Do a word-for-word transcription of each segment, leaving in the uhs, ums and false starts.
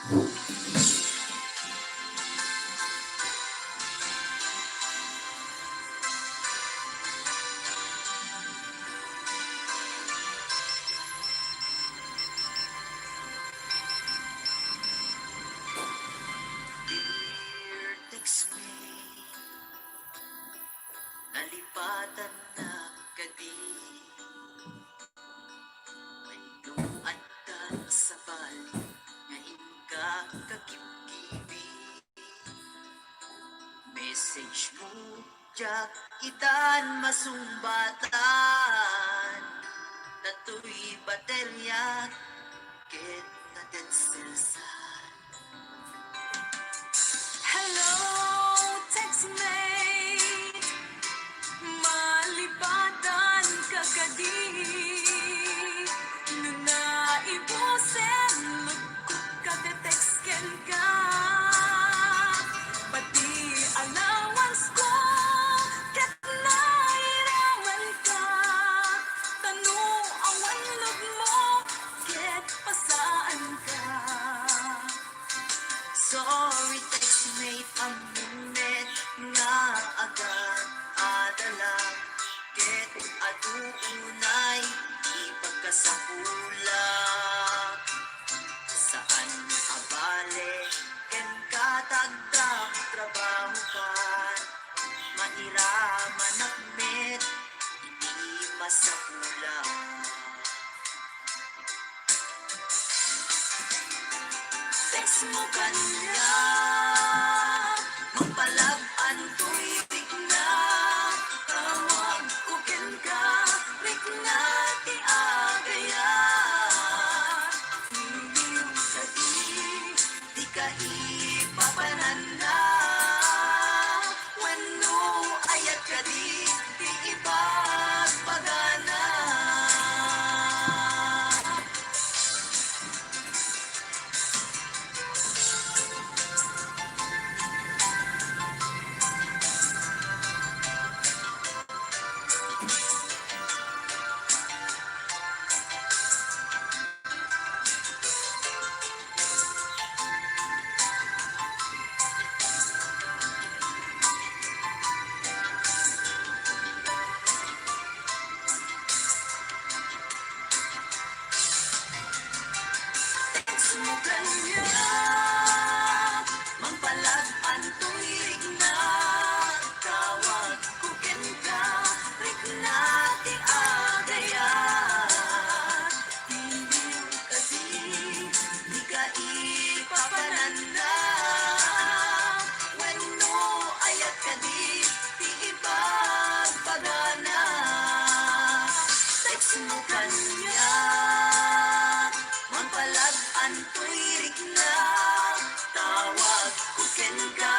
Dear textmate, nalipatan na kadi? Wenno adda sabali nga inka kakibkibi? Message mo diak itan masungbatan, datoy bateriak ket natenselsan. Hello, textmate. Malipatan ka kadi? No naibusen, lugkot ka, te-text kenka. Pati allowance ko, ket nairaman ka. Ta no awan load mo, ket pasaanka. Sorry, textmate, ammom met nga agad-adalak, ket adu unay ti pagkasapulak. Saan a bale kenka ta agtrabahokan, mairamanak met iti masapulak. Text mo kaniak, mangpalab-an toy rikna, tawag ko kenka, rikna ti agayat. Iliw kadi, dika ipapananna, wenno ayat kadi ti ibagbagana. Text mo kaniak, mangpalab-an toy rikna, tawag ko kenka, rikna ti agayat. Iliw kadi, dika ipapananna, wenno ayat kadi ti ibagbagana. Text mo kaniak, mangpalab-an toy rikna, tawag ko kenka,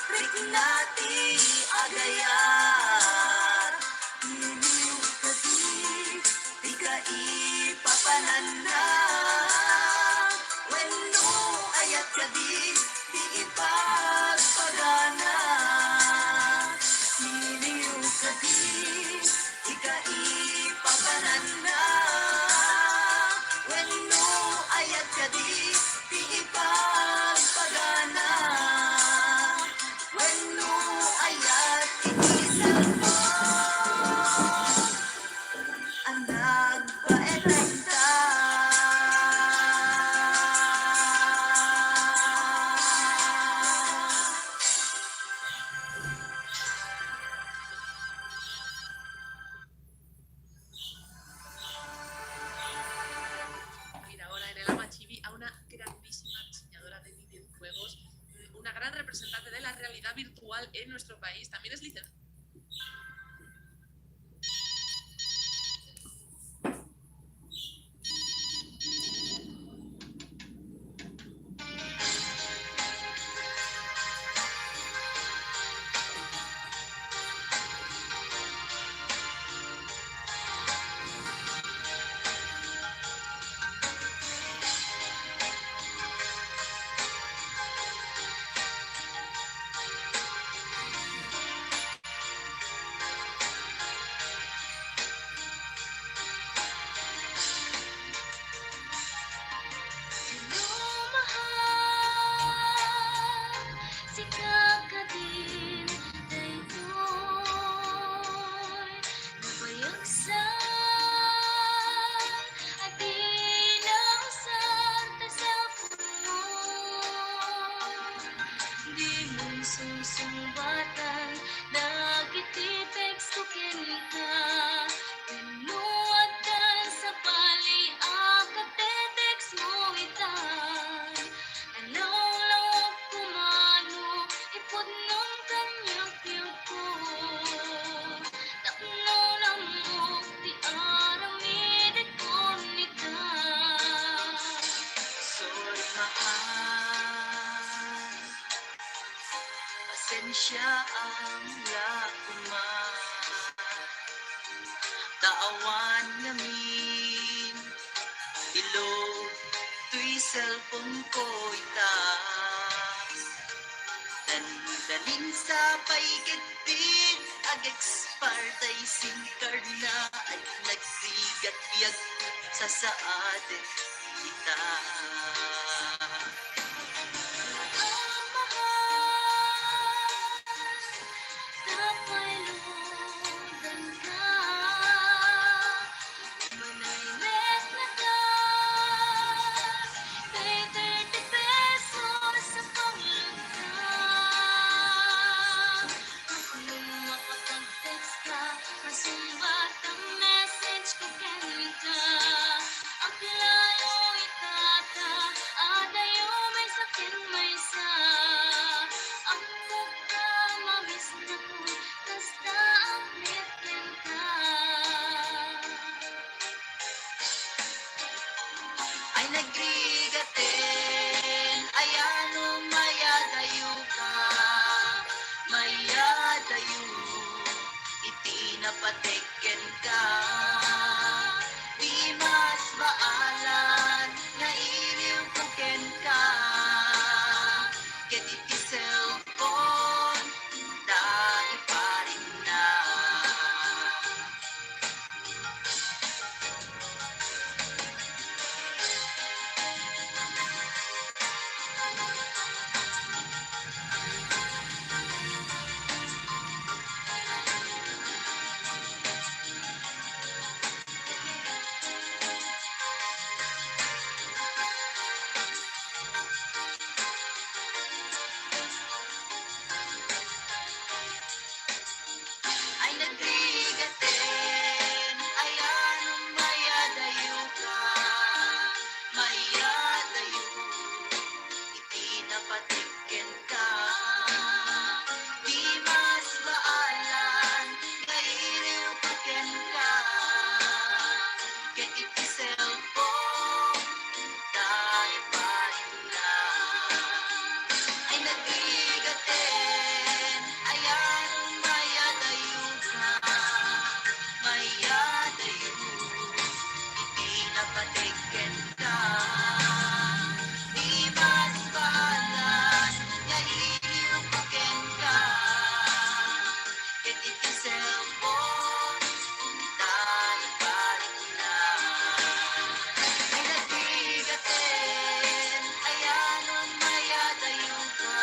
rikna ti agayat. Iliw kadi, dika ipapananna, wenno ayat kadi ti ibagbagana. Iliw kadi, dika ipapananna, wenno ayat kadi ti ibagbagana. Wenno ayat iti cellphone a nagbaetan ta. Mira, ahora en el Ama T V a una grandísima diseñadora de videojuegos, una gran representante de la realidad virtual en nuestro país. También es licenciada. Siya ang lauma. Ta awan ngamin ilog toy cellphone ko ita. Dandanin sa pay ket din ag-expire tay SIM card na ay nagsigat yag sasaad ita. Tapay ludan ka. Manayles na ka. Kay thirty pesos sa pangluta. Nung makapag-text ka, masumbat ang message ko kenka. Aglalo itata, adayo maysa ken maysa. Ang pagkamamiss na ko, kasta ang mitken ka. Ay nagrigaten, ay ano mayadayo ka, mayadayo iti napatekken ka. Di mas baalan nga iliw ko kenka, ket iti cellphone ta iparinna. Ay nagrigaten, ay anong mayadayo ka, mayadayo iti napatikken ka. Di mas baalan nga iriw ko kenka, ket iti cellphone, ta iparinna. Ay nagrigaten, ay anong mayadayo ka, mayadayo iti napatikken ka. Di mas baalan nga iriw ko kenka, ket iti cellphone, ta iparinna. Ay nagrigaten, ay anong mayadayo ka,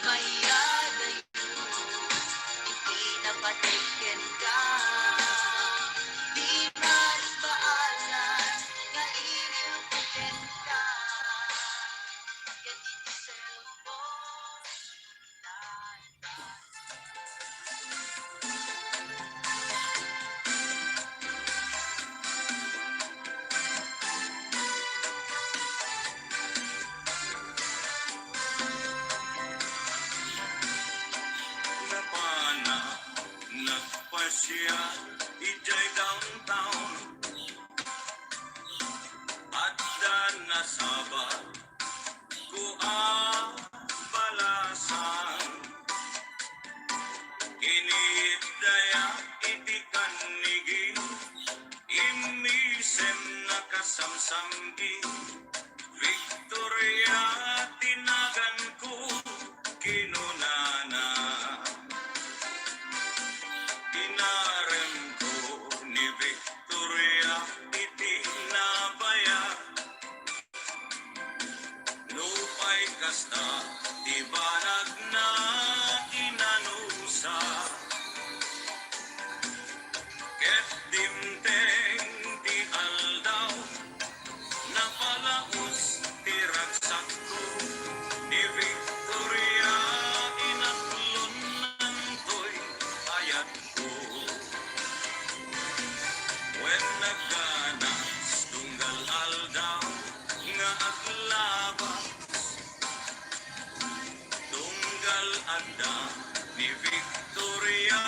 mayadayo iti napatikken ka. Di mas baalan nga iriw ko kenka, ket iti cellphone, Napana, nagpasiar idiay downtown. Adda nasabat ko a balasan. Iniitdaya iti kannigi, immisem nakasamsamgi. Victoria ti naganko, kinunana. Inaremko ni Victoria iti nabaya. Nupay kasta ti banagna, inanusa. Ket dimteng ti aldaw, napalaus ti ragsakko. Ni Victoria, inaklonnantoy ayatko. Wen nagganas tunggal aldaw nga aglabas, tunggal adda ni Victoria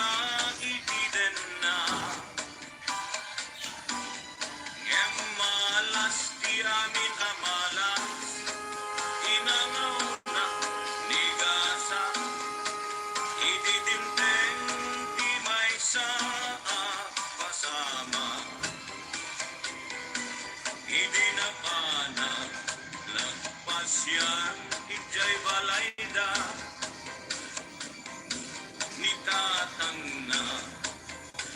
iti denna. Ngem malas ti amin a malas, inangawna ni gasa. Idi napanak, nagpasiar idiay balayda ni tatangna,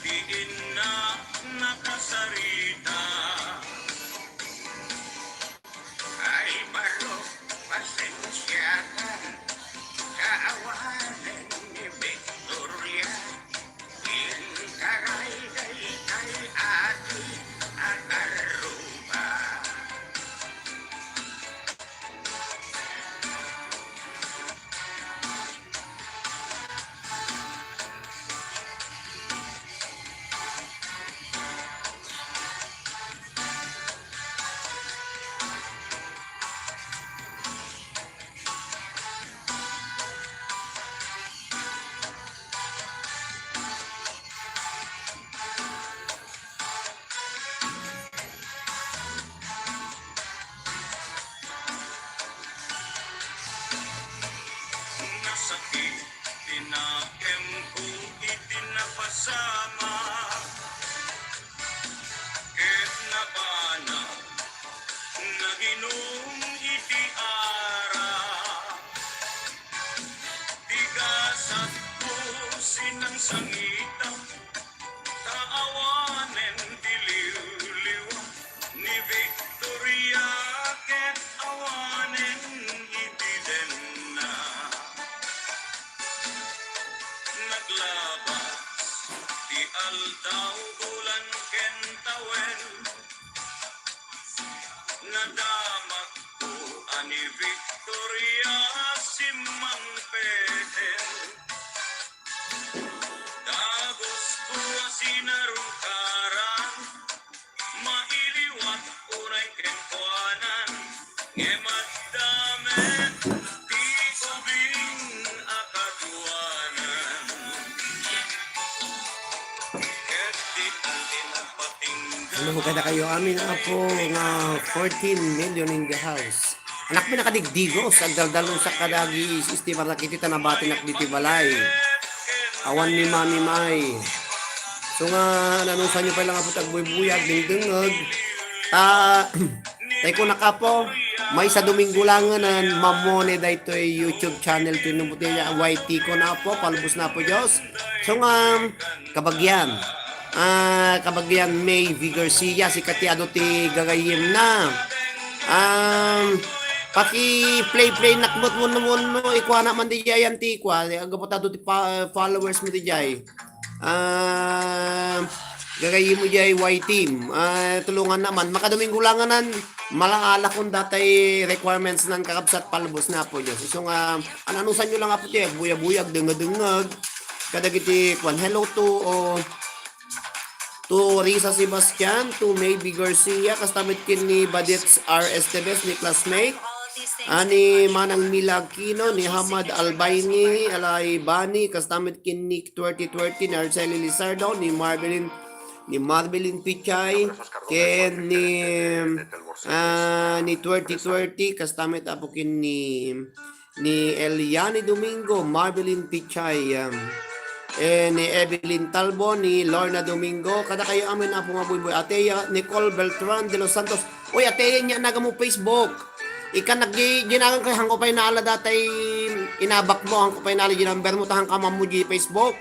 ti inna nakasarita. Ay, barok, pasensiakan, kaawanen ni Victoria. Inkaray daytay ati a tarruba. Nasakit ti nakemko iti napasamak, ket napanak, naginum iti arak. Ti gasatko sinangsangitak, ta awanen ti liwliwa ni Victoria ket awanen iti denna. Naglabas ti aldaw, bulan ken tawen, nadamakko a ni Victoria simmangpeten. Dagusko a sinarungkaran, mailiwat unay kenkuanan, ngem adda met ti ubing a kaduanan. Ket di ti nagpatingga. Hello, kadakayo amin, Apo, nga fourteen million in the house. Anak mi nakadigdigos, agdaldalusak kadagi Isti Barnakiti ta nabatinak ditoy balay. Awan ni Mami May. So nga, nanusanyo pay lang, Apo, ti agbuybuy, agdengdengngeg. Ta, tay ko nakapo, maysa Domingo langen, mamone daytoy YouTube channel, ti no ti Y T ko na, Apo, palubos na, Apo Dios. So nga, kabagyan. Ah, kabagyan May V Garcia, sika ti adu ti gagayyemna. Um, paki-play-play nak met wenno, wenno, ikuana man di jay anti kua, gapu ta adu ti pa-, followers mo di jay. Ah, gagayyem mo jay Y Team. Ah, tulungan na man. Makadomingo langanan, malaalakon datay requirements nan kakabsat palubos na, Apo Dios. So nga, ananusan nyo lang, Apo Dios, buyag-buyag, dengedengeg. Kadagiti kuan, hello to, oh, to Risa Sebastian, to Maybe Garcia, kasta met ken ni Badets R Esteves, ni classmate, ah, ni Manang Mila Aquino, ni Hamad Albaini, Alay Bani, kasta met ken ni twenty twenty, ni Arceli Lizardo, ni Marvelin, ni Marvelin Pichay, ken ni, ah, ni twenty twenty, kasta met, Apo, ken ni ni Eliani Domingo, Marvelin Pichay, um, eh, ni Evelyn Talbo, ni Lorna Domingo, kadakayo amin, Apo, nga buybuy. Ateya Nicole Beltran de los Santos. Uy, ateya, nia nagamu Facebook. Ikan nag-, ginagan ko, hangko pay naala datay inabak mo, hangko pay naala di number mo, ta hangka mammo di Facebook.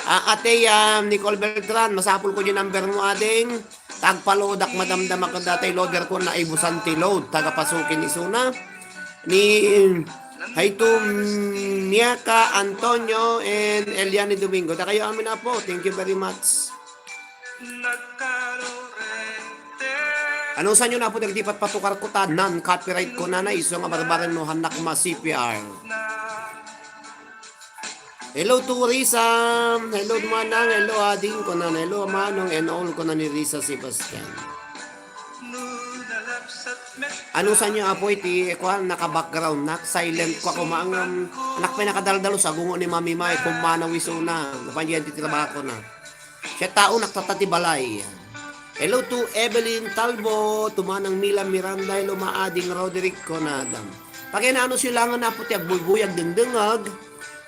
Ah, ateya Nicole Beltran, masapul ko di number mo, ading. Tagpalodak, madamdama ken datay loader ko, naibusan ti load, taga Pasukin isuna. Ni, hi to Miaka Antonio and Eliani Domingo. Dakayo amin, Apo. Thank you very much. Anusan nyo na po dagiti patpatukar ko ta non-copyright ko na na iso nga barbareng no hannak ma-C P R. Hello to Risa. Hello, Manang. Hello, Ading. Kunan, hello, Manong and all. Kunan ni Risa Sebastian. Anusan nyo, Apo, iti, kuan, naka-background, nak-silent ko, ako maangam, anak pay nakadaldalo sa gungo ni Mami May, kumana wisuna, napanyan ti trabaho na. Siya tao, naktata ti balay. Hello to Evelyn Talbo, to Manang Mila Miranda, hello, Maading Roderick, kunada. Pakinaano silangan, Apo, ti agbuybuy, agdengdengag.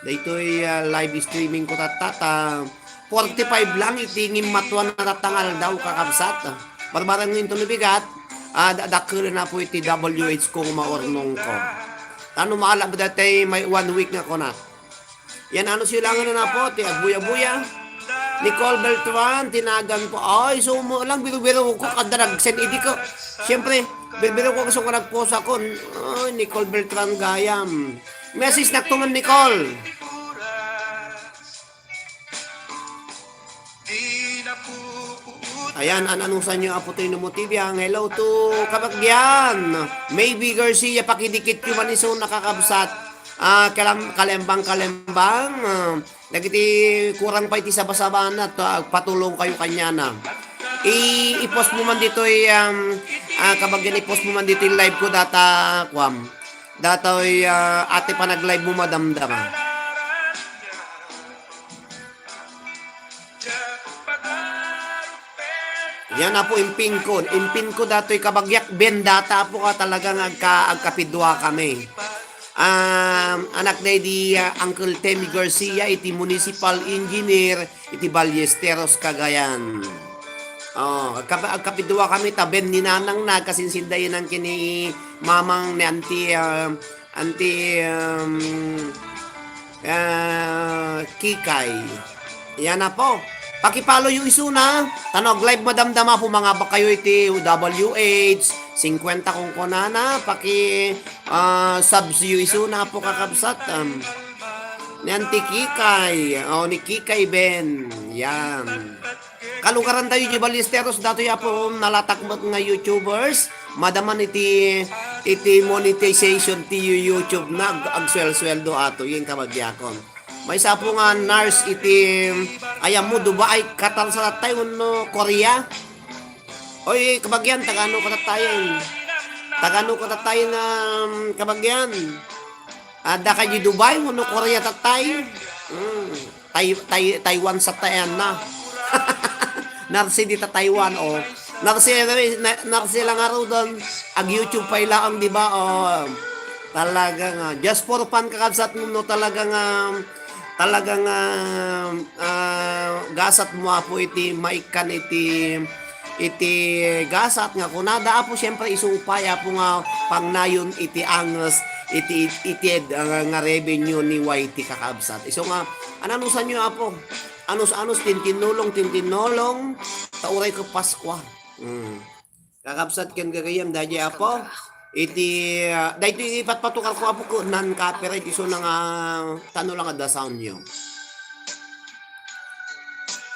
Daytoy, ah, live streaming ko tatta, ta forty-five lang iti ngimmatua na tatta nga aldaw, kakabsat. Barbareng nga inton bigat, Ah, da-, dakkel na po iti W H ko nga maurnong ko. Tano maala ba dati may one week nga kunat. Yan, ano silangan na po, ti agbuya-buya. Nicole Beltran, tinagan po. Ay, so mo lang, biro-biro ko, kada nag-send idi ko. Siyempre, biro-biro ko, gusto ko nagposa ko. Ay, Nicole Beltran, gayam. Message na tungan, Nicole. Ayan, an-, anusan nyo, Apo Toy Nomo T V, ang hello to Kabagyan. Maybe Garcia, pakidikit ko man iso nakakabsat. Ah, kalam-, kalembang, kalembang. Ah, dagiti kurang pa iti saba-sabana, to, agpatulong kayo kanyana. I-, i-post mo man ditoy, um, ah, Kabagyan, i-post mo man ditoy live ko data, kuam. Datoy, ah, ati panag-live mo, madamdama. Yan na po, impin ko. Impin ko datoy kabagyak, Ben, data po ka talaga nga agka-, agkapidua kami. Um, anak na di, ah, Uncle Temi Garcia, iti municipal engineer, iti Ballesteros, Cagayan. Oh, agkap-, agkapidua kami, ta Ben ni Nanang na, kasinsindayanan kini Mamang ni Auntie, ah, Auntie, um, ah, Kikay. Yan na po. Pakipalo yu isuna. Tanog live madamdama po, mga bakayo iti W H, singkwenta kung kunana. Paki, ah, subs yu isuna po, kakabsat. Um, ni Auntie Kikay. Oh, ni Kikay Ben. Yan. Kalugaran tayo di Ballesteros, datoy Apo, nalatak met nga YouTubers, madaman iti, iti monetization ti YouTube na, ag-, agsuel-sueldo ato, yen kabagyakon. Maysa po nga nurse iti, ayam mo, Dubai, Qatar sa tayo, no, Korea. Oy, kabagyan, tagano ka tayo. Tagano ka tayo na, um, kabagyan. Adda kay di Dubai, wenno Korea tatay. Hmm. Tai-, Tai-, Taiwan sa tayan na. Narsi dita Taiwan, oh. Narsi, na-, narsi lang nga rodon. Ag-YouTube pa ilaang, di ba? Oh. Talaga nga. Just for fun, kakabsat mo, no? Talaga nga, talaga nga, ah, gasat mo, Apo, iti maikkan iti iti gasat nga kunada, Apo, siyempre, isu pay, Apo, nga pangnayon iti anges, iti, iti, ah, nga revenue ni Y T, kakabsat. Isu nga, ananusan nyo, Apo? Anus-anus, tintinolong, tintinolong, ta uray ko Paskua. Mm. Kakabsat ken gagayam, daydi, Apo. Iti, ah, daytoy ipatpatukar ko, Apo, ko, non-copyright, isu na nga, tano lang adda sound nyo.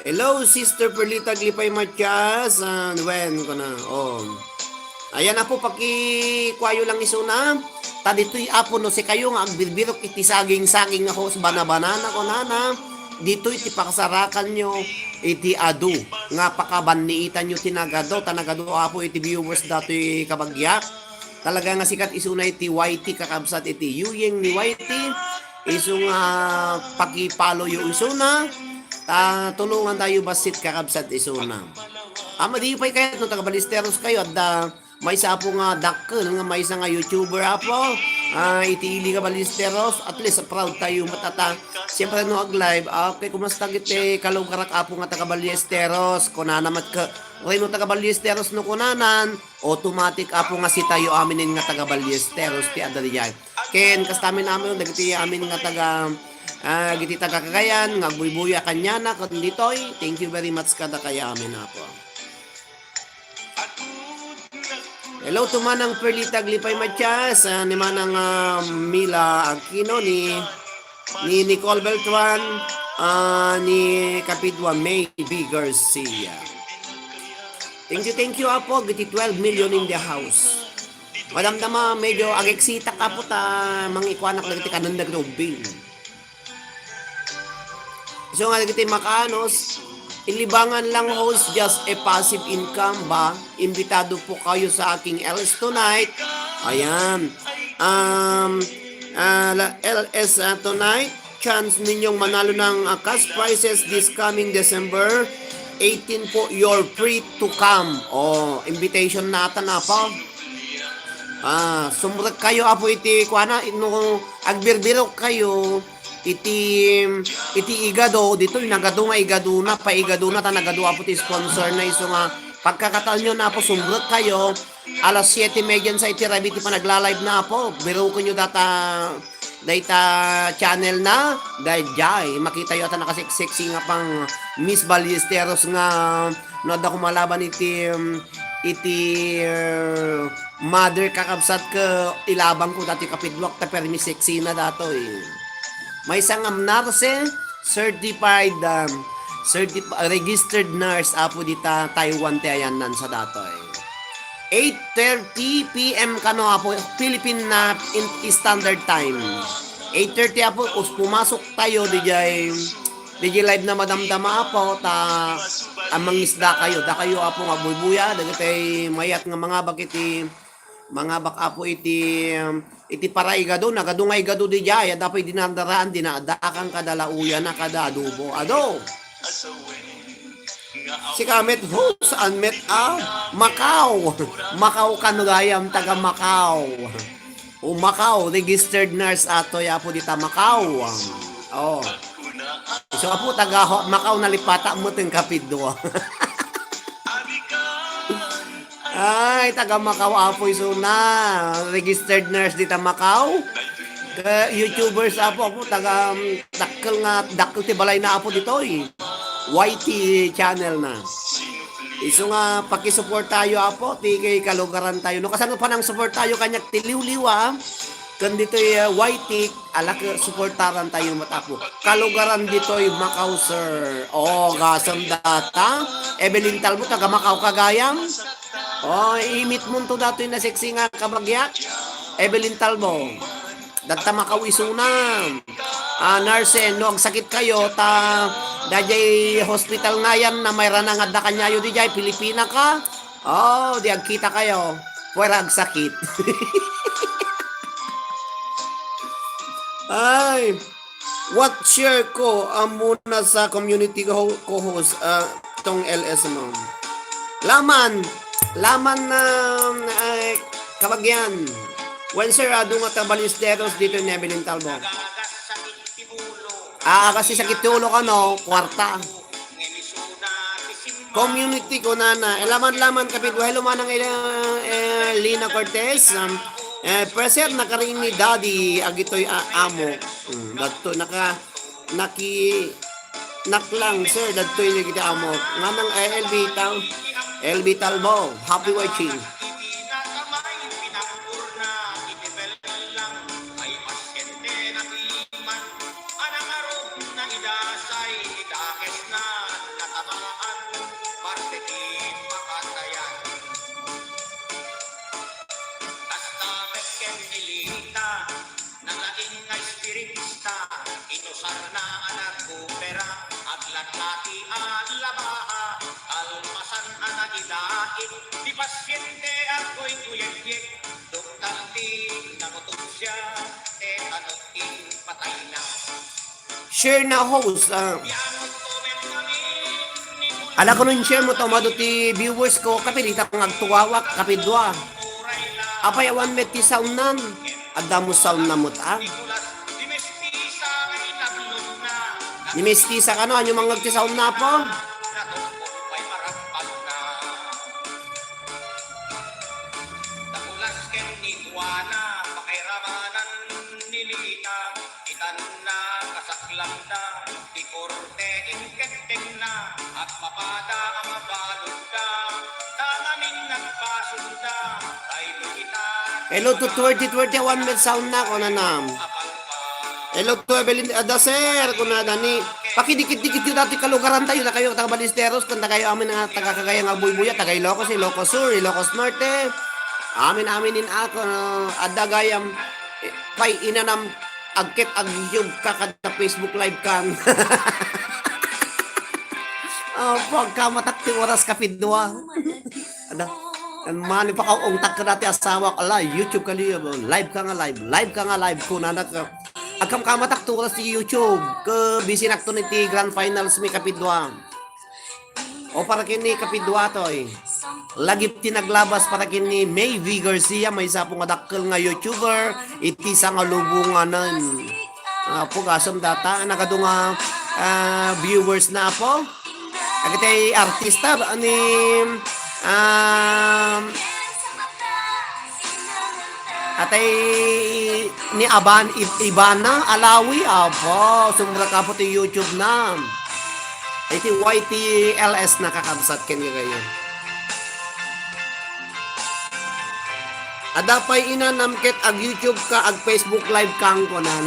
Hello, Sister Perlita Glipay Matias. Ah, wen ko na. Oh. Ayan, Apo, pakikuayo lang isuna. Ta ditoy, Apo, no, sikayo nga agbirbirok iti saging-saging nga host, bana-banana, kunana. Ditoy ti pakasarakan nyo iti adu nga pakabanniitan nyo ti nagadu. Ta nagadu, Apo, iti viewers datoy kabagyak. Talaga nga sikat isuna iti Y T, kakabsat, iti yuyeng ni Y T. Isu nga pakipalo yo isuna. Ta tulungan tayo bassit, kakabsat, isuna. Ama, di pay kayat no taga Ballesteros kayo, adda maysa, Apo, nga dakkel nga maysa nga YouTuber, Apo. Ah, iti ili nga Ballesteros, at least proud tayo matata. Siyempre no ag-live, ah, okay, kumusta giti kalugarak, Apo, nga taga Ballesteros? Kunana met ka, reno taga Ballesteros no kunanan, automatic, Apo, nga sitayo aminen nga taga Ballesteros ti adda diay. Ken kasta amin amin dagiti amin nga taga, ah, dagiti taga Cagayan nga agbuybuya kaniana ken ditoy. Thank you very much kadakayo amin, Apo. Hello to Manang Perlita Glipay Matias, ah, ni Manang, ah, Mila Aquino, ni, ni Nicole Beltran, ah, ni Kapidua May B Garcia. Thank you, thank you, Apo. Giti twelve million in the house. Madamdama, medyo ageksitak, Apo, ta mangikuanak dagiti kanan dagiti ubbing. So nga dagiti makaanus, ilibangan lang, host, just a passive income ba? Imbitado po kayo sa aking L S tonight. Ayan. Um, ah, la-, L S, ah, tonight. Chance ninyong manalo ng, ah, cash prizes this coming December eighteen po, you're free to come. Oh, invitation natan, Apo. Ah, sumrek kayo, Apo, iti kuana, no agbirbirok kayo, iti, iti igado, ditoy nagadu nga igaduna, paigaduna, ta nagadu, Apo, ti sponsor na isu nga Pagkakataon nyo na po, sumrek kayo. Alas siete media sa iti rabii ti panagla-live na po. Biruken nyo data, dayta channel na. Daydiay, makita yo ata nakaseksexy nga pang Miss Ballesteros nga no adda kumalaban iti, um, iti, uh, mother kakabsat ket ilabang ko dati kapidwak ta permi sexy na datoy. Maysa nga nurse, certified, um, certif-, registered nurse apo dita Taiwan ti ayanna sa datoy. Eight thirty P M kano apo, Philippine na in-, Standard Time. Eight thirty apo, us-, pumasok tayo dijay, dijay live na madamdama apo, ta, a, mangisda kayo. Dakayo apo nga buybuya, dagiti mayat nga mangabak iti, mangabak apo iti, um, iti para igado, nagado nga igado dijay, adda pay dinadaraan, dinadakan kada lauyan na kada adobo. Ado! Sika met host, an met a Macau. Macau kano gayam, taga Macau. O Macau, registered nurse atoy apo dita Macau. Oh. So apo taga ho-, Macau nalipata mo ten kapidwa. Ay, taga Macau apo isuna. Registered nurse dita Macau. Ka YouTubers apo, apo taga, um, dakkel nga, dakkel ti balay na apo ditoy. Y T channel na. Isu nga pakisuportayo apo ti kay kalugaran tayo. No kasano panangsuportayo kaniak ti liwliwa, ken ditoy, uh, Y T, ala ket suportaran tayo met apo. Kalugaran ditoy Macau, sir. Oh, gasem data. Evelyn Talbo, taga Macau ka gayam. Oh, imitmonto datoy na sexy nga kabagiak. Evelyn Talbo. Dagta Macau isuna. Ah, nurse, no agsakit kayo, ta dayjay hospital ngayan na mayra na nga adda kaniayo dijay, Pilipina ka? Oh, di agkita kayo. Pwera agsakit. Ay, what share ko, ah, muna sa community ho-, co-host, ah, tong L S mo. Laman, laman na, ay, kabagyan. Wen, sir, adu nga taga Ballesteros dito ni Evelyn Talbo. Ah, kasi sakit ti ulo kano, kwarta. Community ko, nana. Eh, laman-laman, kapit-, hello, manang, eh, eh, Lina Cortez. Um, eh, present na karin ni Daddy, agitoy, ah, amo. Hmm, dagto, naka-, naki-, naklang, sir, dagtoy ni kita amo. Nganang, eh, L B Tal-, L B Talbo, happy watching. Nalaing nga espiritista, inusarna a nagkupera, aglaklati a labaha, kalpasan a nailait, ti pasiente a kuykuyekyek, doktal ti nangutopsia, tetano ti patayna. Share na host, ah. Ala ko nun share mo to, madu ti viewers ko, kapirita kong agtuwawak, kapidua. Apay awan met ti sound nan? Adda mo sound na mo ta? Ni Mistisa kano, anyo mangag ti sound na po? Itanna, kasaklamda, ti korte, inkettenna, agpapada a mabaludda, tangamin nagpasulda, daytoy ita. Hello to twenty twenty-one, may sound na, kunanam. Hello to Evelyn Adaser, kunada ni, pakidikit-dikit yu dati kalugaran tayo, na kayo taga Ballesteros, kanta kayo amin nga taga Cagayan nga buybuya, taga Ilocos, Ilocos Sur, Ilocos Norte. Amin, amin in ako, adda gayam, eh, pay inanam, agket ag-YouTube ka kada Facebook Live kan. Ah, pagkamatak ti oras kapidua. Ada, kan mani pa kaungtak ka dati asawak. Ala, YouTube ka live, live ka nga live, live ka nga live, kunana ka. Agkamkamatak ti oras ti YouTube. Ke busy nakto ni ti grand finals mi kapidua. O para kini kapidua toy. Lagip ti naglabas para kini May V Garcia, maysa po nga dakkel nga YouTuber, iti sangalubonganan. Apo, gasem data, nagadu nga, ah, viewers na apo. Agitay artista, ni Um, atay ni Aban, Ib-, Ibana, Alawi, aba, sumrek apo ti YouTube na. Iti Y T L S na kakabsat ken gagayon. Adda pay inanam ket ag-YouTube ka, ag-Facebook live ka, ang kunan.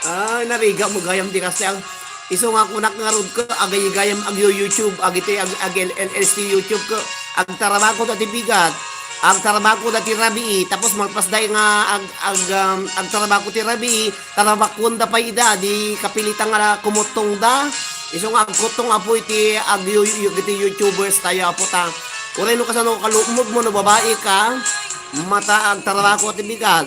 Ay, narigat mo gayam ti kasla. Isu nga kunak ngarud ka, agay-gayam agyo YouTube, agiti ag-, ag-, L L S ti YouTube ka. Agtarabako dati bigat. Agtarabako dati rabii, tapos malpas day nga ag-, ag-, um, agtarabako ti rabii, tarabakon da pay ida, di kapilitan nga kumuttong da. Isu nga agkuttong apo iti ag-, yu-, yu-, iti YouTubers tayo, apo ta. Uray no kasano kalukmod mo, no babae ka, mata agtarabako ti bigat.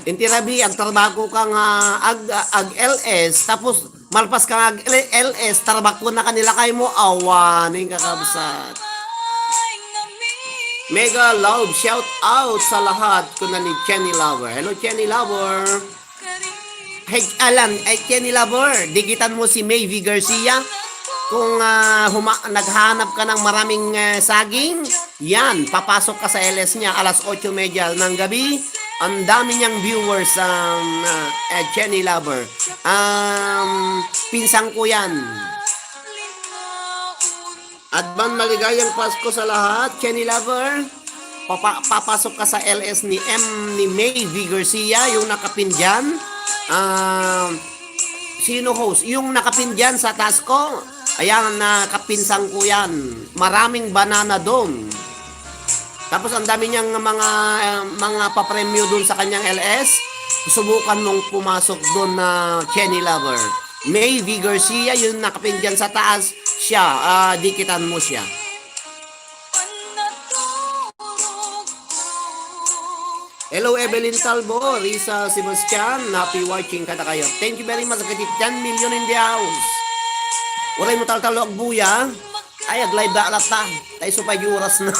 Inti rabii, agtarabako ka nga ag-, ag-L S, tapos malpas ka nga ag-L S, tarabakon na kanila kay mo, awanen kakabsat. Mega love shout out sa lahat, kuna ni Jenny Lover. Hello, Jenny Lover. Hey, Alan, ay, Jenny Lover, dikitan mo si May V Garcia. Kung, ah, huma-, naghahanap ka ng maraming, ah, saging, yan, papasok ka sa L S niya alas otso medya ng gabi. Ang dami niyang viewers, um, ah, eh, Jenny Lover. Um, pinsang ko yan. Advance maligayang Pasko sa lahat, Jenny Lover. Papa-, papasok ka sa L S ni M, ni May V Garcia, yung nakapin dyan. Ah, sino host? Yung nakapin dyan sa taas ko. Ayan, nakapinsang ko yan. Maraming banana doon. Tapos ang dami niyang mga, mga papremyo doon sa kanyang L S. Subukan mong pumasok doon na Jenny Lover. May V Garcia, yung nakapin dyan sa taas, siya, ah, dikitan mo siya. Hello, Evelyn Talbo, Risa Sebastian, happy watching kada kayo. Thank you very much, kati ten million in the house. Uray mo taltalo agbuya. Ay, ag-live da latta. Tay supay di oras na.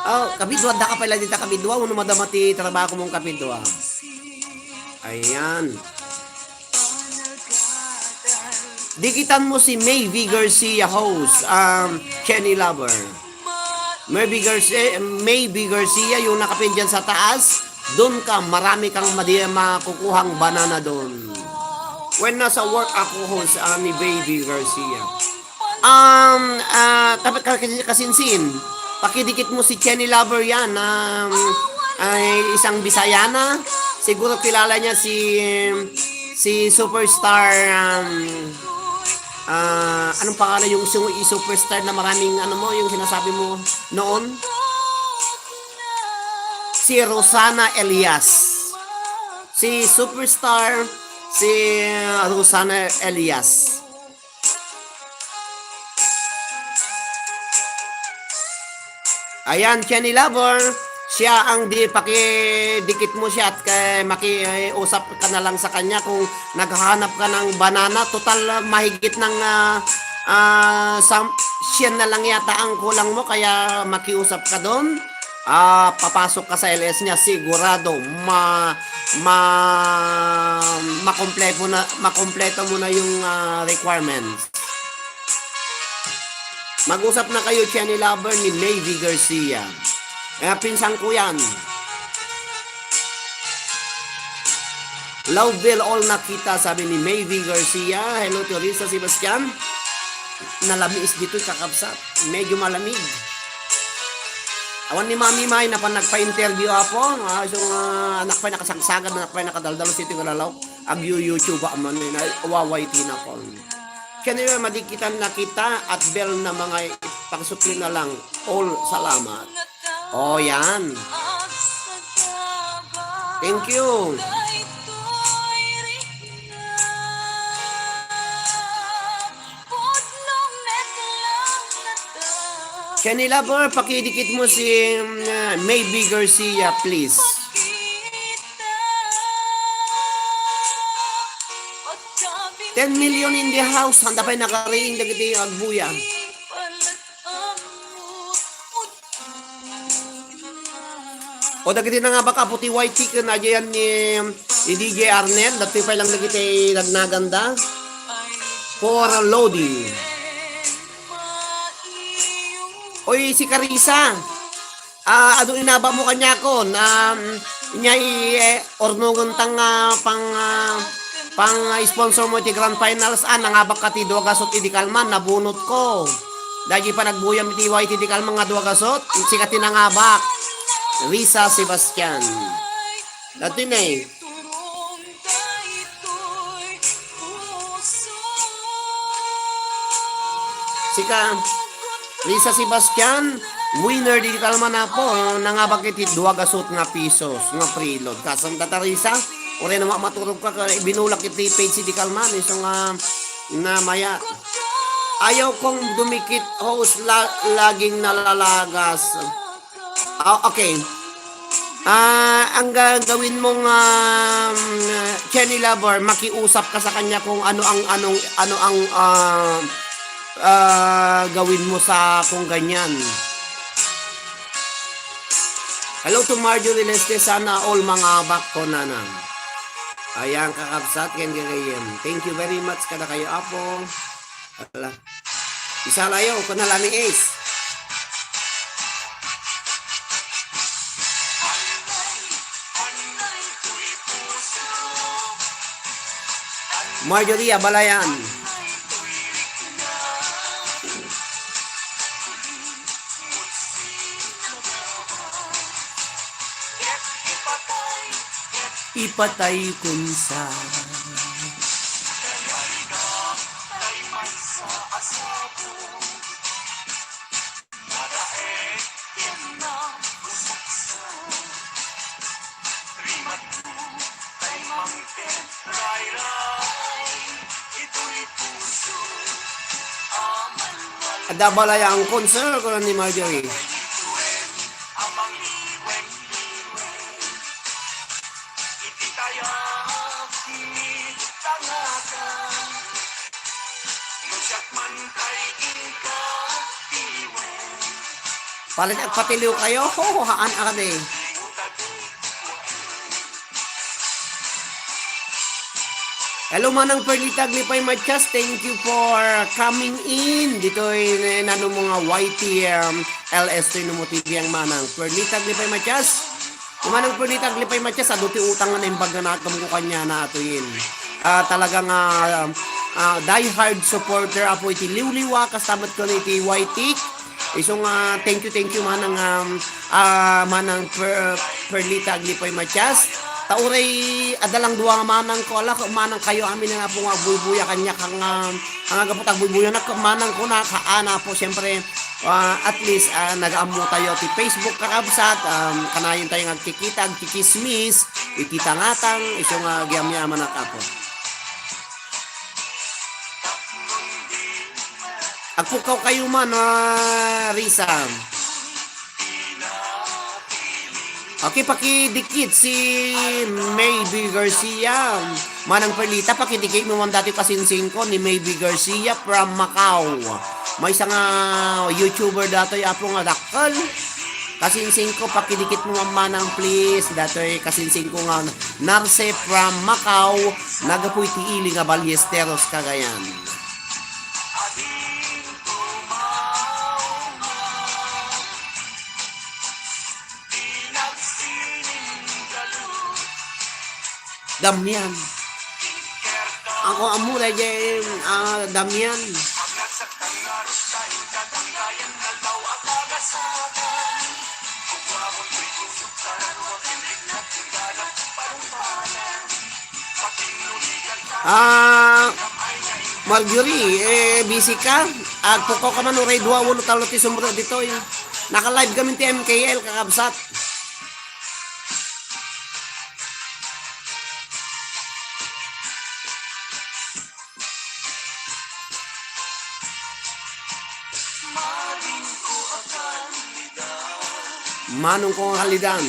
Oh, kabidwa, da ka pala dita kabidwa, uno madama ti trabaho mong kabidwa. Ayan. Dikitan mo si May V Garcia, host, um, Jenny Lover. May V Garcia, May V Garcia, yung nakapin dyan sa taas, doon ka, marami kang madi-, makukuhang banana doon. When nasa work ako, host, ah, ni Baby Garcia. Um, ah, tapat ka kasi, kasinsin, pakidikit mo si Jenny Lover yan, um, ay isang Bisayana. Siguro kilala niya si, si Superstar, um, ah, anong pangalan yung su-, yung Superstar na maraming ano mo, yung sinasabi mo noon? Si Rosana Elias. Si Superstar, si Rosana Elias. Ayan, Jenny Lover. Siya ang di, pakidikit mo siya at kay makiusap ka na lang sa kanya kung naghahanap ka ng banana. Total, ah, mahigit ng, ah, ah, sam-, siyan na lang yata ang kulang mo, kaya makiusap ka doon. Ah, papasok ka sa L S niya, sigurado ma-, ma-, makompleto na, makompleto mo na yung, ah, requirements. Mag-usap na kayo, Jenny Lover, ni May V Garcia. Kaya pinsan ko yan. Love will all na kita, sabi ni May V Garcia. Hello to Risa Sebastian. Nalamiis dito'y kakabsat. Medyo malamig. Awan ni Mami May, napan nagpa-interview apo. Ah, so, ah, anak pa'y nakasagsagad, anak pa'y nakadaldalo, sito nga lalaw. Agyu-YouTube, aman, eh, na, waway tinapon. Kaya nila madikitan na kita at bell na mga pakisukli na lang. All salamat. Oh, yan. Thank you. Kenny Lover, pakidikit mo si, mm, Maybe Garcia, please. Ten million in the house, handa pa'y nakariing dagiti agbuya. O dagiti nangabak apo ti Y T ken ajayan ni, ni D J Arnel, datoy pay lang dagiti nagnaganda. for loading. Oy, si Carissa, ah, adu inabakmo kaniakon, um, inya i-, eh, urnongen ta nga pang, ah, pang, ah, sponsor mo iti grand finals, ah, nangabak ka ti dua gasut idi kalman, nabunot ko. Dagiti panagbuyam iti Y T idi kalman nga dua gasut, sika ti nangabak. Risa Sebastian. Dati na eh. Sika, Risa Sebastian, winner di kalman apo, nangabak iti dua gasut nga pisos, nga preload. Kasam data Risa, uray na maturog ka, ka-, binulak iti page di kalman, isu nga, na maya. Ayaw kong dumikit, host, la-, laging nalalagas. Ah, okay. Ah, ang gagawin mong, um, Chenny Lover, makiusap ka sa kanya kung ano ang, anong, ano ang, ah, ah, gawin mo sa kung ganyan. Hello to Marjorie Leste, sana all mangabak ko, nanang. Ayan, kakabsat, ken gagayem. Thank you very much, kada kayo, apo. Ala. Isalayo, kunala ni Ace. Marjorie Abalayan. Ipatay kun sa. Adda balay ang concert ko ni Marjorie. Palit agpatiliw kayo? Ho, haan a kadi. Hello, Manang Perlita Aglipay Matias. Thank you for coming in. Ditoy, eh, nano mo nga Y T, um, L S toy no mo T V ang Manang Perlita Aglipay Matias. Manang Perlita Aglipay Matias, adu ti utang nga naimbag nga nakam ko kanya na atoyin. Ah, talaga nga, ah, die-hard supporter apo iti liwliwa, kastamat ko iti Y T. Isu nga, thank you, thank you, manang, um, ah, manang Per-, Perlita Aglipay Matias. Ta uray, adda lang dua nga manang ko, ala, manang kayo amin nga apo nga agbuybuya kanya kang, um, ang agapu ta agbuybuya na, manang ko na, kaan apo, siyempre, ah, at least, ah, nagaammo tayo ti Facebook, kakabsat, um, kanayon tayo nga agkikita, agkikismis, iti tangatang, isu nga agyamyaman a apo. Agpukkaw kayo man, ah, Risa. Okay, pakidikit si Maybe Garcia. Manang Perlita, pakidikit mo man dati kasinsing ko ni Maybe Garcia from Macau. Maysa nga YouTuber datoy apo nga dakkel. Kasinsing ko, pakidikit mo man manang, please. Datoy kasinsing ko nga Narce from Macau, nagapu iti ili nga Ballesteros, Cagayan. Damian. Ako ammo dayjay, ah, Damian. Ah, Marjorie, eh, busy ka? Agpukaw ka man, uray dua, uno, talo ti sumro ditoy. Naka-live kami ti M K L, kakabsat. Manong ko nga kalidan.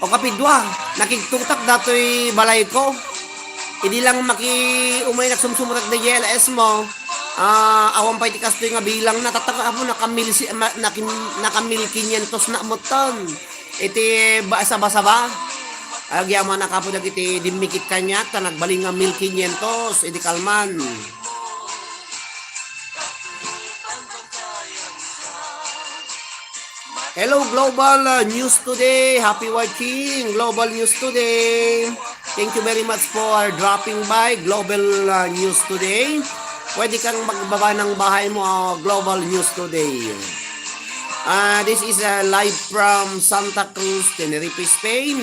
O kapidua, nakigtutak datoy balayko. Idi lang maki-, umay nagsumsumrek daydiay L S mo, ah, awan pay ti kastoy nga bilang na, tattaka apo, nakamil si-, ma-, nakim-, nakamil kinyentos na muton. Iti ba-, saba-saba. Agyamanak apo dagiti dimmikit kaniak, ta nagbalin nga mil kinyentos, idi kalman. Hello, Global, uh, News Today. Happy watching Global News Today. Thank you very much for dropping by Global, uh, News Today. Pwede kang magbaba ng bahay mo, uh, Global News Today. Uh, this is, uh, live from Santa Cruz, Tenerife, Spain.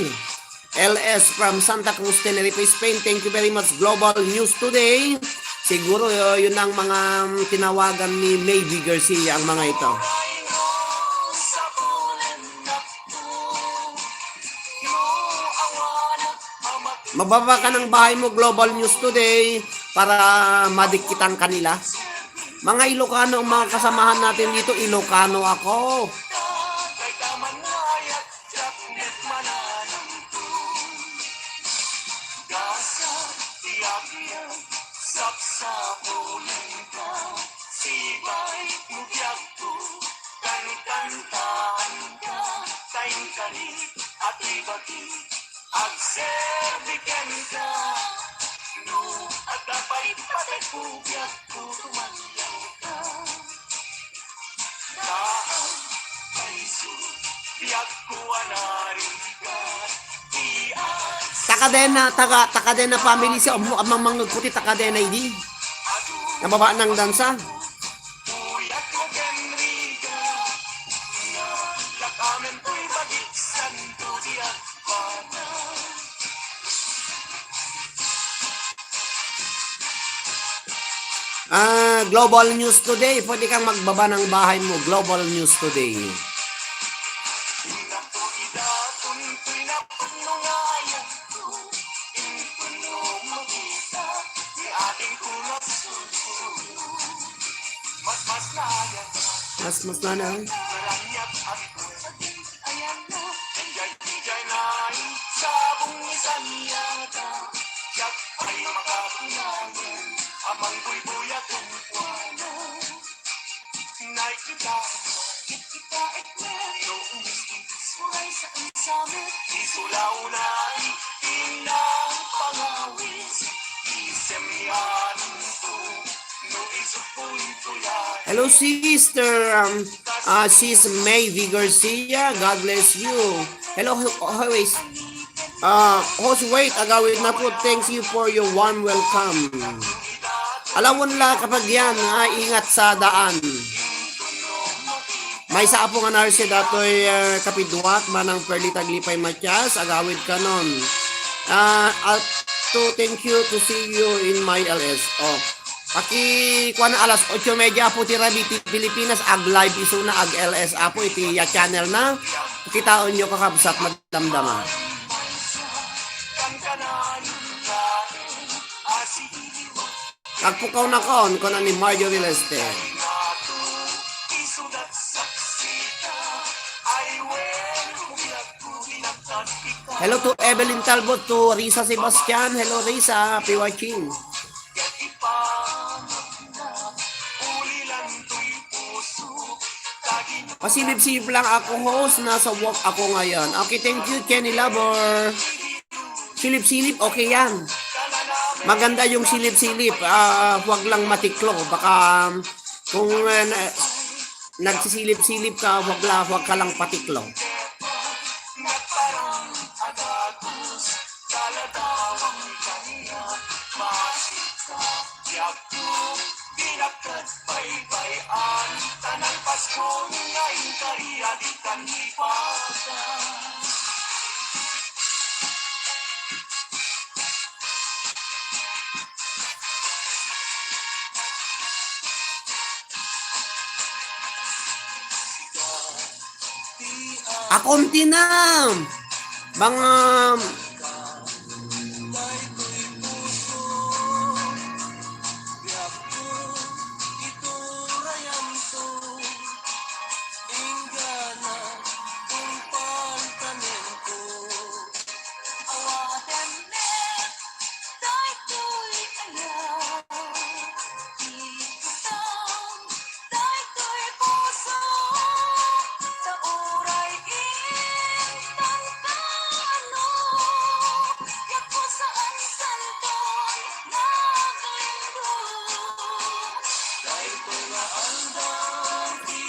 L S from Santa Cruz, Tenerife, Spain. Thank you very much, Global News Today. Siguro, uh, yun ang mga, um, tinawagan ni Maybe Garcia, ang mga ito. Mababa ka ng bahay mo, Global News Today, para madikkitan kanila. Mga Ilocano, ang mga kasamahan natin dito, Ilocano ako. Diak mananamto. Gasa ti agyag, sapsapulenka, sibay mo biagko, kankantaanka, ta inkani a ti bagi, agserbi kenka. No adda pay patayko, biagko, tumayawka. Takadena, taga, Takadena family si Ammo, amang mangngegko ti Takadena idi. Nababa nang dansa. Ah, Global News Today. Pwede kang magbaba ng bahay mo. Global News Today. Mas, mas na na. Hello, sister. Um, uh, sis May V Garcia. God bless you. Hello, ho-, always. Uh, host, wait, agawid na po. Thanks you for your warm welcome. Alawon la kapag yan, ah, ingat sa daan. Maysa apo nga nurse datoy, ah, kapidwat, Manang Perlita Glipay Matias, agawid kanon. Ah, at to thank you to see you in my L S. Oh. Paki, kuan, alas otso media po ti rabii ti Pilipinas, ag-live isuna, ag-L S apo iti ya channel na. Kitaon yo, kakabsat, madamdama. Agpukaw na kon, kuna ni Marjorie Lester. Hello to Evelyn Talbot, to Risa Sebastian. Hello, Risa. Happy watching. Pasilip-silip lang ako, host. Nasa walk ako ngayon. Okay, thank you, Kenny Labor. Silip-silip, okay yan. Maganda yung silip-silip. Ah, huwag lang matiklo. Baka kung, ah, na-, nagsisilip-silip ka, huwag la-, huwag ka lang patiklo. Akonti na. Mga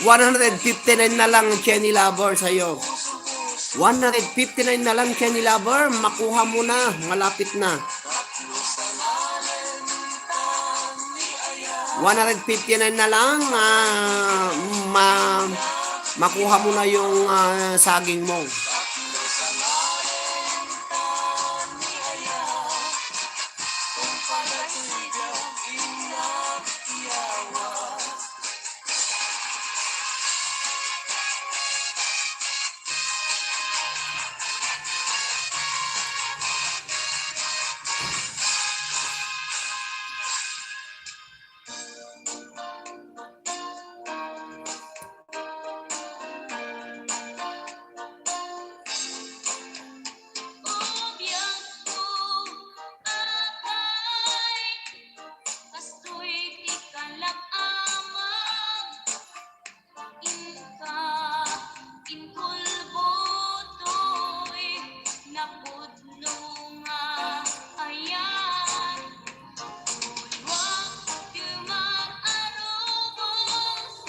One hundred fifty-nine na lang, Kenny Lover, sa'yo. One hundred fifty-nine na lang, Kenny Lover. Makuha mo na. Malapit na. One hundred fifty-nine na lang. Ah, ma makuha mo na yung, ah, saging mo. Kastoy ti kalak-amak, inka, inkulbo toy napudno nga ayan. Tulwak, tumar arubos,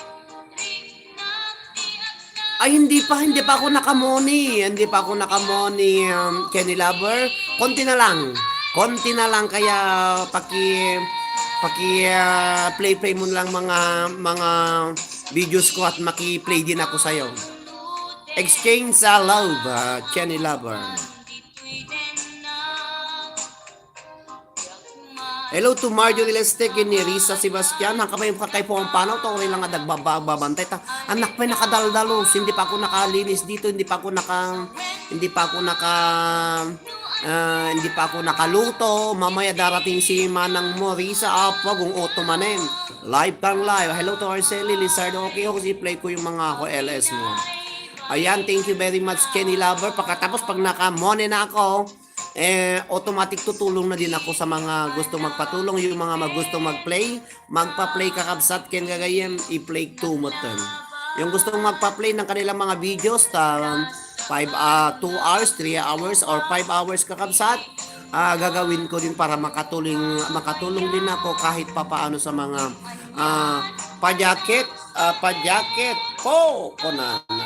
riknak ti agsa- Ay, hindi pa, hindi pa ako nakamoni. Hindi pa ako nakamoni, um, Kenny Lover. Konti na lang. Konti na lang, kaya paki, paki, ah, play, play mo na lang mga, mga videos ko at maki-play din ako sa'yo. Exchange sa love, ah, Kenny Lover. Hello to Marjorie Leste, ken ni Risa Sebastian. Hangka pay kay pumampanaw, ta uray lang nga dagbaba-, babantay ta. Anak pay nakadaldalos, hindi pa ako nakalinis dito, hindi pa ako naka, hindi pa ako naka, ah, hindi pa ako nakaluto. Mamaya darating si Manang mo, Risa, apa, gung-uto manen. Live kang live. Hello to Arceli Lizardo. Okay, ako, i-play ko yung mga ako, L S mo. Ayan, thank you very much, Kenny Lover. Pagkatapos, pag naka-money na ako, eh, automatic tutulong na din ako sa mga gusto magpatulong, yung mga mag-, gusto mag-play, magpa-play kakabsat ken gagayyem, i-play to mo ten. Yung gustong magpa-play ng kanilang mga videos, ta, five, ah, two hours, three hours, or five hours kakabsat, ah, gagawin ko din para makatuling, makatulong din ako kahit papaano sa mga, ah, pa-jacket, ah, pa-jacket ko, kunana.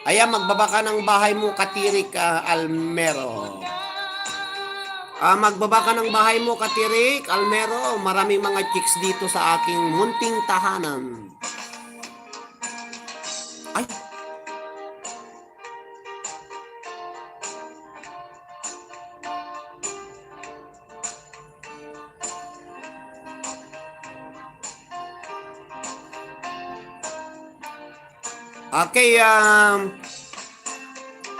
Ayan, magbaba ka ng bahay mo, Katirik, ah, Almero. Ah, magbaba ka ng bahay mo, Katirik, Almero. Maraming mga chicks dito sa aking munting tahanan. Ay. Okay, um,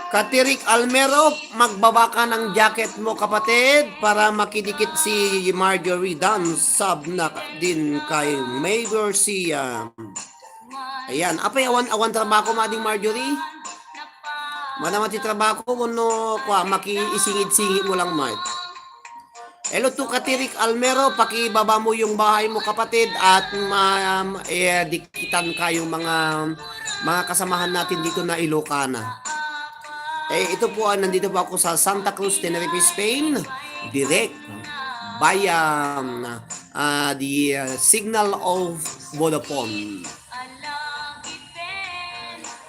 Katirik Almero, magbaba ka ng jacket mo, kapatid, para makidikit si Marjorie. Dan sab na din kay Mayor Siam. Ayan. Apay, awan, awan trabaho, Mading Marjorie? Madama ti trabaho, no, kwa, makiisingit-singit mo lang, Mart. Hello to Katirik Almero, pakibaba mo yung bahay mo, kapatid, at ma-, eh, dikitan kayong mga, mga kasamahan natin dito na Ilocana. Eh, ito po, ah, nandito po ako sa Santa Cruz, Tenerife, Spain, direct by, um, ah, the, ah, signal of Vodafone.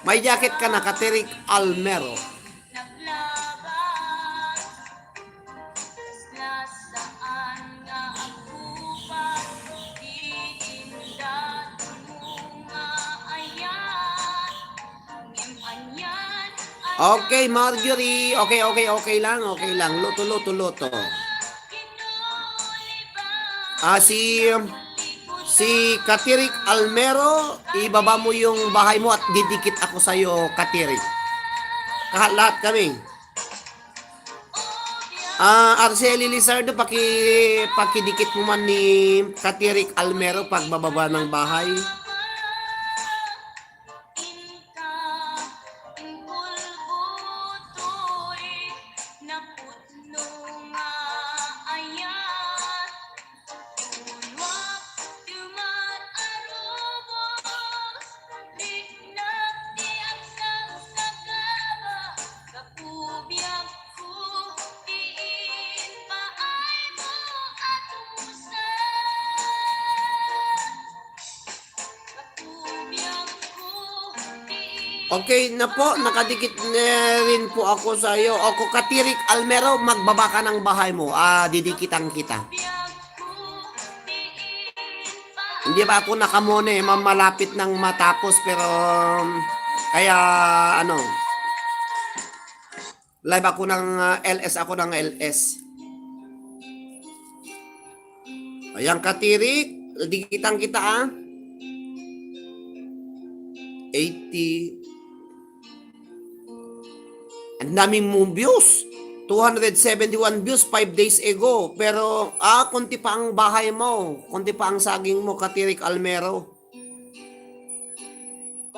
May jacket ka na, Katirik Almero. Okay, Marjorie. Okay, okay, okay lang, okay lang. Luto, luto, luto. Ah, si, si Katirik Almero, ibaba mo yung bahay mo at didikit ako sa'yo, Katirik. Kaha-, lahat kami. Ah, Arceli Lizardo, paki-, pakidikit mo man ni Katirik Almero pagbababa ng bahay. Okay na po, nakadikit na rin po ako sa iyo. O, ko Katirik Almero, magbaba ka ng bahay mo. Ah, didikitan kita. Hindi ba ako nakamone, mamalapit nang matapos, pero, um, kaya, ano, live ako ng, ah, L S ako ng L S. Ayan, Katirik, dikitan kita, ah. Eighty. Ang daming mong views. Two hundred seventy-one views five days ago. Pero, ah, konti pa ang bahay mo. Konti pa ang saging mo, Katirik Almero.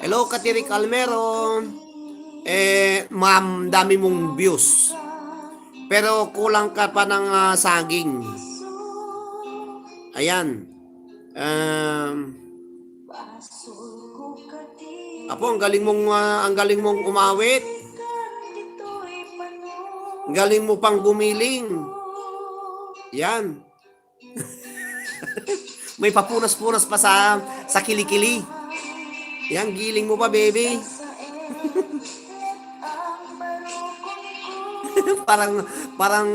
Hello, Katirik Almero. Eh, ma'am, dami mong views. Pero kulang ka pa ng, ah, saging. Ayan. Um, Apo, ang galing mong, ah, ang galing mong umawit. Ang galing mo pang gumiling. Yan. May papunas-punas pa sa, sa kilikili. Yan, giling mo pa, baby. Parang, parang,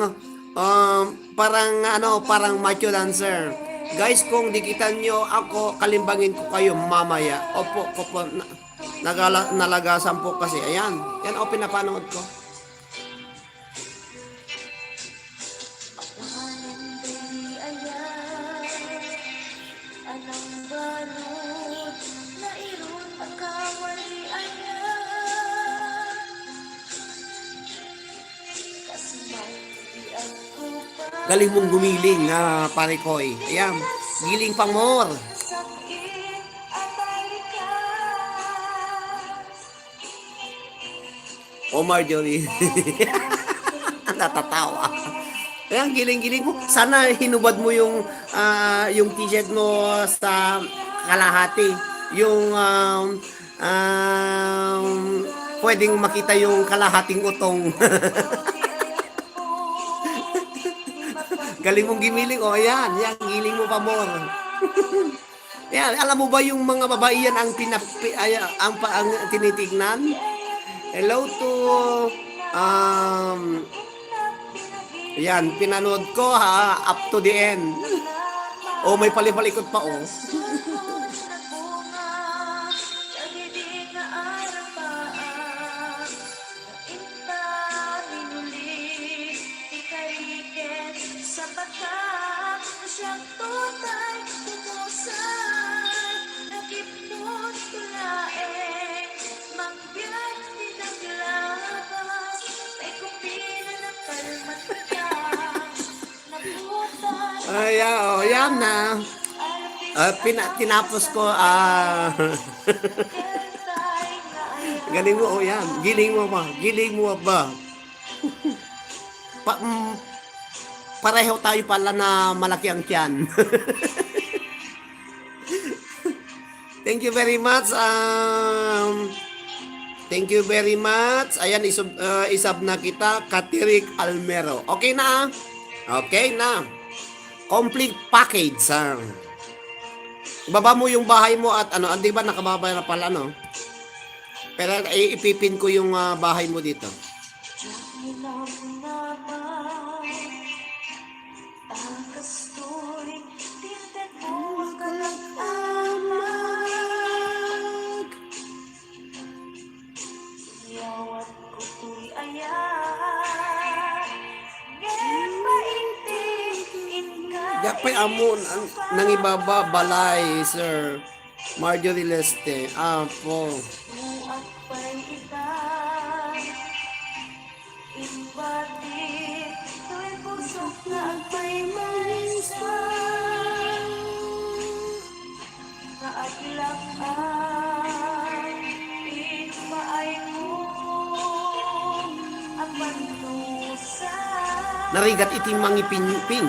um, parang, ano, parang macho dancer. Guys, kung dikitan nyo ako, kalimbangin ko kayo mamaya. Opo, opo, na, nagala-, nalagasan po kasi. Ayan, yan, o, pinapanood ko. Galing mong gumiling, ah, pare Koy. Ayan, giling pa more. O, Marjorie. Natatawa. Ayan, giling-giling mo. Sana hinubad mo yung, ah, yung t-shirt mo sa kalahati. Yung, um, um, pwedeng makita yung kalahating utong. Galing mong gimiling. O, ayan. Yan, giling mo pa more. Yan, alam mo ba yung mga babae yan ang pinap-, ay, ang pa-, ang tinitignan? Hello to, um, yan, pinanood ko, ha, up to the end. O, may palipalikot pa, o. Inta minuli ti kariken sa baka, siak tutay tumusay, nakipnot ko laeng mangbiag ti naglabas, ay kupina nakalmatkan. Ay, ah, oh, yan na. Ah, pina-, tinapos ko, ah. Galing mo, oh, yan. Giling mo ba? Giling mo ba? Pa-, mm, pareho tayo pala na malaki ang tiyan. Thank you very much. Um, thank you very much. Ayan, isub-, uh, isab na kita, Katirik Almero. Okay na, ah. Okay na. Complete package, ah. Ibaba mo yung bahay mo at ano, ah, di ba nakababa na pala, no? Pero i-, ipipin ko yung, ah, bahay mo dito. Diak pay ammo nang-, nangibaba balay, sir. Marjorie Leste. Apo. Narigat iti mangipin-pin.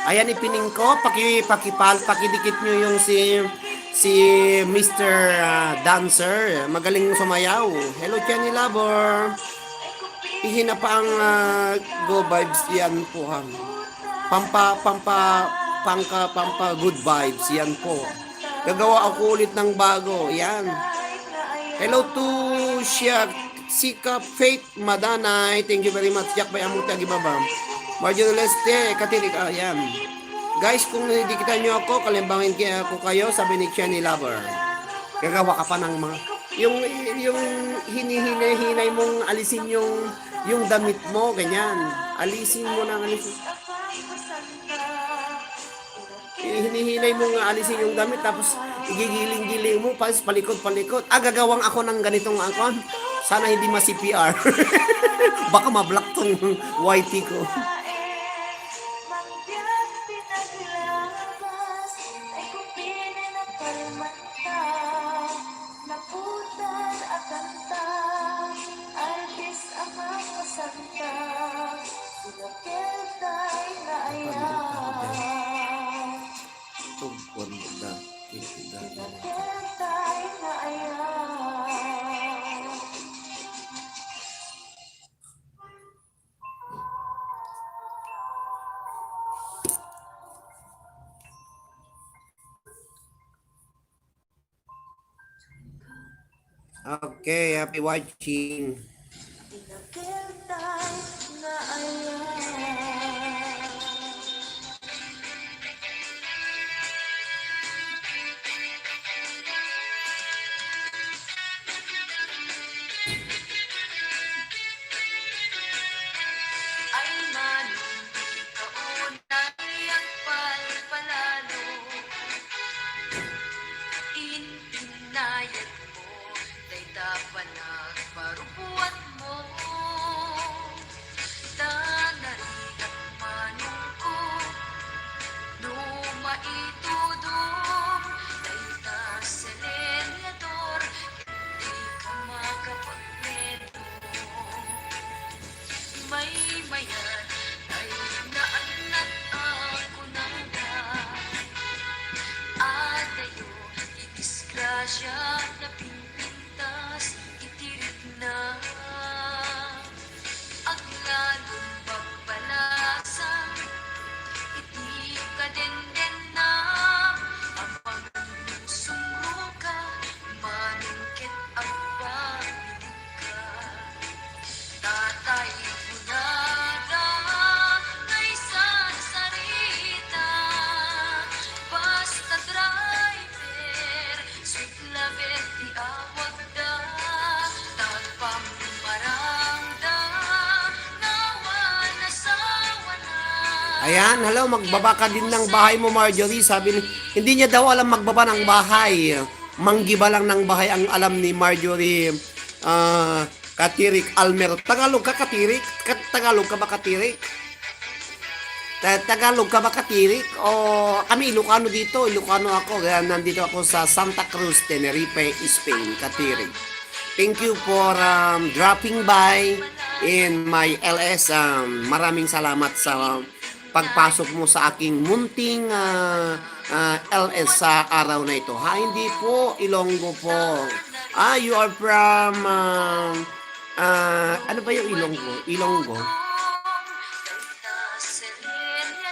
Ayan, ipining ko, paki-, pakipal-, pakidikit nyo yung si, si Mister, ah, Dancer. Magaling sumayaw. Hello, Jenny Lover. Ihina pa ang, ah, go vibes yan po, ha. Pampa, pampa, pangka, pampa good vibes yan po. Gagawa ako ulit ng bago. Yan. Hello to Shia Sika Faith Madanay. Thank you very much. Jack by Among Tagibaba. Marjorie Leste, Katirik. Ah, yan. Guys, kung nakikita nyo ako, kalimbangin kaya ako kayo, sabi ni Jenny Lover. Gagawa ka pa ng mga, yung, yung hinihinay-hinay mong alisin yung, yung damit mo, ganyan. Alisin mo na, alisin. Hinihinay mo nga alisin yung damit, tapos igigiling-giling mo, pas-, palikot-palikot. Ah, gagawang ako ng ganitong akon. Sana hindi ma-C P R. Baka ma-block tong Y T ko. Tugkon da, iti da, Okay, happy watching. Inayat mo, dayta panagparubuat mo. Ta narigat manungko, no maitudom, dayta selenyador, ket dika makapagmeno. Maymayan ay naannat a kunana, adayo ti disgrasia napimpintas iti rikna. Aglalon pagbalasang iti kadendenna, amangan no sumroka, manong ket agbabilinka. Tatay, kunada, naisarsarita, basta driver, sweet lover ti awagda, tagpammarangda, nawan asawana. Ayan, hello, magbaba ka din ng bahay mo, Marjorie. Sabi ni, hindi niya daw alam magbaba ng bahay. Manggiba lang ng bahay ang alam ni Marjorie. Ah, Katirik Almero. Tagalog ka, Katirik? Ka-, Tagalog ka ba, Katirik? Ta-, Tagalog ka ba, Katirik? O kami Ilocano dito? Ilocano ako. Kaya nandito ako sa Santa Cruz, Tenerife, Spain, Katirik. Thank you for, um, dropping by in my L S. Um, maraming salamat sa, um, pagpasok mo sa aking munting, ah, ah, L S sa araw na ito. Ha, hindi po, Ilonggo po. Ah, you are from, ah, ah, ano ba yung Ilonggo? Ilonggo?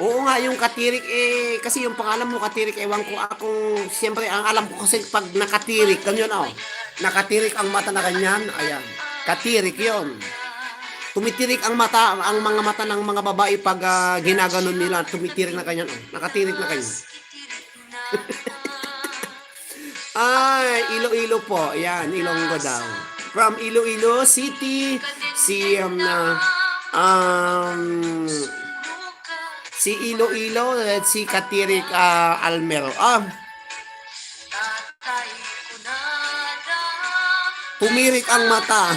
Oo nga, yung Katirik, eh, kasi yung pangalan mo, Katirik, ewan ko akong, siyempre, ang alam ko kasi pag nakatirik, ganyan, oh. Nakatirik ang mata na ganyan, ayan. Katirik yon. Tumitirik ang mata, ang mga mata ng mga babae pag, ah, ginaganon nila, tumitirik na ganyan, oh. Nakatirik na ganyan. Ay, Iloilo po. Ayan, Ilonggo daw. From Iloilo City, si, um, ah, um, si Iloilo, at si Katirik, ah, Almero. Ah. Tumirik ang mata.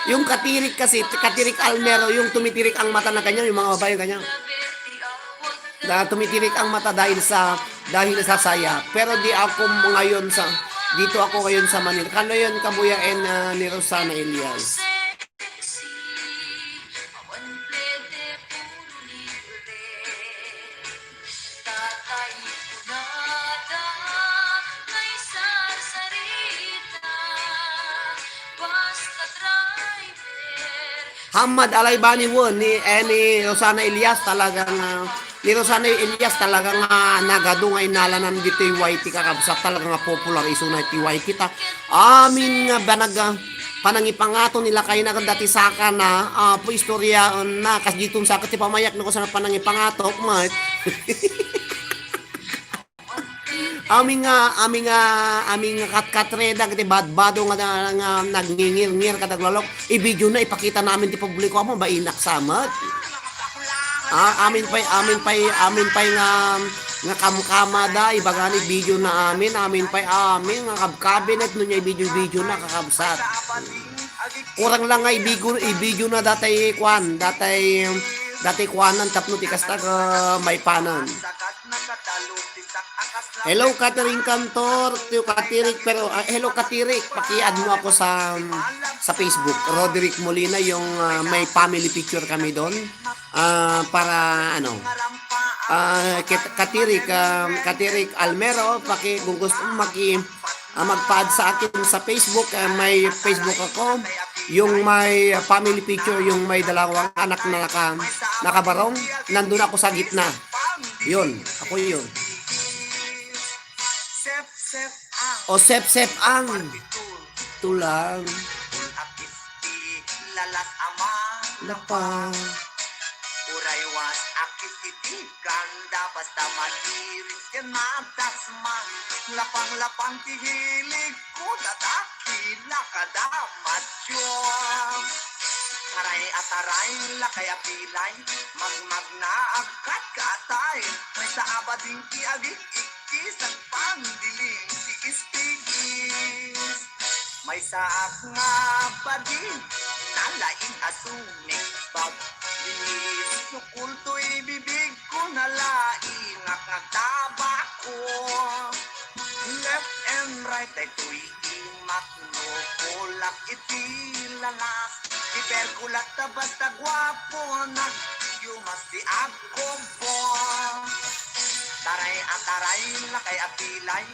Yung katirik kasi, Katirik Almero, yung tumitirik ang mata na ganyan, yung mga babae ganyan. Na tumitirik ang mata dahil sa, dahil sa saya. Pero di ako ngayon sa, dito ako ngayon sa Manila. Kano yun, kabuyaen, ah, ni Rosana Elias? Awan plede, puro libre. Hamad Alaybani wen ni, eh, ni Rosana Elias talaga nga, ni Rosana Elias talaga nga nagadu nga inalanan ditoy Y T, kakabsat, talaga nga popular isuna iti Y T ta. Amin nga banag, ah, panangipangato ni lakayna ken dati saka na, ah, pu istoryaen na, kas diton sa ket ti pamayakna ko sa panangipangato, met. Amin nga, amin nga, amin nga katkatreda, iti badbado nga, nga nagngingirngir, kadaglalok, i-video na, ipakita na amin ti publiko, amo, bainak sa met. Ah, amin pay, amin pay, amin pay nga, nga kamkamada, ibaga ni video na amin, amin pay, amin nga kabkabinet, no niya i-video-video na, kakabsat. Kurang lang nga i-video, i-video na datay kuan, datay, datay kuanan tapno ti kasta ka maipanan. Hello, Catherine Cantor, Tio Katirik, pero, ah, hello, Katirik, paki-add mo ako sa, sa Facebook, Roderick Molina, yung, ah, may family picture kami doon. Ah, para, ano, ah, Kat-, Katirik, ah, Katirik Almero, paki-, kung gusto mo maki-, ah, magpa-add sa akin sa Facebook, ah, may Facebook ako, yung may, ah, family picture, yung may dalawang anak na naka-, nakabarong, nandun ako sa gitna. Yun, ako yun. O Sep-Sep ang. Tulang. Lapang. Uray was akis iti ganda, basta mairing ken madasma. Lapang-lapang ti hilig ko, dadakila kada matyo. Taray a taray, lakay a pilay, magmagna agkat katay. Maysa a bading ti agik-ikkis, agpandiling, tigis-tigis. Maysa ak nga bading, nalaing a sumikbab. Linis no kulto ibibig ko, nalaing ak nga tabako. Left and right, daytoy imak no kulak iti lalas. Di perkulat ta basta guapo, nagyumas ti agkubbo. Taray a taray, lakay a pilay,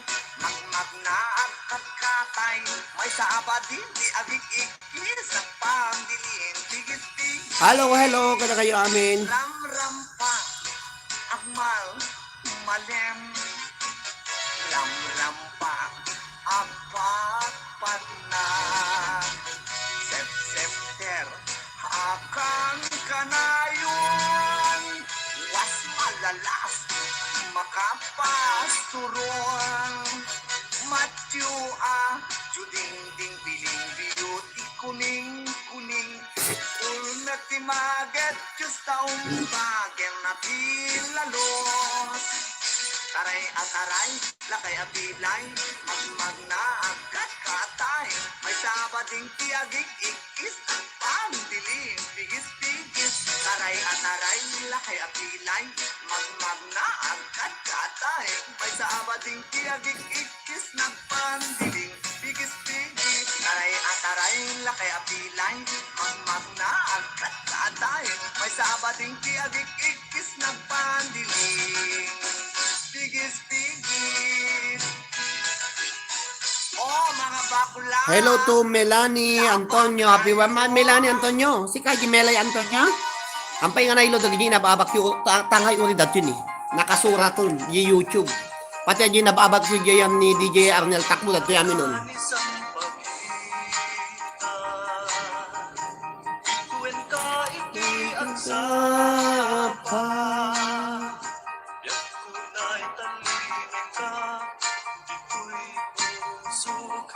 magmagna agkatkatay, maysa a bading ti agik-ikkis, agpandiling, tigis-tigis. Hello, hello, kada kayo amin. Ramrampa, agmal, malem. Ramrampa, agpatpatna. Sepsepter, akan kanayon. Was malalas, makapasturon. Matyo a, judingding, biling, biyuti, kuning, kuning. Ulmek ti maget, Diyos ta umbagen na ti lalos. Taray a taray, lakay a pilay, magmagna agkatkatay. Maysa a bading ti agik-ikkis, agpandiling, tigis-tigis. Taray a taray, lakay a pilay, magmagna agkatkatay. Maysa a bading ti agik-ikkis, nagpandiling, tigis-tigis. Taray a taray, lakay a pilay, magmagna agkatkatay. Maysa a bading ti agik-ikkis, nagpandiling, tigis-tigis. Oh, mga bakla. Hello to Melanie Antonio. Happy wa-, ma-, Melanie Antonio. Sika di Melay Antonio? Ampay nga nailo dagiti nababakyo, ta-, tangay uri dagiti ni. Nakasuraton, di YouTube. Pati di nababakyo diyan ni D J Arnel Takbo, dagiti amin nun. Sapa. Biag ko na italibin ka, ditoy pusok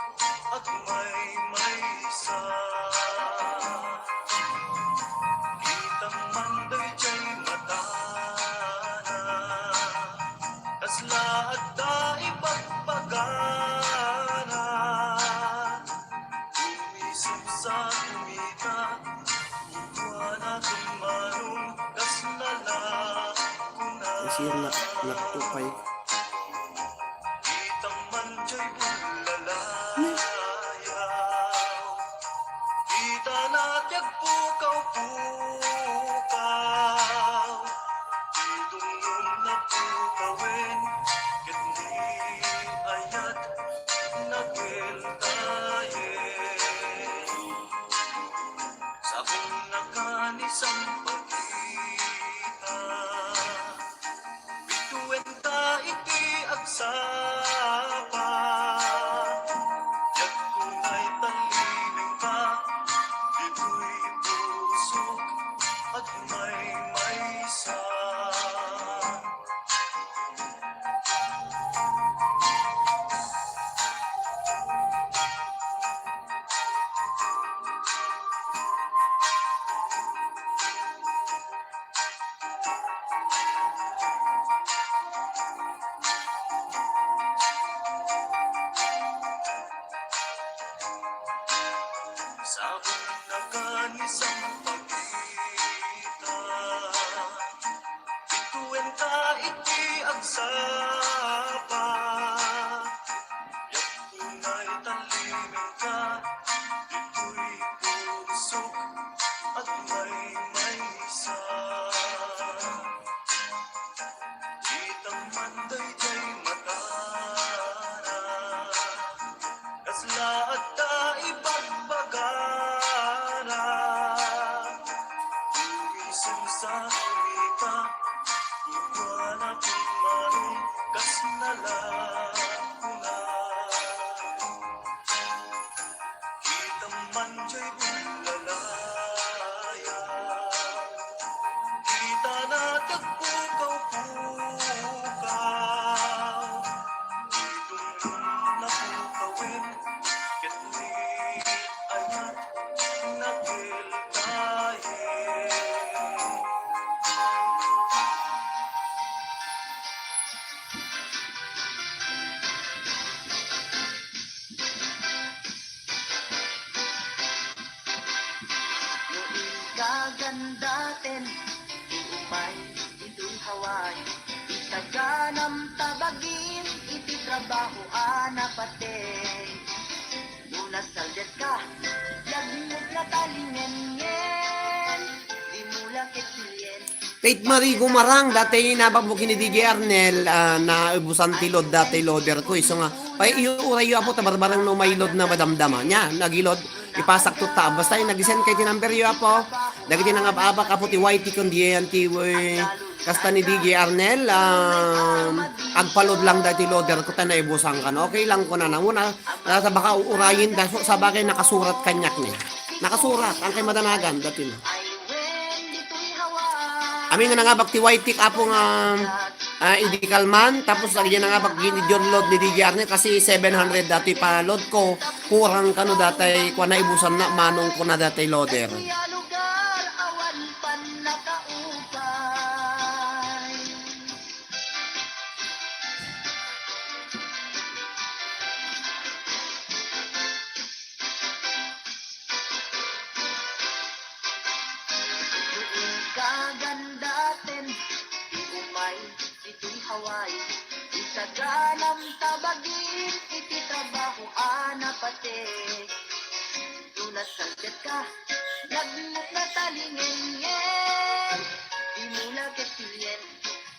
agmaymaysa. Kitang man daydiay matana, kasla adda ibagbagana. Umisip sa kumita, kukuana tummanong kasla la kuna. Kasi yung nak-, nakto pay. Itang man jay bulalayaw. Kita na ti agpukaw-pukaw. Idumdum na pukawen, ket ni ayat nagweltayen. Sabong na Sabong na kanisampagita, ituenta iti agsapa. Yak unay talimenka, itoy pursok, agmaymaysa. Kitang man daydiay matara, kasla adda ibagbagara. Umisem sa kumita, kukuana ti manong, kasla kuna. Kitang man jay bullalaya, kita na tagpukaw-pukaw. Itunong na pukawen, ket ni ayat na keltayen. No inkagandaten, umay ditoy Hawaii, isaganam ta bagim iti trabaho a napateg. No nasaldetka, yagmut na talingengen, di mula ket pilien. Faith Marie Gumarang, dati nababok ni D J Arnel, ah, naubusan ti load dati loader ko. Isu nga, pay, iyo, uray yo, apo, ta barbareng no may load na madamdama. Nia, nagilod, ipasak to ta. Basta yung nag-send kay ti number yo, apo. Dagiti nangab-abak, apo, ti Y T kundi yan, ti, eh, kasta ni D J Arnel, ah, agpa-load lang dati loader ko, ta naibusan ka, no? Okay lang ko na, na. Muna, nasa baka uurayin, da, so, sabagay nakasurat kanyak ni. Nakasurat, ang kay madanagan, dati na. Amin nga nangabak ti Y T, apo nga, ah, idi kalman, tapos lagi nangabak gini John load ni D J Arnel kasi seven hundred dati pa load ko, kurang kano datay, kwa naibusan na, manong ko na datay loader. Kagandaten, ti umay, ditoy Hawaii, isaganam ta bagim iti trabaho a napateg. No nasaldetka, nagmut na talingengen, di mula ket pilien,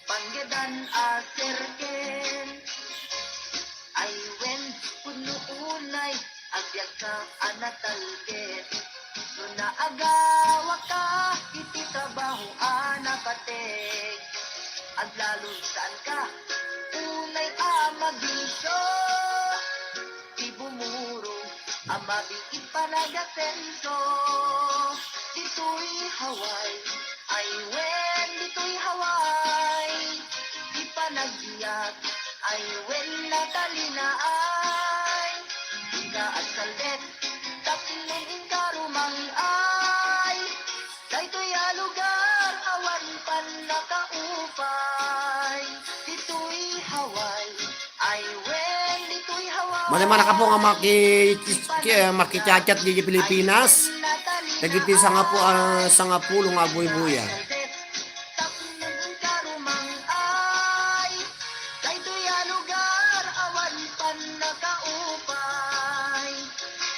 panggedan a serken. Ay wen, pudno unay, agbiagka a natalged. No naagawaka iti trabaho a napateg, aglalon saanka unay a magisyo. Ti bumuro a mabiit panagasenso ditoy Hawaii. Ay wen, ditoy Hawaii, ti panagbiag. Ay wen, Natalina, ay dika agsaldet tapno inka rumang-ay. Daytoy a lugar awan pannakaupay. Ditoy Hawaii, ay wen, ditoy Hawaii. Mali man nakapo nga maki-, ki-, makichat-chat di Pilipinas. Dagiti sangapu-, ah, sangapulo nga buybuya. Tapno inka rumang-ay. Daytoy a lugar awan pannakaupay.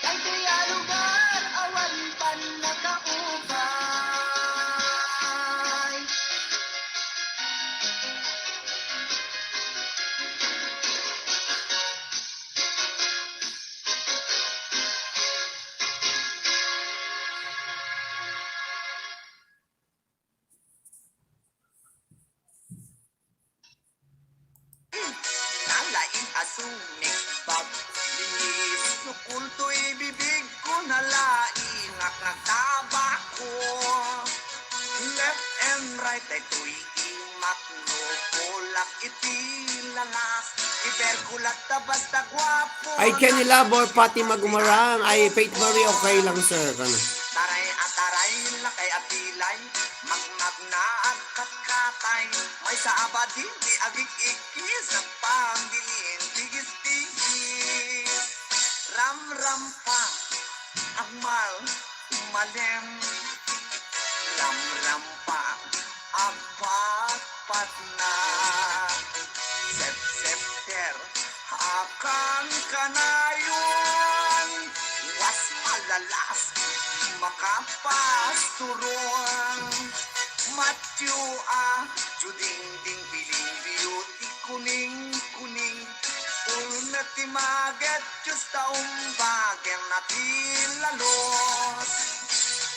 Daytoy a lugar awan pannakaupay. Nalaing a sumikbab, linis no kultoy bibig ko, nalaing a katabako. Left and right, daytoy imat no kulak iti lanas. Iberkulat ta basta guapo. Ay, Kenny Labor, Fatima Gumarang, ay, Faith Marie, okay lang, sir. Kano? Taray, ataray, lakay, abilay, magmagna, agkatkatay, maysa a badin, di agik-ikkis, agpambilin, tigis-tigis, ramrampa, ang Mal, malem, lamlampa, agpatpatna. Sepsepter, akan kanayon, was malalas, makapasturon. Matyo a, judingding, biling, biuti, kuning, kuning. Ulmet ti maget, Diyos ta umbagen na ti lalos.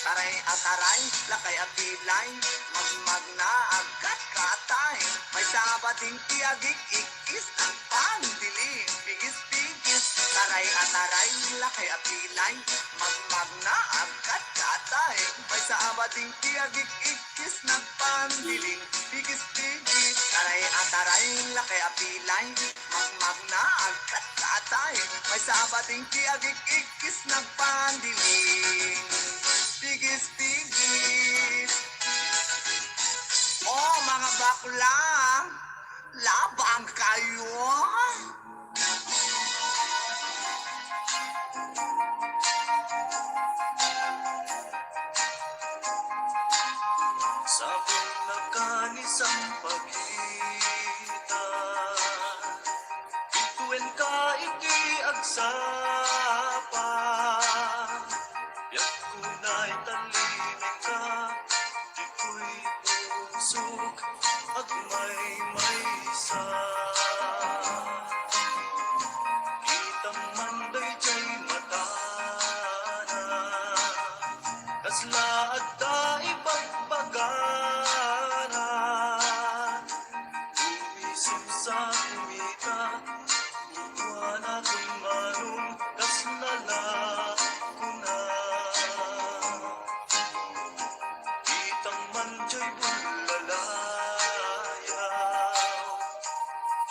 Taray a taray, lakay a pilay, magmagna, agkatkatay. Maysa a bading ti agik-ikkis, nagpandili, pigis-pigis. Taray a taray, lakay a pilay, magmagna, agkatkatay. Maysa a bading ti agik-ikkis, nagpandiling, pigis-pigis. Taray a taray, lakay a pilay, magmagna, agkatkatay. Maysa a bading ti agik-ikkis, nagpandiling, pigis-pigis. Oh, mga bakla, labang kayo. Sabong na kanisan pagita, ituen ka iti agsapa. Biag kunay talimingka, ditoy pusok agmaymaysa. Kitam man daydiay matana, kasla adda ibagbagana. Umisip sa kumita, kukuana kun manong kasla la kuna. Kitang man diay bullalayaw,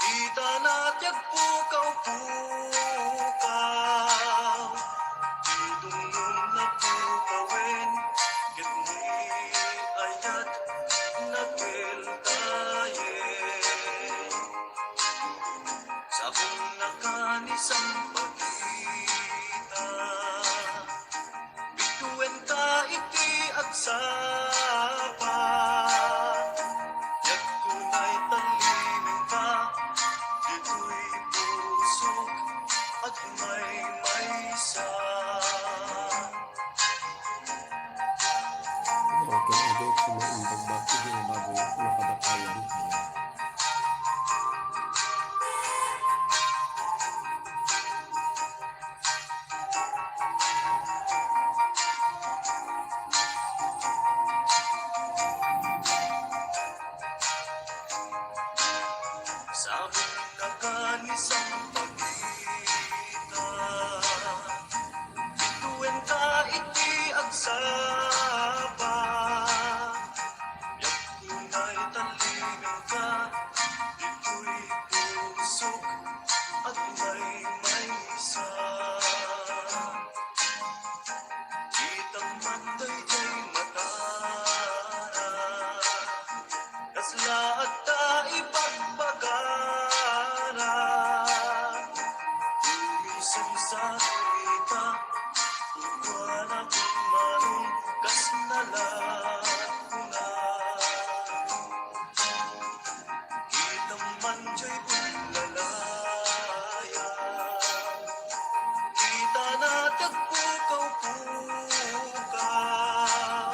kita na ti agpukaw-pukaw. Ti dumdum na pukawen, ket ni ayat na keltayen. Sabong na kanisan pagita, bituen ka iti agsapa. Biag kunay talimingka, ditoy pusok agmaymaysa. Okay, adu, kumain bagbag, hindi na bago, nakadakayan. Sabong na kanisan pagita, bituen ka iti agsapa. Biag kunay talimingka, ditoy pusok agmaymaysa. Kitang man daydiay matana, kasla adda ibagbagana. Umisip sa kumita, kukuana kun manong kasla la kuna. Kitang man diay bullalayaw, kita na ti agpukaw-pukaw.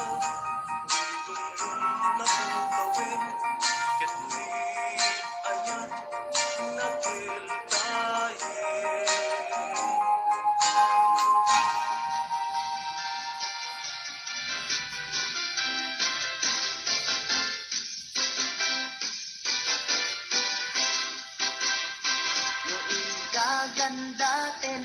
Ti dumdum na pukawen, ket ni ayat na keltayen. No ikagandaten,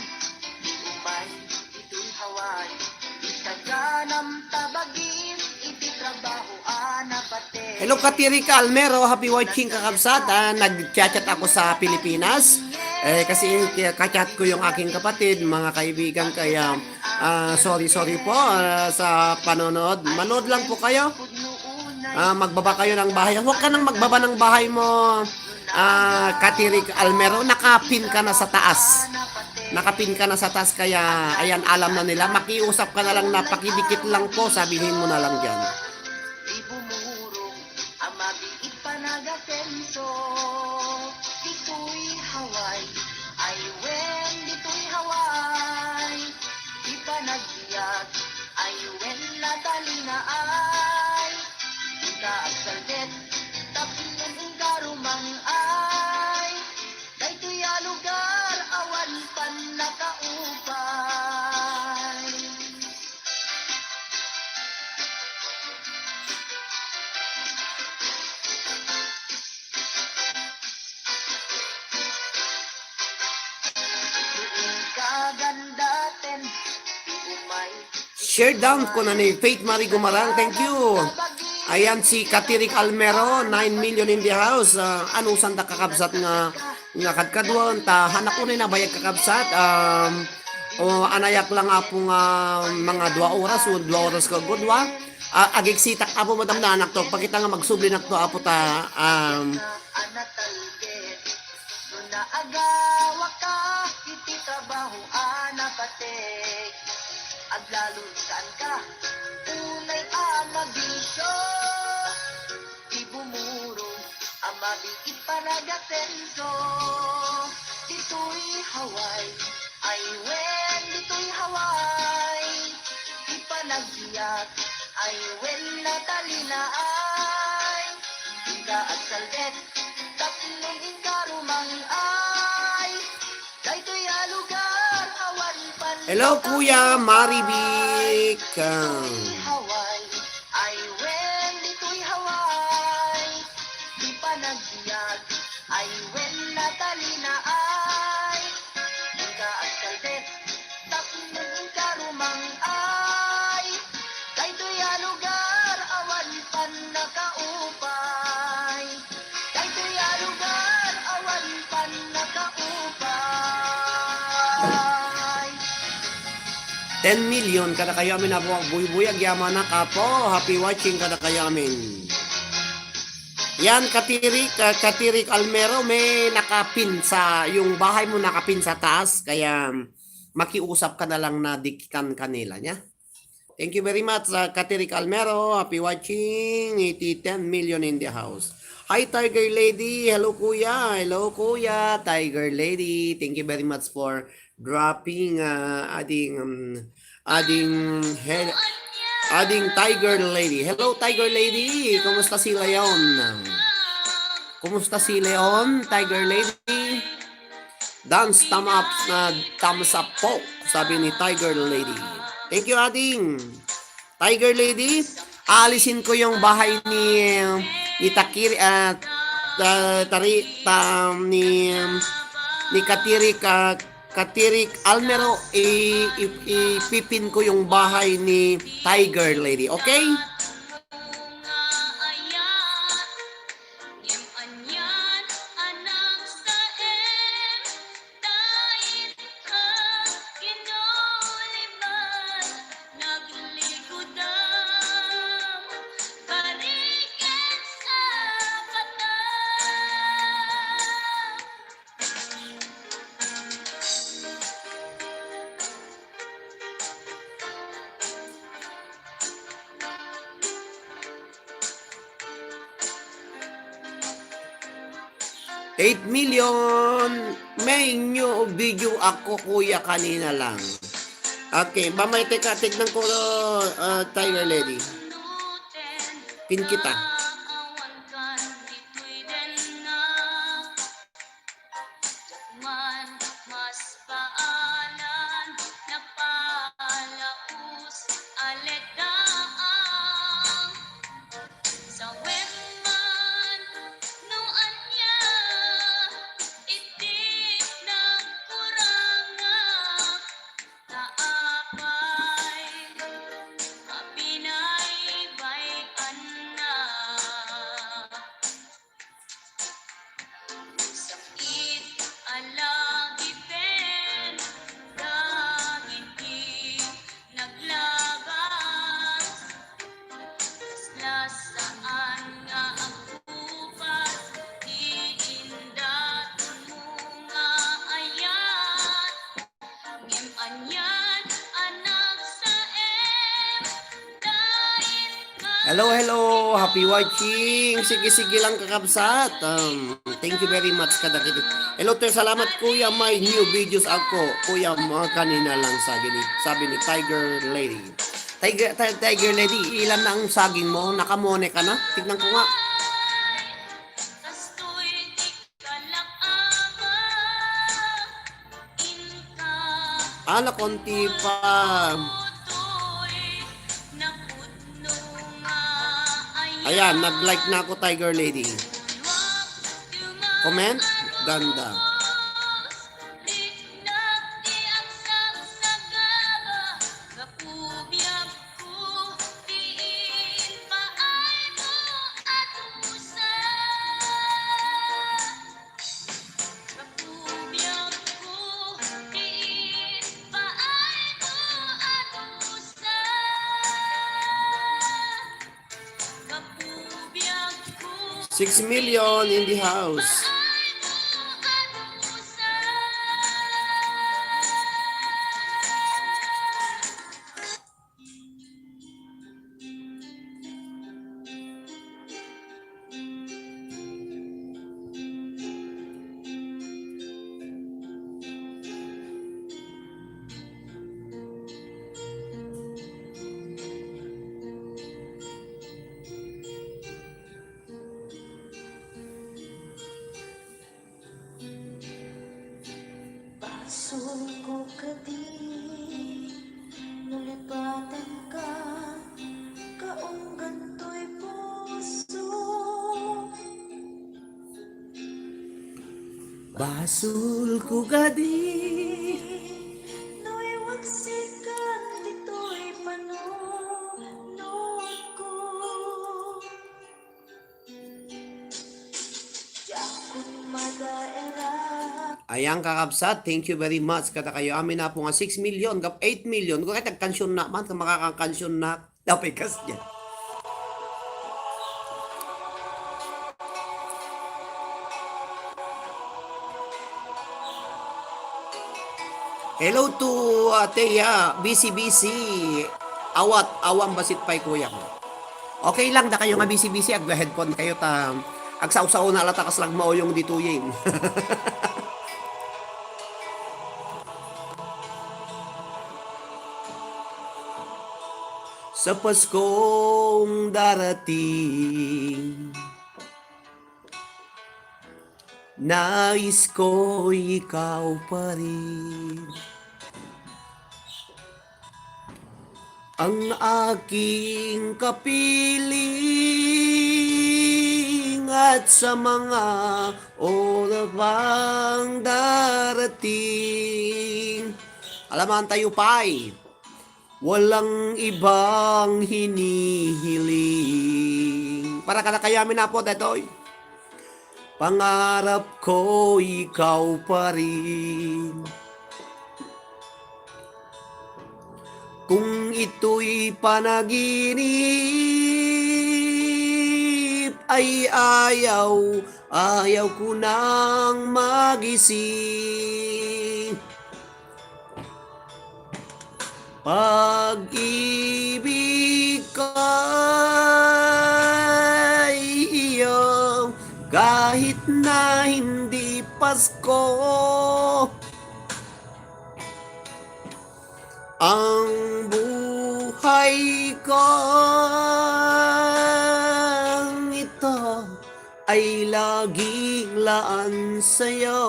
di umay iti Hawaii, ikaganam ta bagim iti trabaho a napateg. Hello, Katirika Almero. Happy watching, kakabsat. Ah, nag-chat-chat ako sa Pilipinas. Eh, kasi kaya ka-chat ko yung aking kapatid, mga kaibigan, kaya Ah, sorry, sorry po, ah, sa panonood. Manood lang po kayo. Ah, magbaba kayo ng bahay. Huwag ka nang magbaba ng bahay mo, ah, Katirik Almero. Nakapin ka na sa taas. Nakapin ka na sa taas, kaya ayan, alam na nila. Makiusap ka na lang na pakidikit lang po, sabihin mo na lang dyan. Share down ko na ni Faith Marie Gumarang. Thank you. Ayan si Katirik Almero, nine million in the house. Ah, ano sanda kakabsat nga, nga kadkaduan? Ta, hanak ko na nabayag kakabsat. Um, o, anayak lang, Apo, nga mga dua oras, o dua oras ka gudwa. Ah, agiksitak, Apo, madam na anak to. Pakita nga magsubli nak to, Apo, ta, um, Hello, Kuya Maribik. Ten million kadakayo amin, Apo, agbuybuy, agyamanak, Apo. Happy watching kadakayo amin. Yan, Katirik, ah, Katirik Almero, may nakapin sa, yung bahay mo nakapin sa taas, kaya makiusap ka na lang na dikitan kanila niya. Thank you very much, uh, Katirik Almero. Happy watching. Iti ten million in the house. Hi, Tiger Lady. Hello, Kuya. Hello, Kuya. Tiger Lady. Thank you very much for dropping, uh, adding, um, adding, he-, adding Tiger Lady. Hello, Tiger Lady. Kumusta si Leon? Kumusta si Leon, Tiger Lady? Dance, thumb up, na thumbs up po, sabi ni Tiger Lady. Thank you, Ading. Tiger Lady, aalisin ko yung bahay ni, ni Takiri, ah, ta-, tari-, ta-, ni, ni Katirik, ah, Katirik Almero, i-, i-, ipipin ko yung bahay ni Tiger Lady, okay? Eight million. May new video ako, kuya, kanina lang. Okay, mamay, teka, tignan ko, uh, Tiger Lady. Pin kita. Hello, hello. Happy watching. Sige, sige lang, kakabsat. Um, thank you very much kadagiti. Hello, Ter. Salamat, Kuya. My new videos ako. Kuya, mga kanina lang sabi ni, sabi ni Tiger Lady. Tiger, Ti-, Tiger Lady, ilan na ang saging mo? Nakamone ka na? Tignan ko nga. Ala, konti pa. Ayan, nag-like na ako, Tiger Lady. Comment? Ganda. Six million in the house. Basolko kadi no lipatanka, kaunggantoy puso. Basolko kadi no iwagsikan ditoy panunotko. Ayan, kakabsat, thank you very much. Kadakayo amin, Apo, nga six million, gap eight million. Kung kahit agkansyonna man, kung makakangkansyonna, dapat kas niya. Hello to, uh, Thea, busy, busy. Awat, awan basit pay, kuya ko. Okay lang, dakayo nga busy-busy, agga-headphone kayo ta agsawsaw na lata kas lang mauyong ditoyen. Sa Paskong darating, nais ko ikaw pa rin. Ang aking kapiling at sa mga oras pang darating. Alaman tayo pay. Walang ibang hinihiling. Para kadakayo amin, Apo, daytoy. Pangarap ko ikaw pa rin. Kung ito'y panaginip, ay ayaw, ayaw ko nang magising. Pag-ibig ko'y iyong kahit na hindi Pasko. Ang buhay kong ito ay laging laan sa'yo.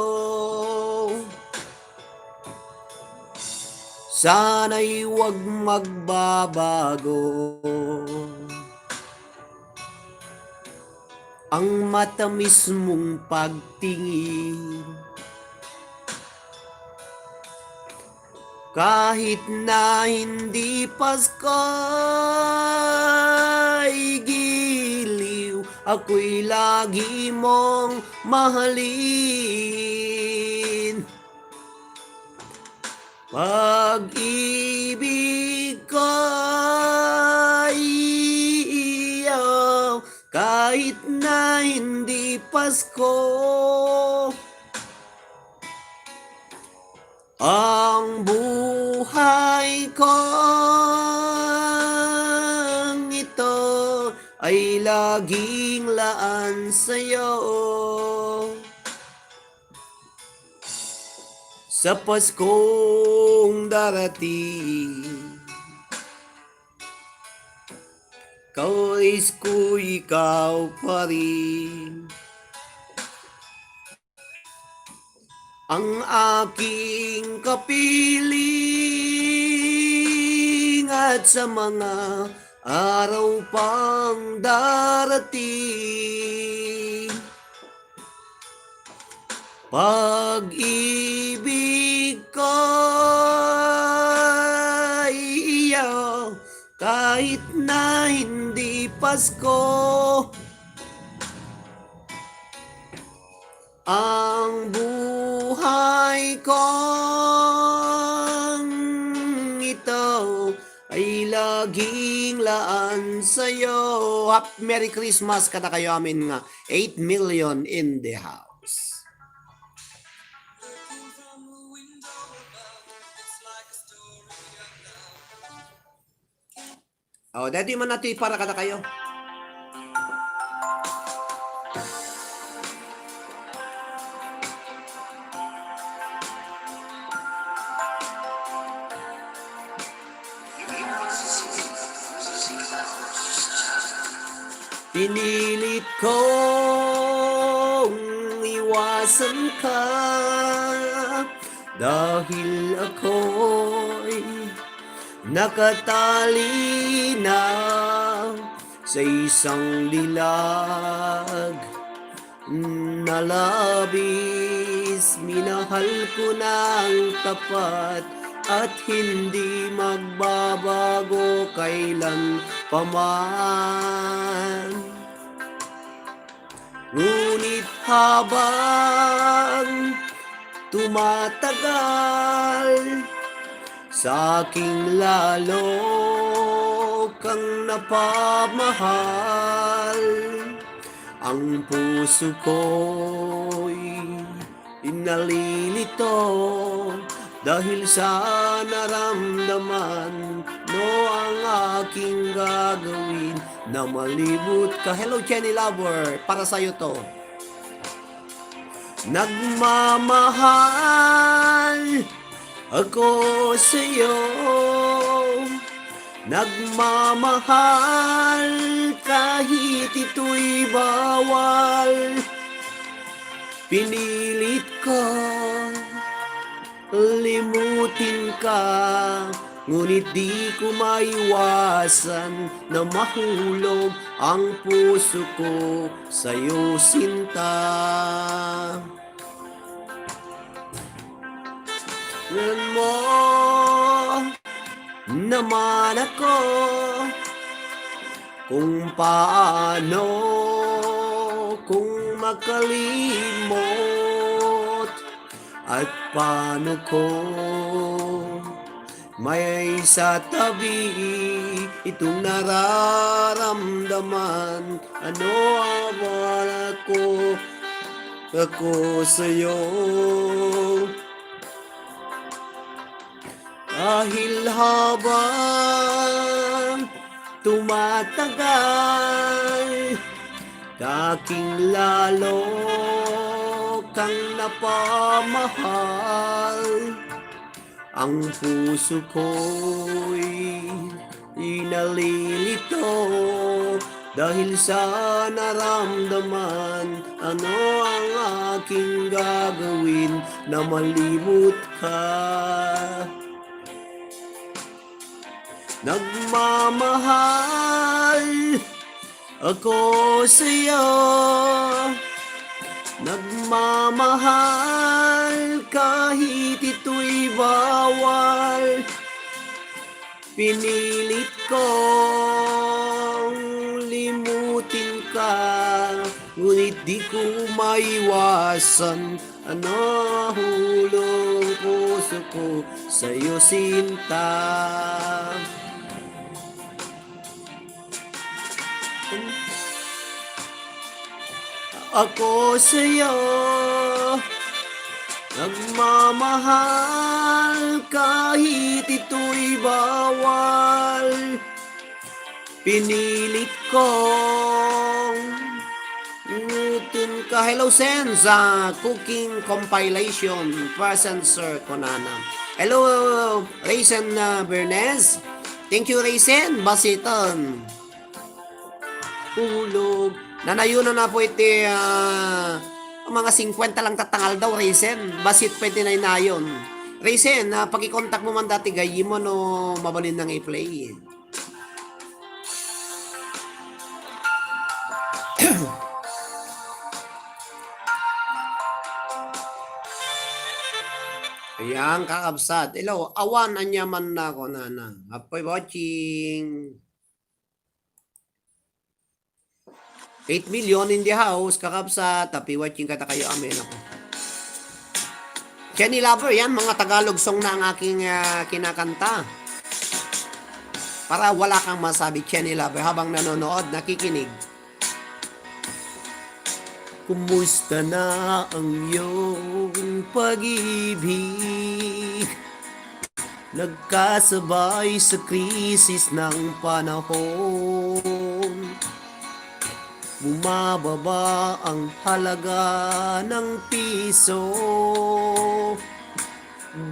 Sana'y huwag magbabago ang matamis mong pagtingin. Kahit na hindi Pasko ay giliw, ako'y lagi mong mahalin. Pag-ibig ko ay iyo, kahit na hindi Pasko. Ang buhay kong ito laging laan sayo. Sa Paskong darating, kais ko ikaw pa rin. Ang aking kapiling at sa mga araw pang darating. Pag-ibig ko, iyo, kahit na hindi Pasko. Ang buhay kong ito ay laging laan sa'yo. Hap-, Merry Christmas kadakayo amin nga eight million in the house. Oh, dati man nato para kadakayo. Pinilit kong iwasan ka dahil ako'y nakatali na sa isang dilag na labis. Minahal ko nang tapat at hindi magbabago kailan pa man. Ngunit habang tumatagal, sa aking lalo kang napamahal. Ang puso ko'y nalilito dahil sa naramdaman mo. Ang aking gagawin na malibot ka. Hello, Jenny Lover. Para sa'yo to. Nagmamahal ako sa'yo. Nagmamahal kahit ito'y bawal. Pinilit ko limutin ka, ngunit di ko maiwasan na mahulog ang puso ko sa'yo, sinta. Alam mo naman ako kung paano kung makalimot at paano ko maisatabi itong nararamdaman. Ano ang wala ko, ako sa'yo? Dahil habang tumatagal, aking lalo kang napamahal. Ang puso ko'y nalilito dahil sa naramdaman. Ano ang aking gagawin na malimot ka? Nagmamahal ako sa'yo. Nagmamahal kahit ito'y bawal. Pinilit kong limutin ka, ngunit di ko maiwasan. Ano hulong puso ko sa'yo, sinta? Ako sa'yo nagmamahal kahit ito'y bawal. Pinilit kong ngutin ka. Hello, Sen, sa cooking compilation. Present, sir, kunana. Hello, Raisin, uh, Bernes. Thank you, Raisin. Basiton. Ulog. Nanayunan na po iti, ah, mga singkwenta lang tatangal daw, Raisin. Basit pa iti naynayon. Raisin, ah, pakikontak mo man dati gayyem mo no mabalin nang i-play. Ayan, kakabsat. Hello, awan, ania man na ako, nana. Apoy watching. Eight million in the house, kakabsat. Happy watching kada kayo. Amen ako. Jenny Lover, yan, mga Tagalog song na ang aking, ah, kinakanta. Para wala kang masabi, Jenny Lover, habang nanonood, nakikinig. Kumusta na ang iyong pag-ibig? Nagkasabay sa krisis ng panahon. Bumababa ang halaga ng piso.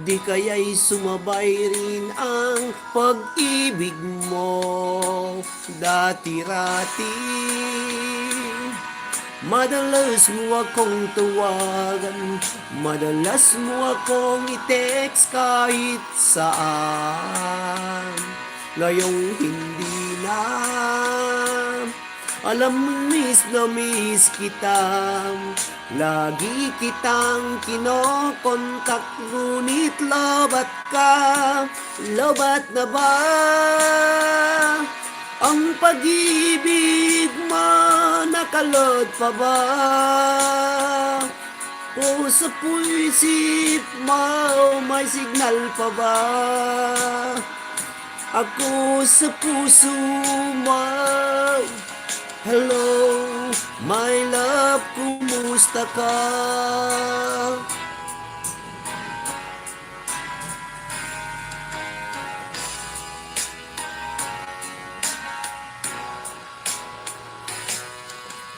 Di kaya'y sumabay rin ang pag-ibig mo dati-rati? Madalas mo akong tawagan, madalas mo akong i-text kahit saan. Ngayong hindi na, alam mong miss na miss kita. Lagi kitang kinokontak, ngunit lobat ka. Lobat na ba ang pag-ibig mo? Nakalod pa ba? O sa puisip mo, may signal pa ba? Ako sa puso mo. Hello, my love, kumusta ka?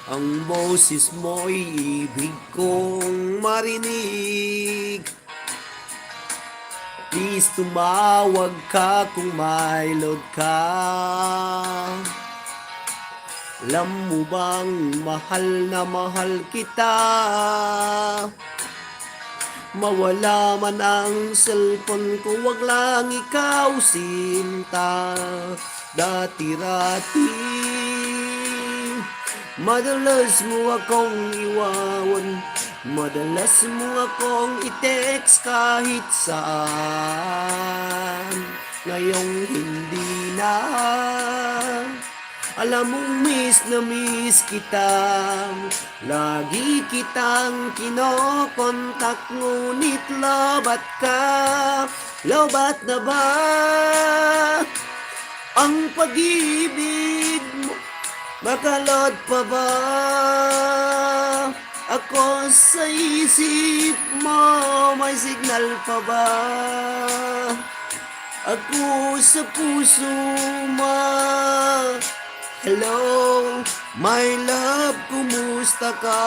Ang boses mo'y ibig kong marinig. Please, tumawag ka kung may load ka. Alam mo bang mahal na mahal kita? Mawala man ang cellphone ko, wag lang ikaw sinta. Dati-rati, madalas mo akong iwawan, madalas mo akong i-text kahit saan. Ngayong hindi na, alam mong miss na miss kita. Lagi kitang kinokontak, ngunit lobat ka. Lobat na ba ang pag-ibig mo? Makalod pa ba ako sa isip mo? May signal pa ba ako sa puso mo? Hello, my love, kumusta ka?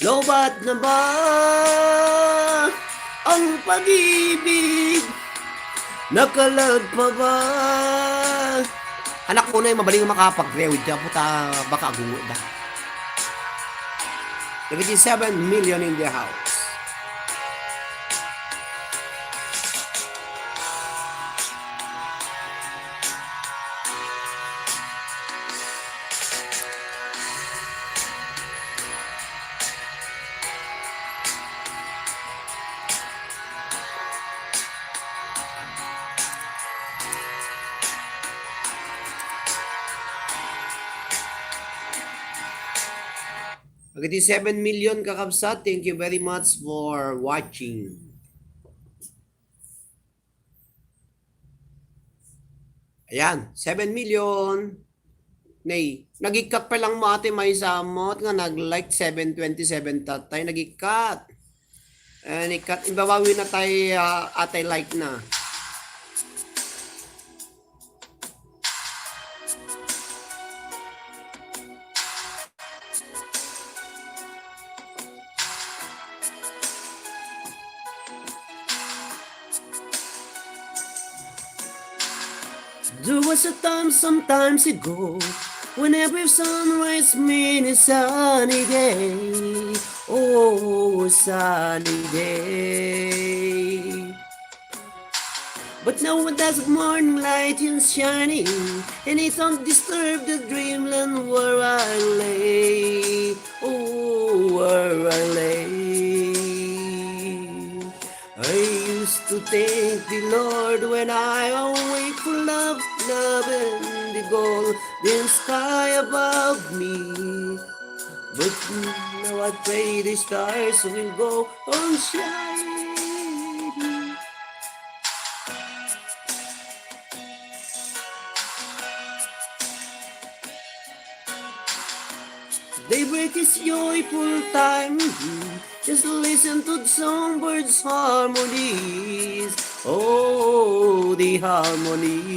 Lobat na ba ang pag-ibig? Nakalag pa ba? Anak ko na yung mabaling makapag-rewid dyan. Puta, baka agungo da. Seventy-seven million in the house. Dagiti seven million, kakabsat, thank you very much for watching. Ayan, seven million. Nay, nagikkat pa lang mo, ate, maysa met nga nag-like, seven twenty-seven tatay, nagikkat. Eh, nikkat, ibabawi na tay, ah, atay like na. There was a time, sometimes ago, when every sunrise meant a sunny day. Oh, a sunny day. But now a dazzle morning light is shining, and it don't disturb the dreamland where I lay. Oh, where I lay. I used to thank the Lord when I awake, full of love and the golden sky above me. But now I pray the stars will go on shining. Daybreak is joyful time. Just listen to the songbirds' harmonies. Oh, the harmonies.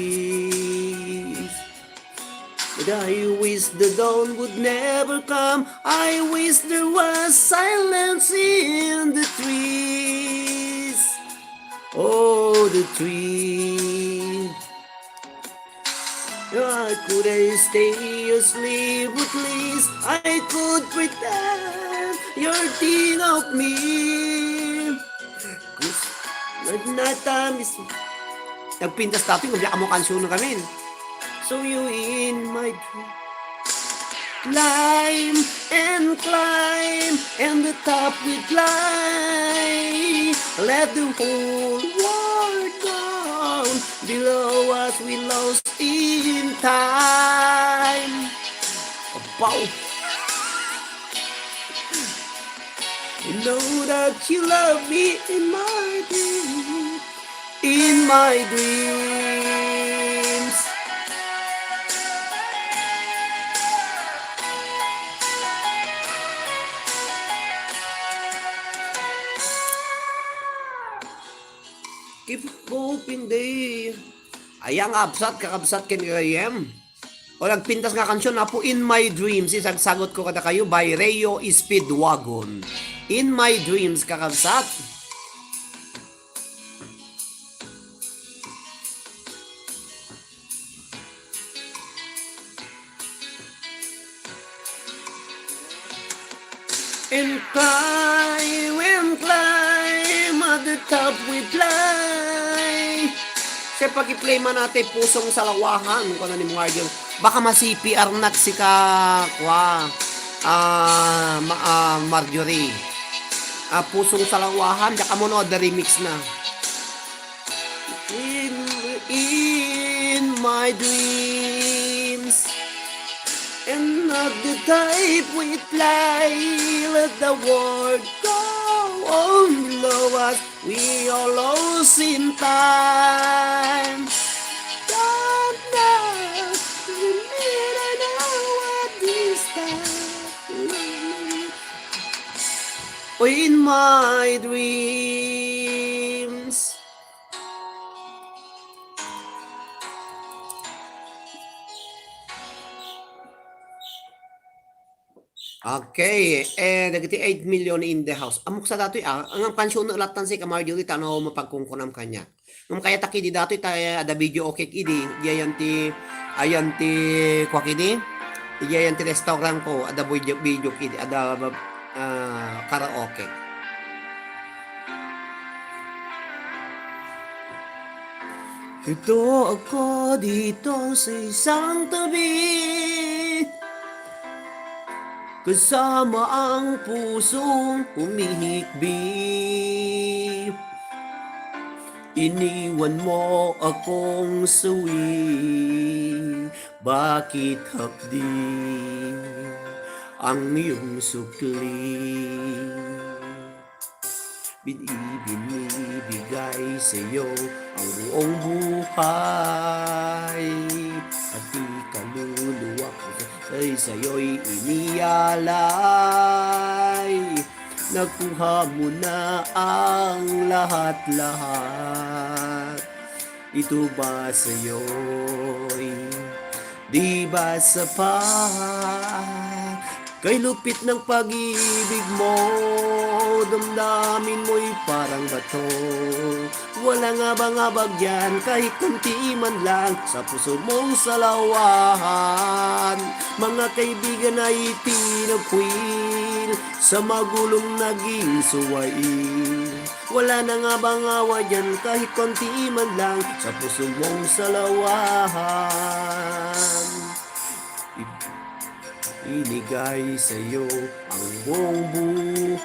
But I wish the dawn would never come. I wish there was silence in the trees. Oh, the trees. I could I stay asleep, at least I could pretend you're thinking of me. 'Cause when night time is... Nagpintas datoy, nga diak ammo kansuno kami. So you in my dream. Climb and climb, and the top we fly. Let the whole world down below us, we lost in time. Abaw. I know that you love me in my dreams. In my dreams. Keep hoping, day. Aya nga absat, kakabsat ken gayem. O nagpintas nga kansion, Apo, In My Dreams, isagsagutko kadakayo by Rayo Speedwagon. In My Dreams, kakabsat. And climb and climb, at the top we fly. Siya, pag-i-play man natin, Pusong Salawahan, kung ano ni Marjo. Baka ma-C P R nak sika, kwa, ah, ma-, ah, Marjorie. Ah, Pusong Salawahan, diak ammo no, the remix na. In, in my dreams, and not the type we fly, let the world go on below us. We are lost in time. Don't know, we never know what this time. In my dreams. Okay, eh, dagiti eight million in the house. Ammok sa datoy, ah, ang kansion no latan si Ka Marjorie, tano mapagkunkunam kanya. Ngem kayat a kidi datoy ta, eh, adda video okay idi, diayan ti, ayan ti, kua kidi, diayan ti restaurant ko, adda video, video kidi, adda, ah, karaoke. Ito ako dito sa isang tabi, kasama ang pusong humihikbi. Iniwan mo akong sawi, bakit hapdi? ang iyong sukli. Bin-, ibinibigay sa'yo ang buong buhay. At ikaluluwa ko ay sa'yo'y inialay. Nakuha mo na ang lahat-lahat. Ito ba sa'yo'y di ba sapat? Kay lupit ng pag-ibig mo, damdamin mo'y parang bato. Walang abang-abag yan, kahit konti man lang, sa puso mong salawahan. Mga kaibigan ay tinakwil, sa magulong naging suwail. Wala nang abang-abag yan, kahit konti man lang, sa puso mong salawahan. Inigay sa'yo ang buong buhay,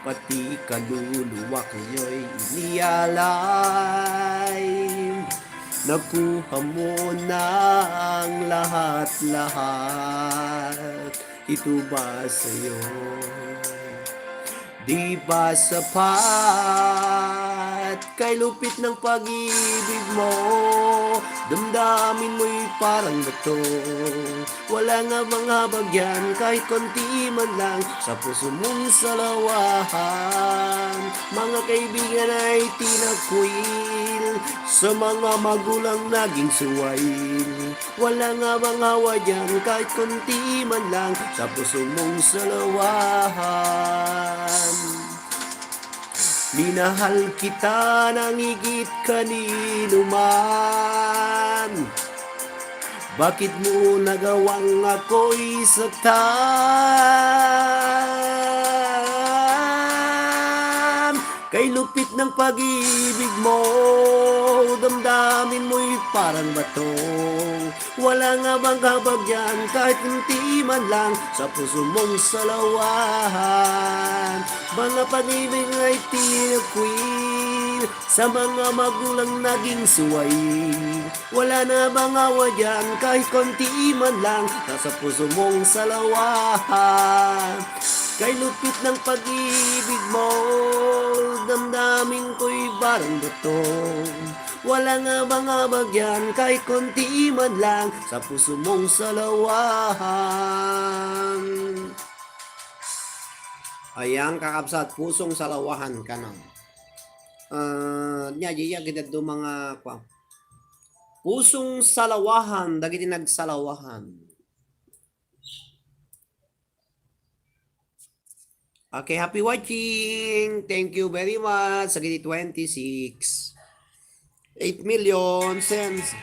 pati kaluluwa ko'y inialay. Nakuha mo na ang lahat-lahat. Ito ba sa'yo di ba sapat? Kay lupit ng pag-ibig mo, damdamin mo'y parang bato. Walang abang-abag yan, kahit konti man lang, sa puso mong salawahan. Mga kaibigan ay tinakwil, sa mga magulang naging suwail. Walang abang-abag yan, kahit konti man lang, sa puso mong salawahan. Minahal kita ng higit kanino man. Bakit mo nagawang ako'y saktan? Kay lupit ng pag-ibig mo, damdamin mo'y parang bato. Walang abang-abag yan, kahit konti man lang, sa puso mong salawahan. Mga pag-ibig ay tinakwil, sa mga magulang naging suwail. Wala nang abang-abag yan, kahit konti man lang, nasa puso mong salawahan. Kay lupit ng pag-ibig mo, damdamin ko'y parang bato. Walang abang-abag yan, kahit konti man lang, sa puso mong salawahan. Ayan, kakabsat, pusong salawahan kanon. Ah, nia, diak ket adu mga, kua, pusong salawahan dagiti nagsalawahan. Okay, happy watching. Thank you very much. Dagiti twenty-six. Eight million cents.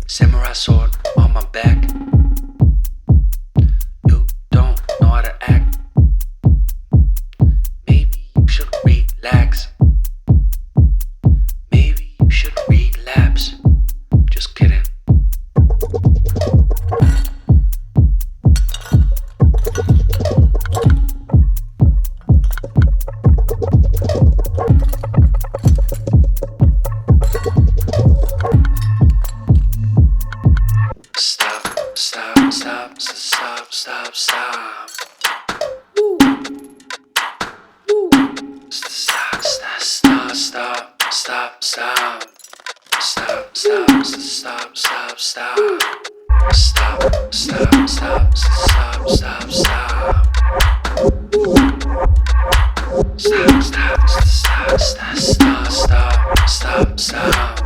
Samurai sword on my back. You don't know how to act. Maybe you should relax. Maybe you should relapse. Just kidding. Stop, stop, stop, stop, stop, stop. Woo. Woo. Stop, stop, stop, stop, stop, stop. Stop, stop, stop, stop, stop. Stop, stop, stop, stop, stop, stop. Stop, stop, stop, stop, stop, stop, stop.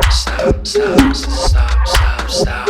Stop, stop, stop, stop, stop.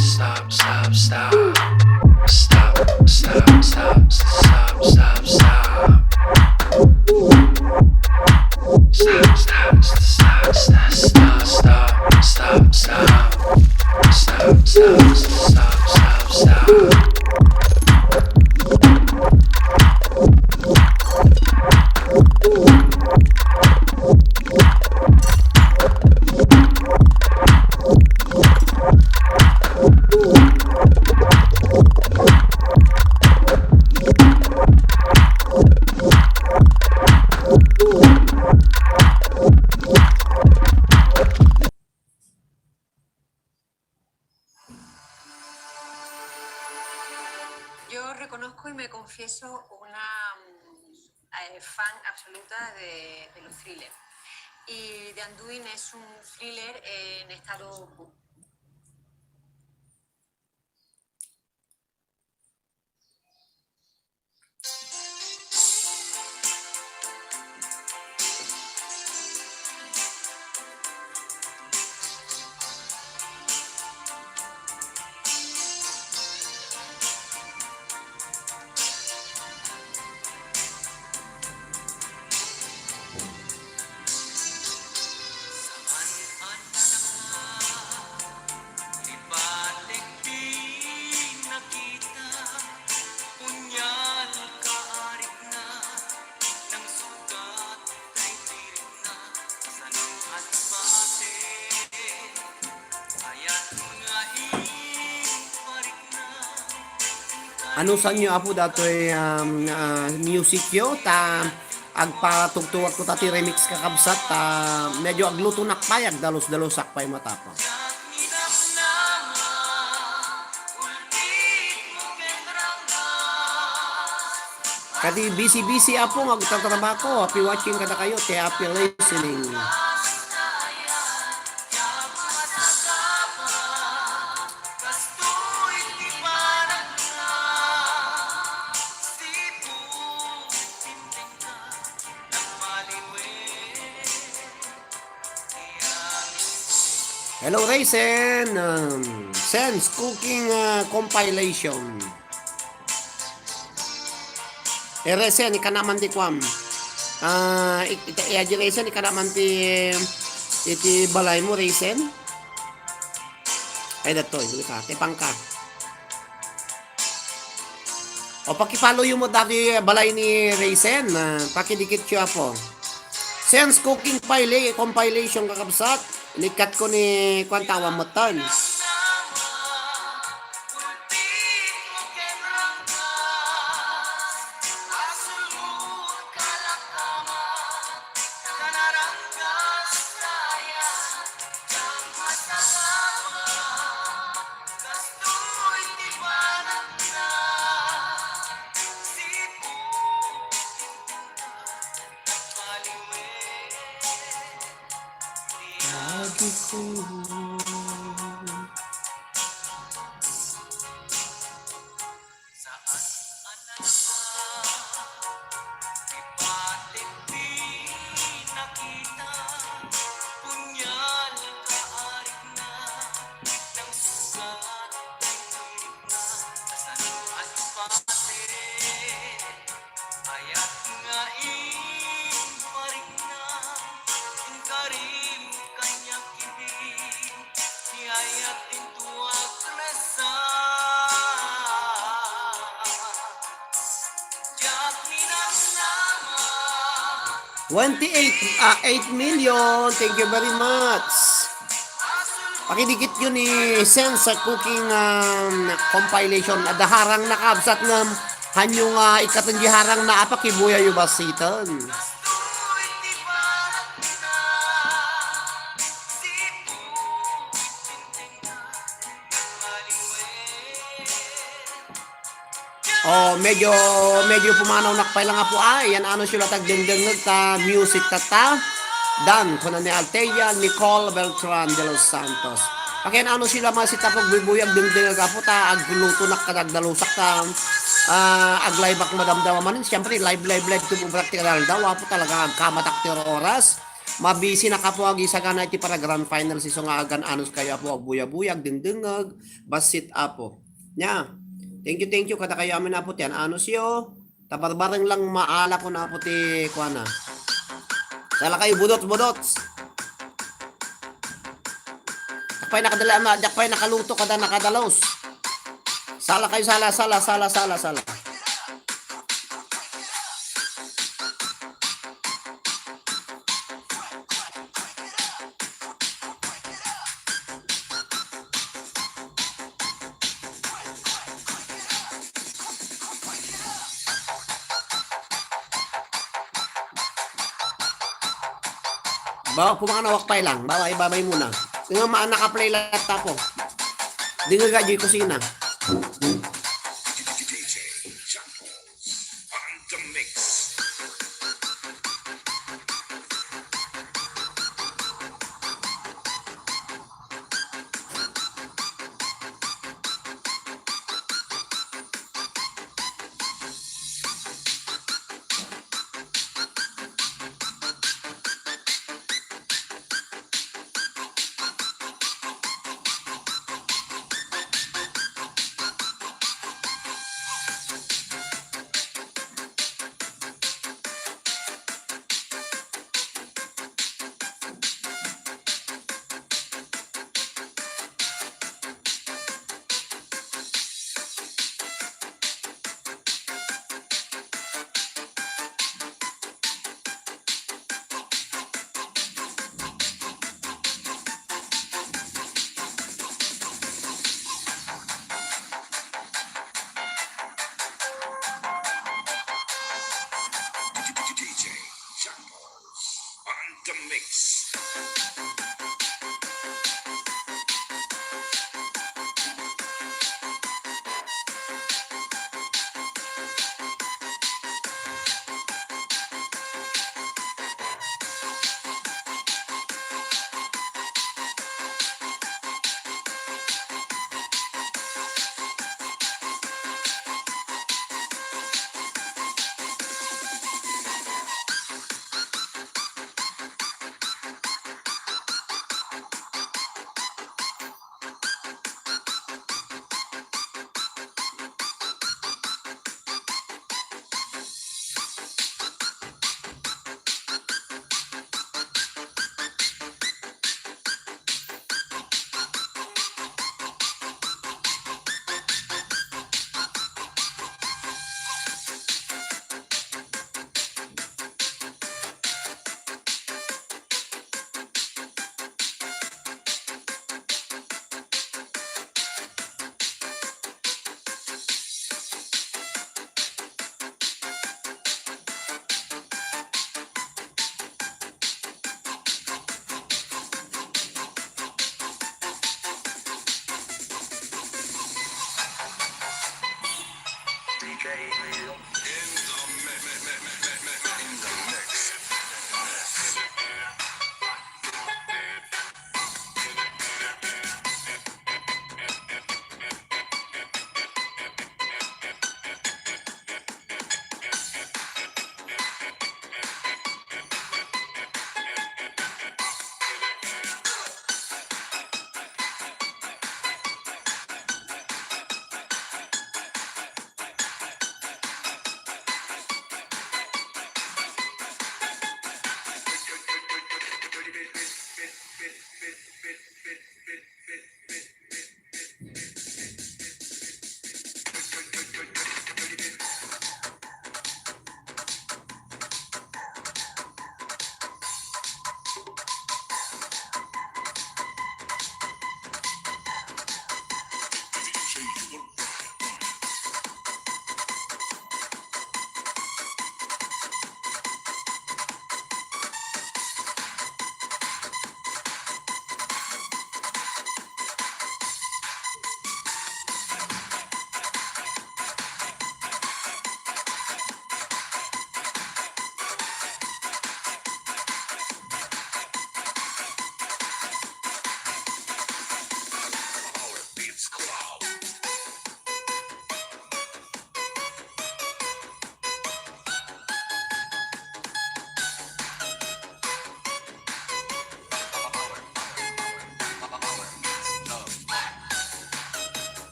Stop, stop, stop. Stop, stop, stop, stop, stop, stop. Stop, stop, stop, stop, stop, stop, stop, stop. Stop, stop, stop, stop, stop, stop. Yo reconozco y me confieso una, mm, eh, fan absoluta de, de los thrillers. Y The Undoing es un thriller en estado pu- Anusanyo, Apo, datoy, um, ah, music yo, ta agpatugtugakto ta ti remix, kakabsat, ta medyo aglutonak pay, agdalus-dalusak pay matapang. Kadi busy-busy, Apo, nga agtatrabako. Happy watching kadakayo, ti happy listening. Hello, Raisin. Um, Sense Cooking, uh, Compilation. Eh, Raisin, ikana man ti kuam. Ah, ik-, ita-, eh, adi Raisin, ikana man ti, iti balay mo, Raisin. Ay, datoy, duli ka. Tepang ka. O, paki-follow yo met dati balay ni Raisin. Ah, pakidikit yo, Apo. Sense Cooking Pile-, Compilation, kakabsat. Nikkat ko ni kuan, tawan metten. Twenty-eight, ah, eight million. Thank you very much. Pakidikit yo ni Sense Cooking, um, Compilation. Adda harang nakabsat ngem, hanyo nga ikkaten di harang na, apakibuya yo basiten. Oh, medyo, medyo pumanawnak pay lang, Apo. Ay, yan ano sila tagdengdengngeg ta music ta ta. Dan, kuna ni Althea Nicole Beltran de los Santos. Akin ano sila masita pagbibuyag dengdengngeg, Apo, ta aglutonak kada agdalusak ta, ah, agliveak madamdama manen. Siyempre, live, live, live to, praktikal daw, Apo, talaga agkamatak ti oras. Mabisi na kapo agisagana iti para grand finals isu nga agan-anos kayo, Apo, agbuya-buya, agdengdengngeg, bassit, Apo. Nya, thank you, thank you kadakayo amin, Apo, ti an-anosyo. Ta barbareng lang maala ko na, Apo, ti kuana. Sala kayo, budots, budots. Diak pay nakadala, ama, diak pay nakaluto kada nakadalos. Sala kayo, sala, sala, sala, sala, sala. Bawa, pumanganawak pay lang. Bawa, ibabay muna. Nga ma-, naka-play lahat, Apo. Di nga gadyoy kusina.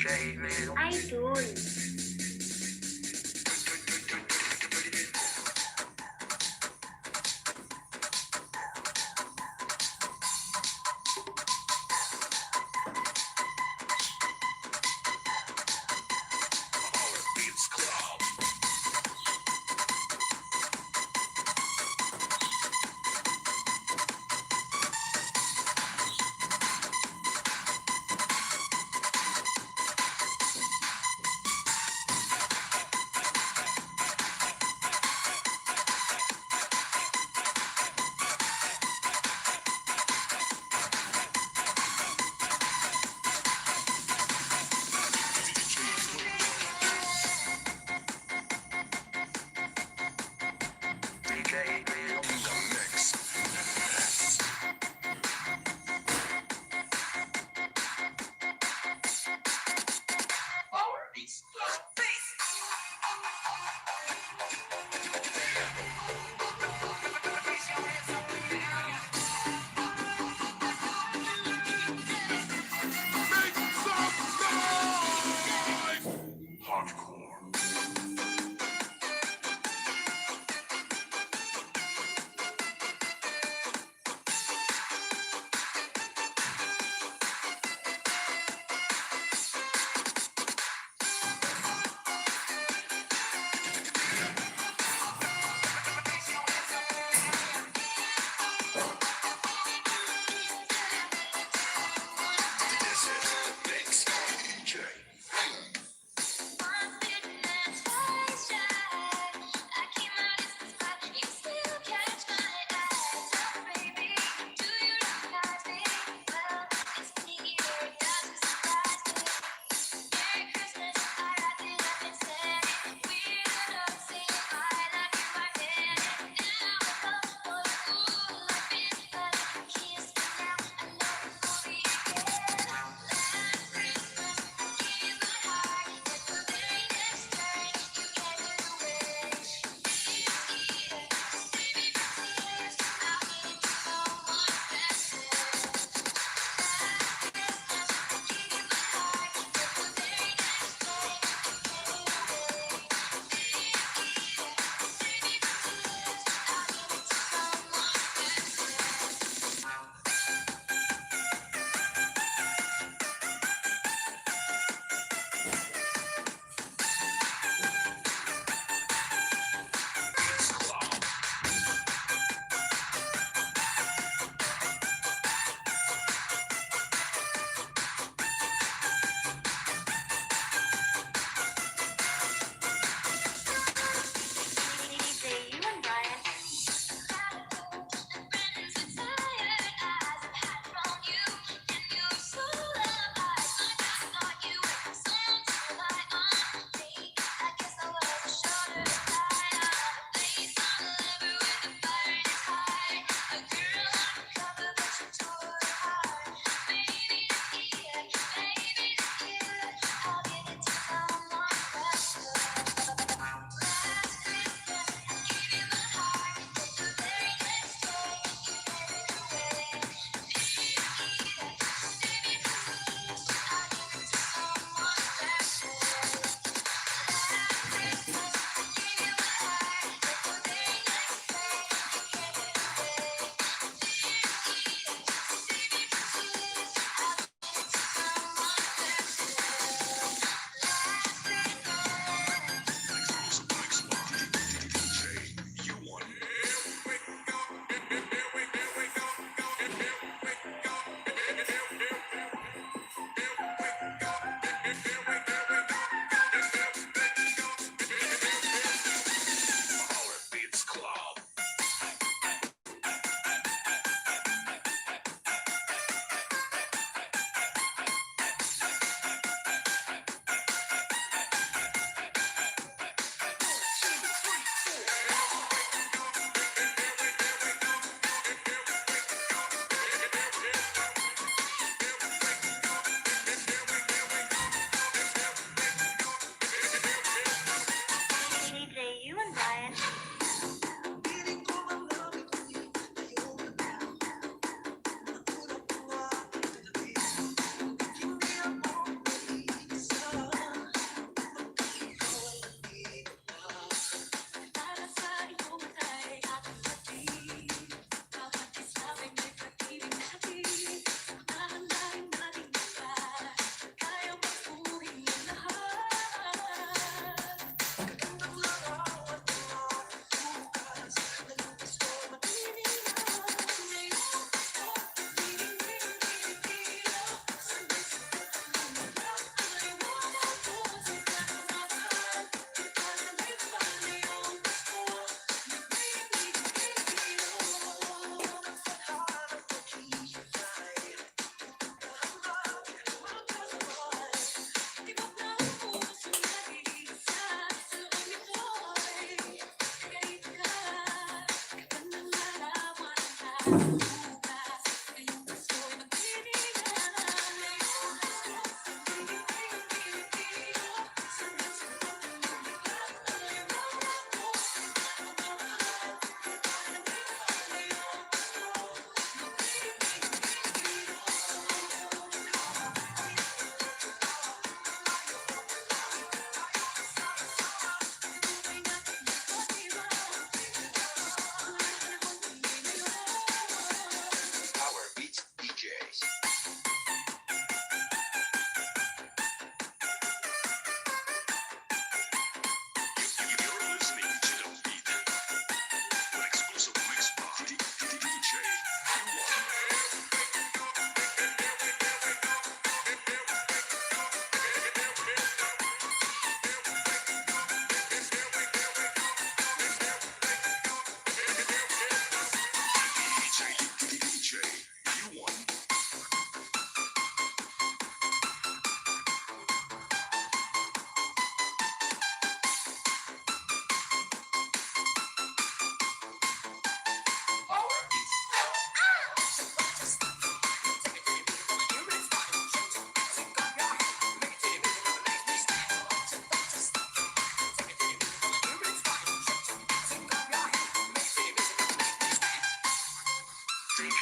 Idol.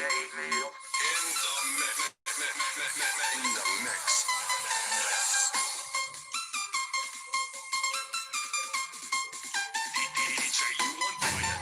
Mayfield in the mix. In the mix. D J U one Brian.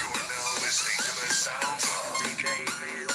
You're now listening to the sounds of D J Neil.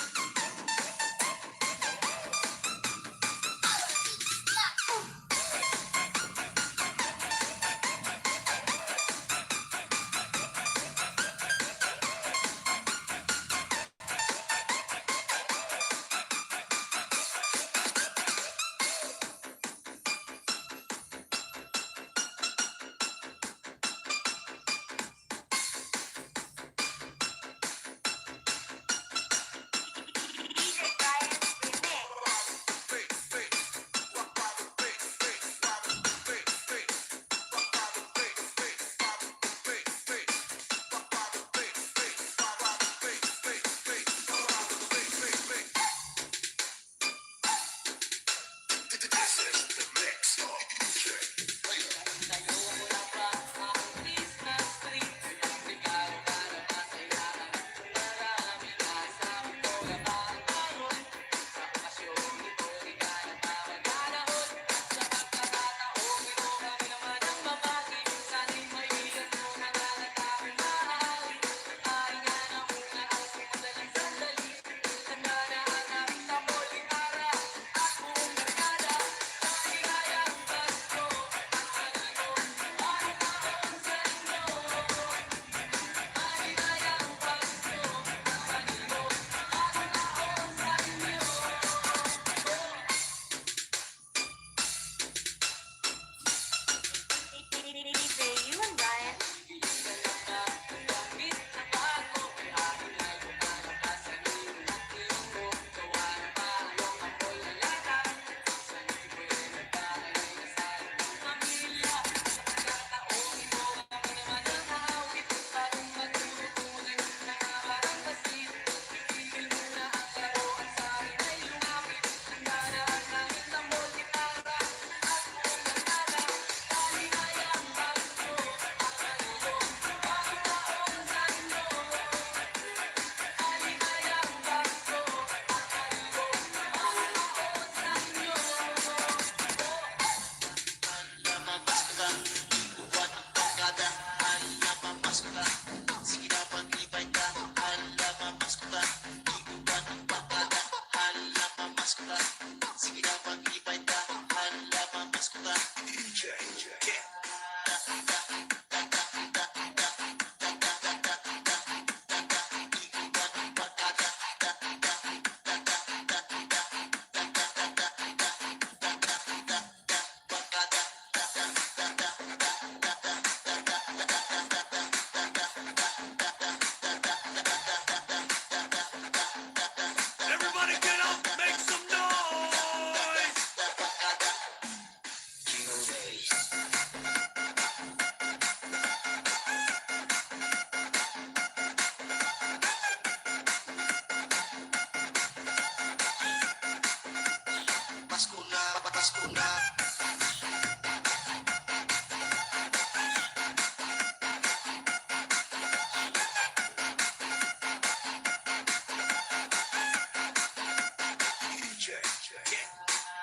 Pasko na.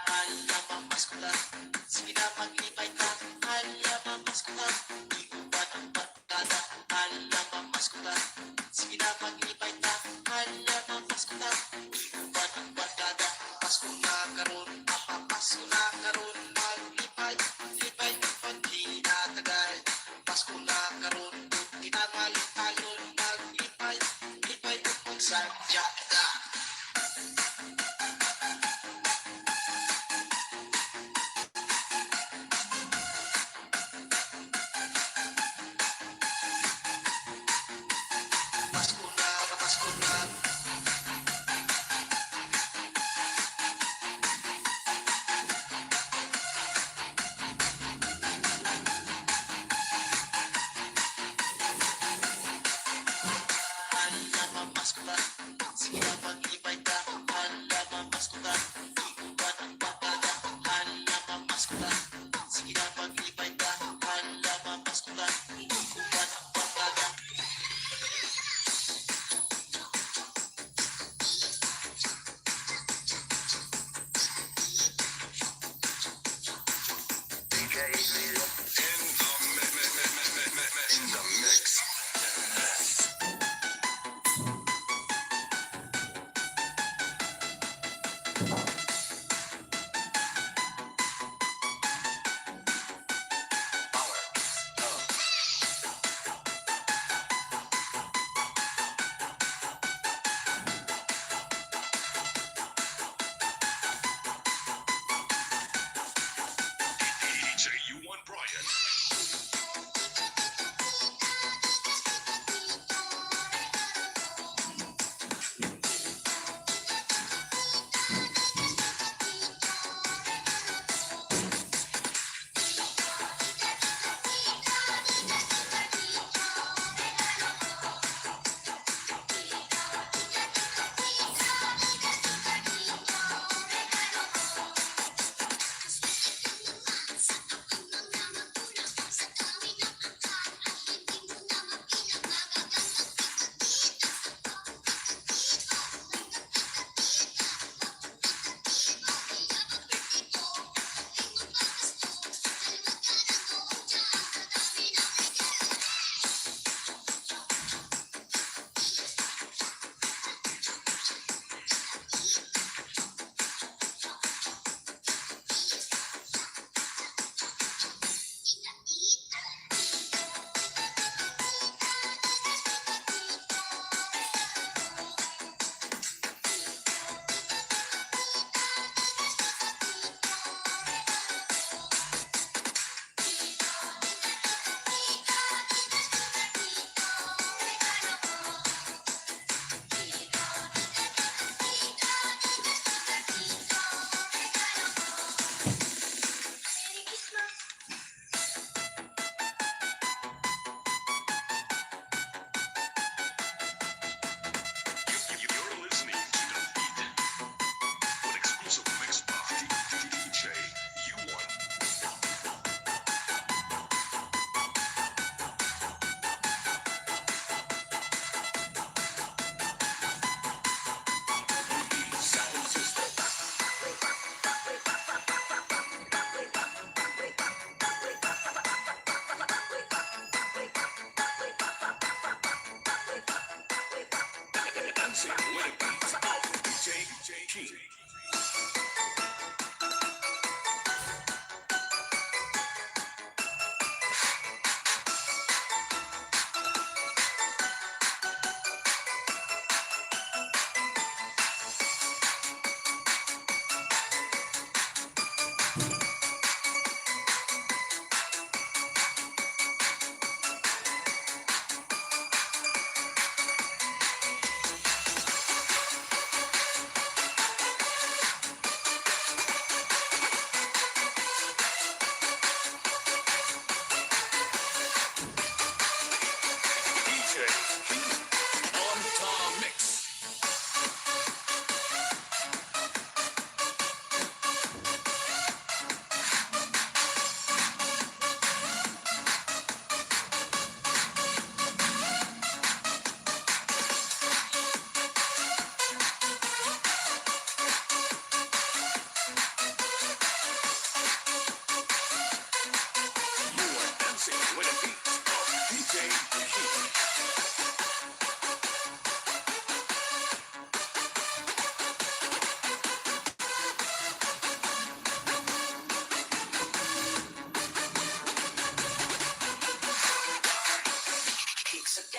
Hala, mamasko na. Sige na, maglipay ta. Hala, mamasko na. Iuban ang barkada. Hala, mamasko na. Sige na, maglipay ta. Hala, mamasko na. Iuban ang barkada. Pasko na karon, papapasko na karon. Maglipay, lipay, pagkinatagal. Pasko na karon, kita malipayon. Maglipay, lipay, pagsadya na. Pasko na, pasko na. Hala, mamasko na. Sige na, maglipay ta. Hala, mamasko na. Iuban ang barkada. Hala, mamasko na. Sige na, maglipay ta. Hala, mamasko na. Iuban ang barkada. D J Neil in the mi-, mi-, mi-, mi-, mi-, mi-, mi-, in the mix. D J U one Brian.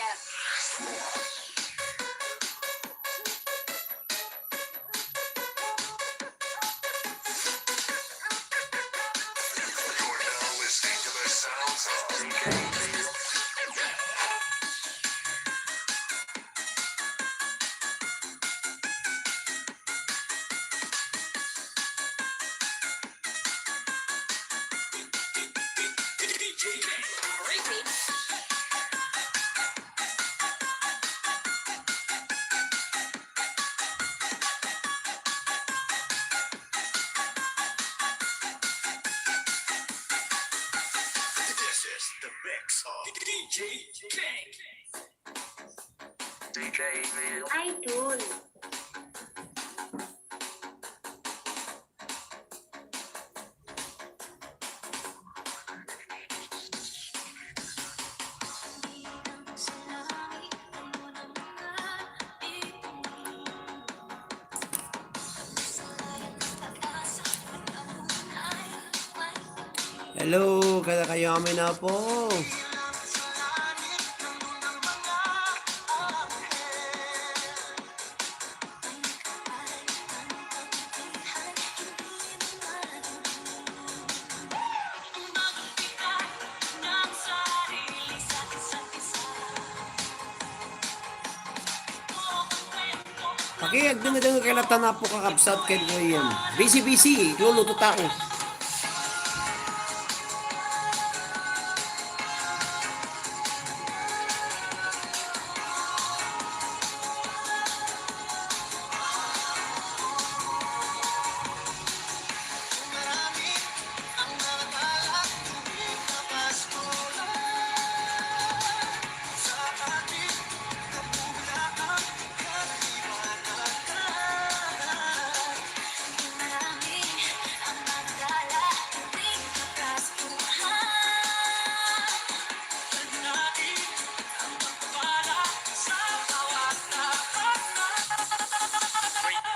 This is the mix of D J King. D J Neil. Idol. Hello, kadakayo amin, Apo. Paki, agdengedengngeg kay latta, Apo, kakabsat, ken Ryan. Busy, busy. Luluto ta ako.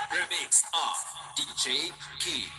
Remix of D J Key.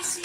D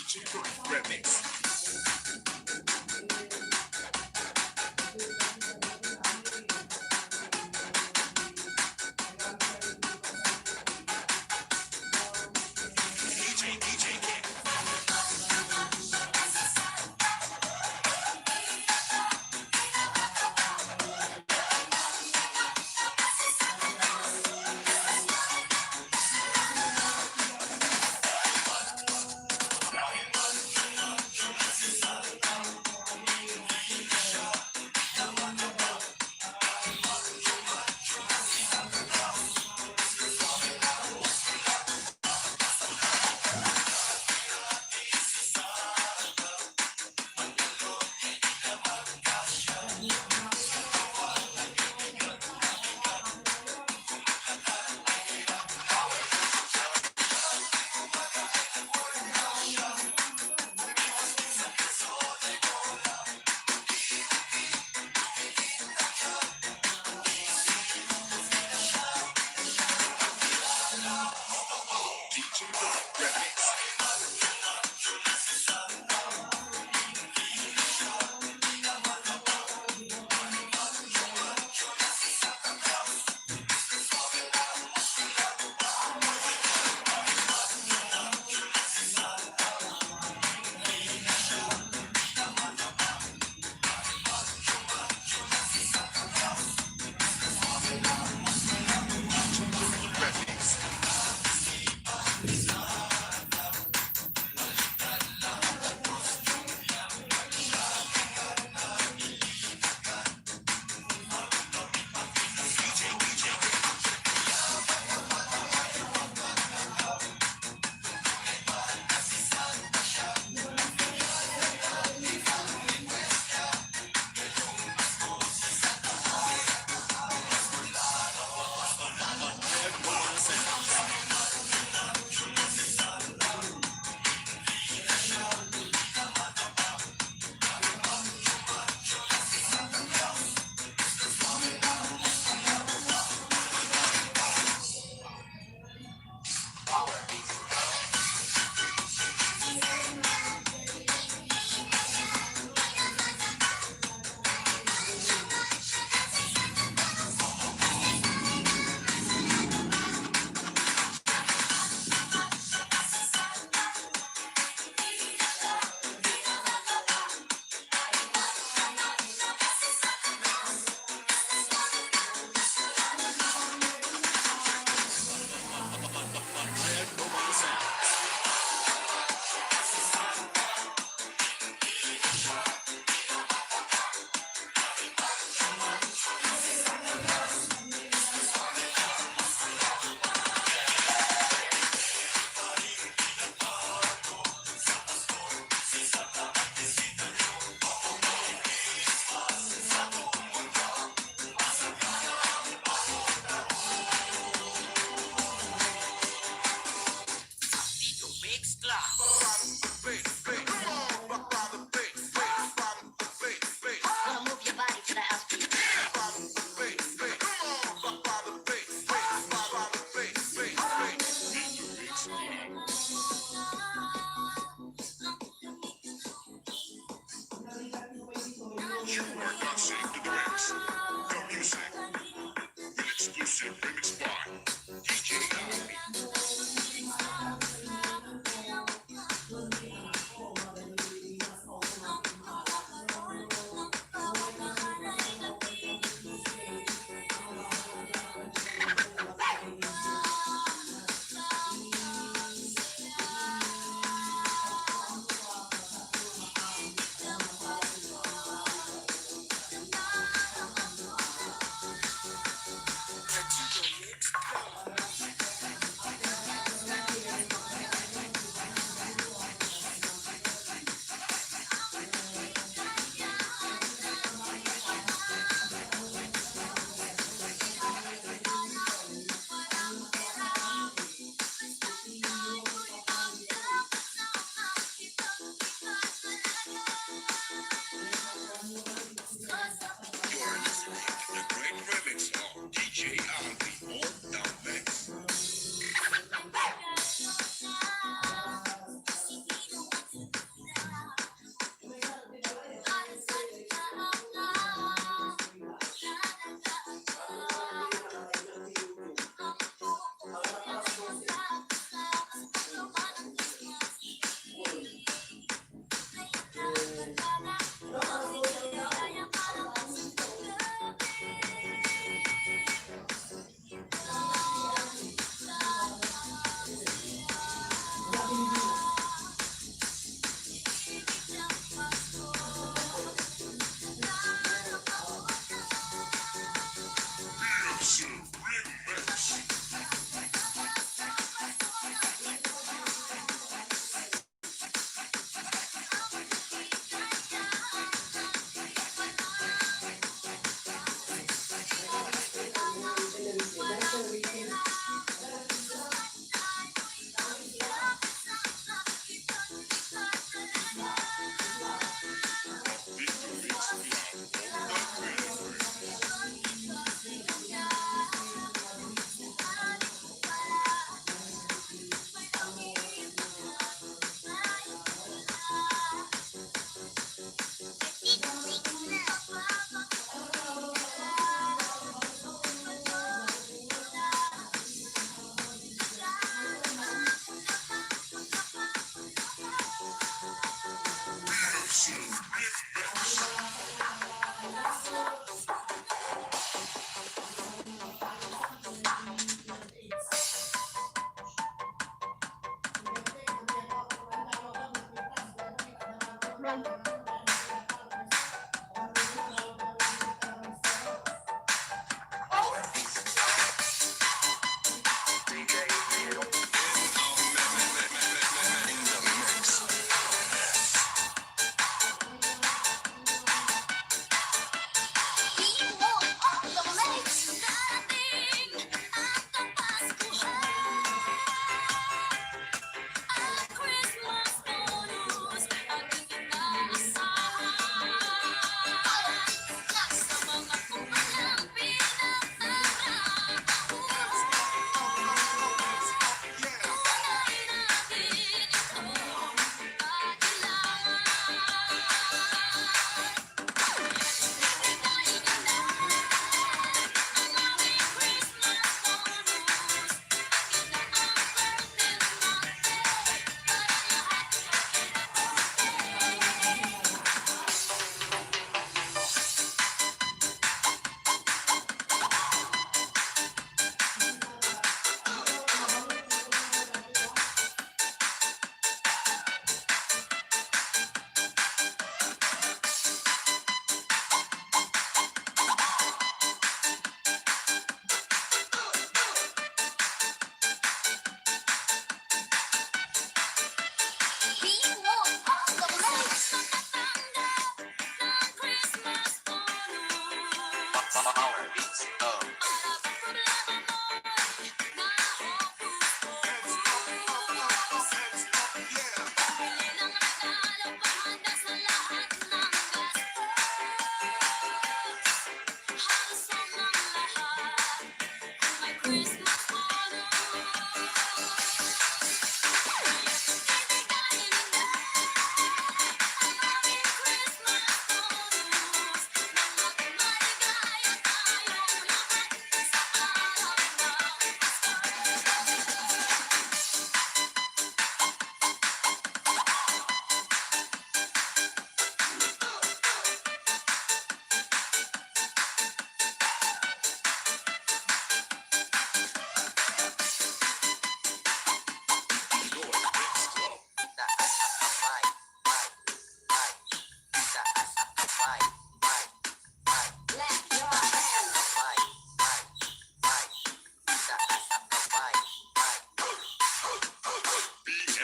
J Remix. Now move your body to the house beat. You are listening to the mix. The music with exclusive remix by D J Alvin. You're listening to the great remix of D J Alvin on the mix.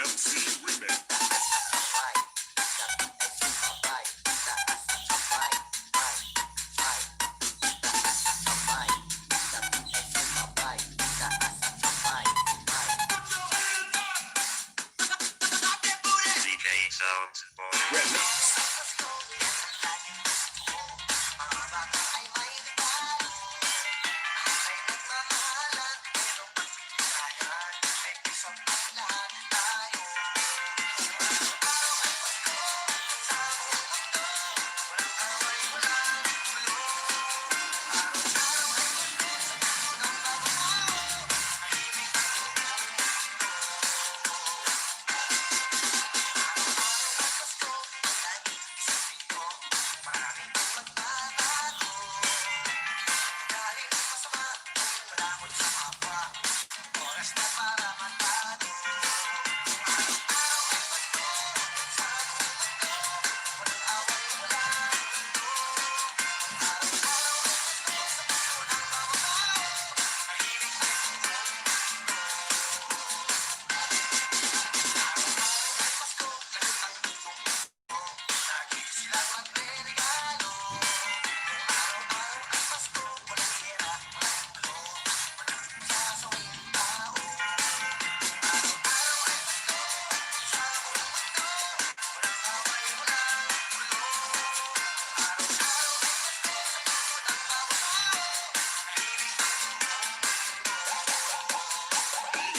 M C Remix. D J Sounds Boy Remix.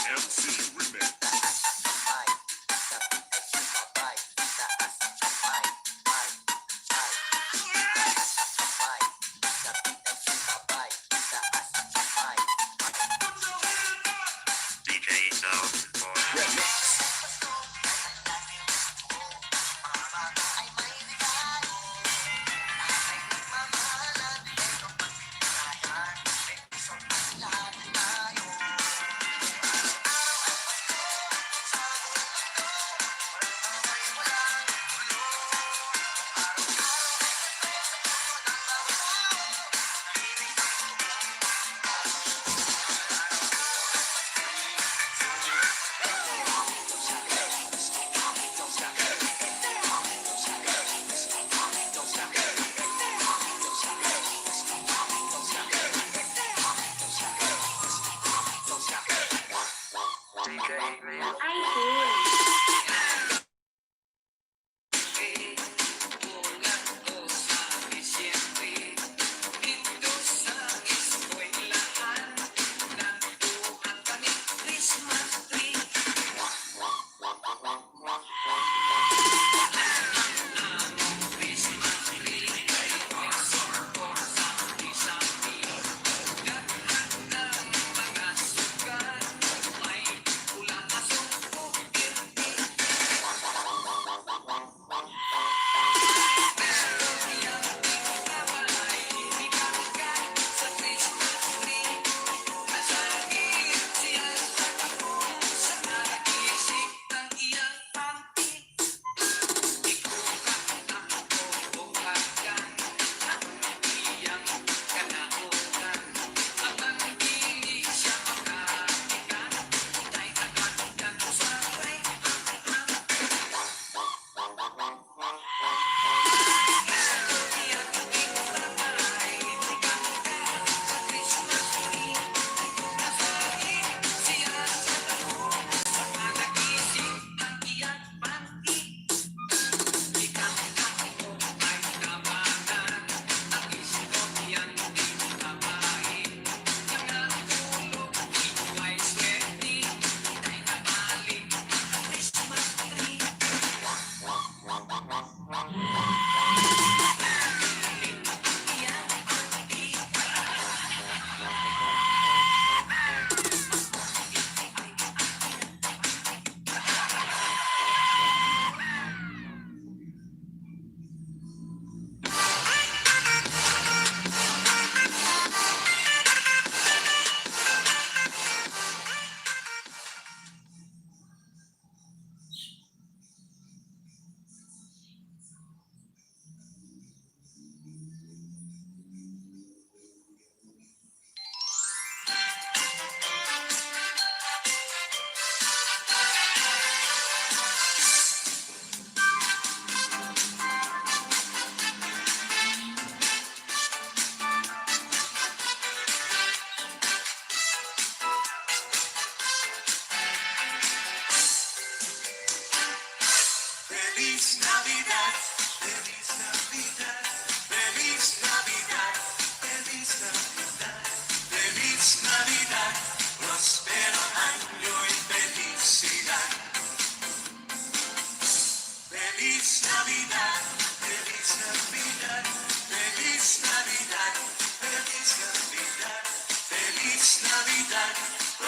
M C Remix. D J Sounds Boy Remix.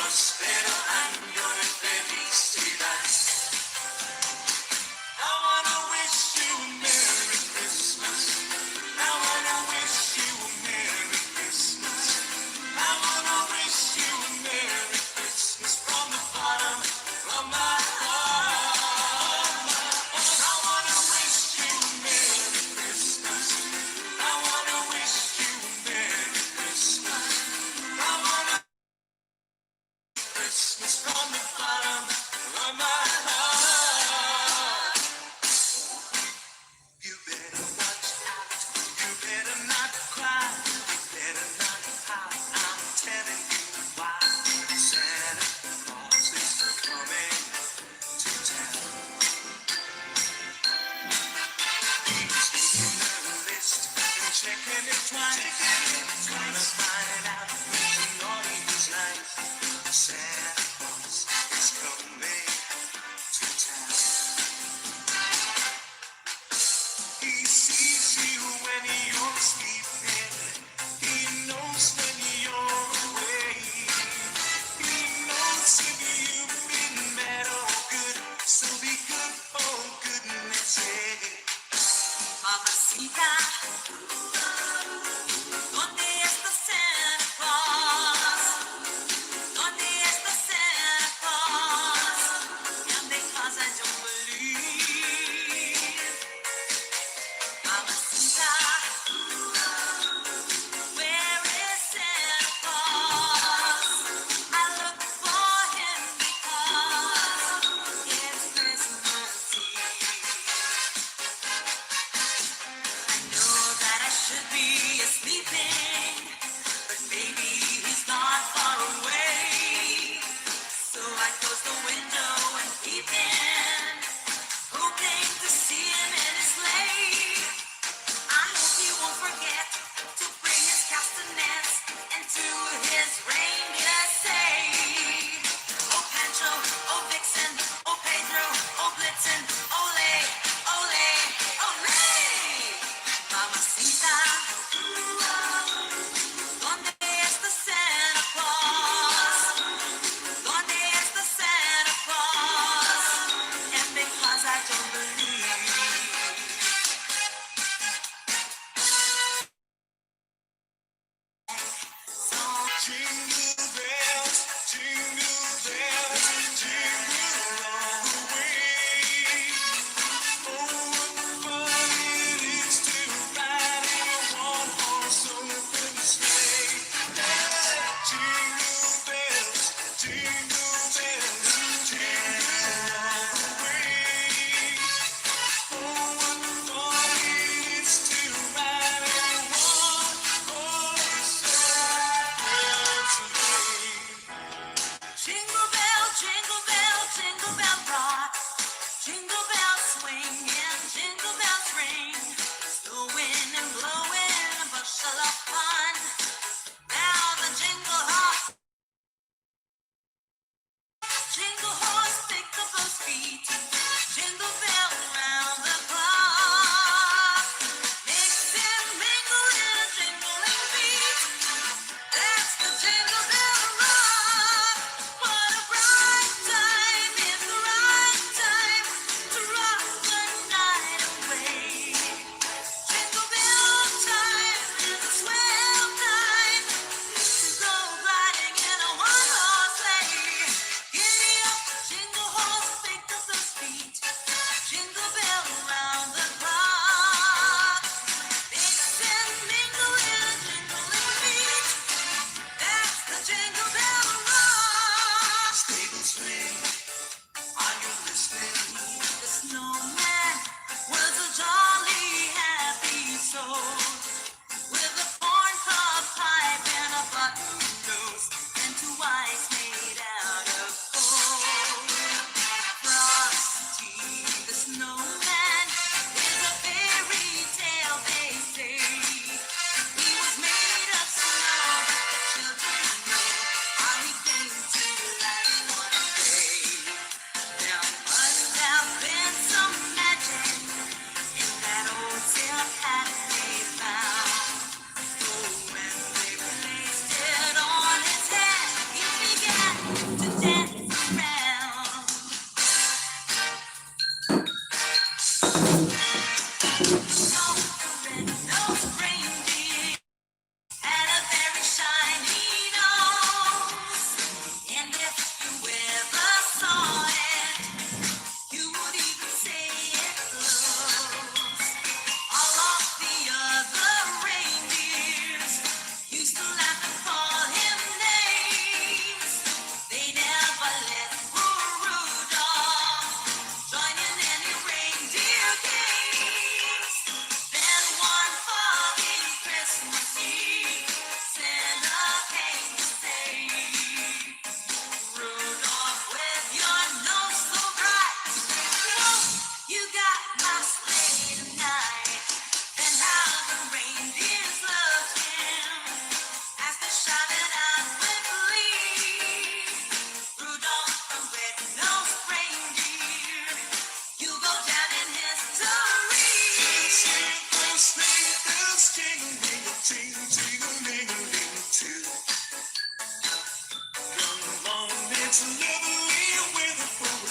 Prospero año y felicidad. I wanna wish you a Merry Christmas. I wanna wish you a Merry Christmas. I wanna wish you a Merry Christmas from the bottom of my heart. I wanna wish you a Merry Christmas. I wanna wish you a Merry Christmas. I wanna Christmas.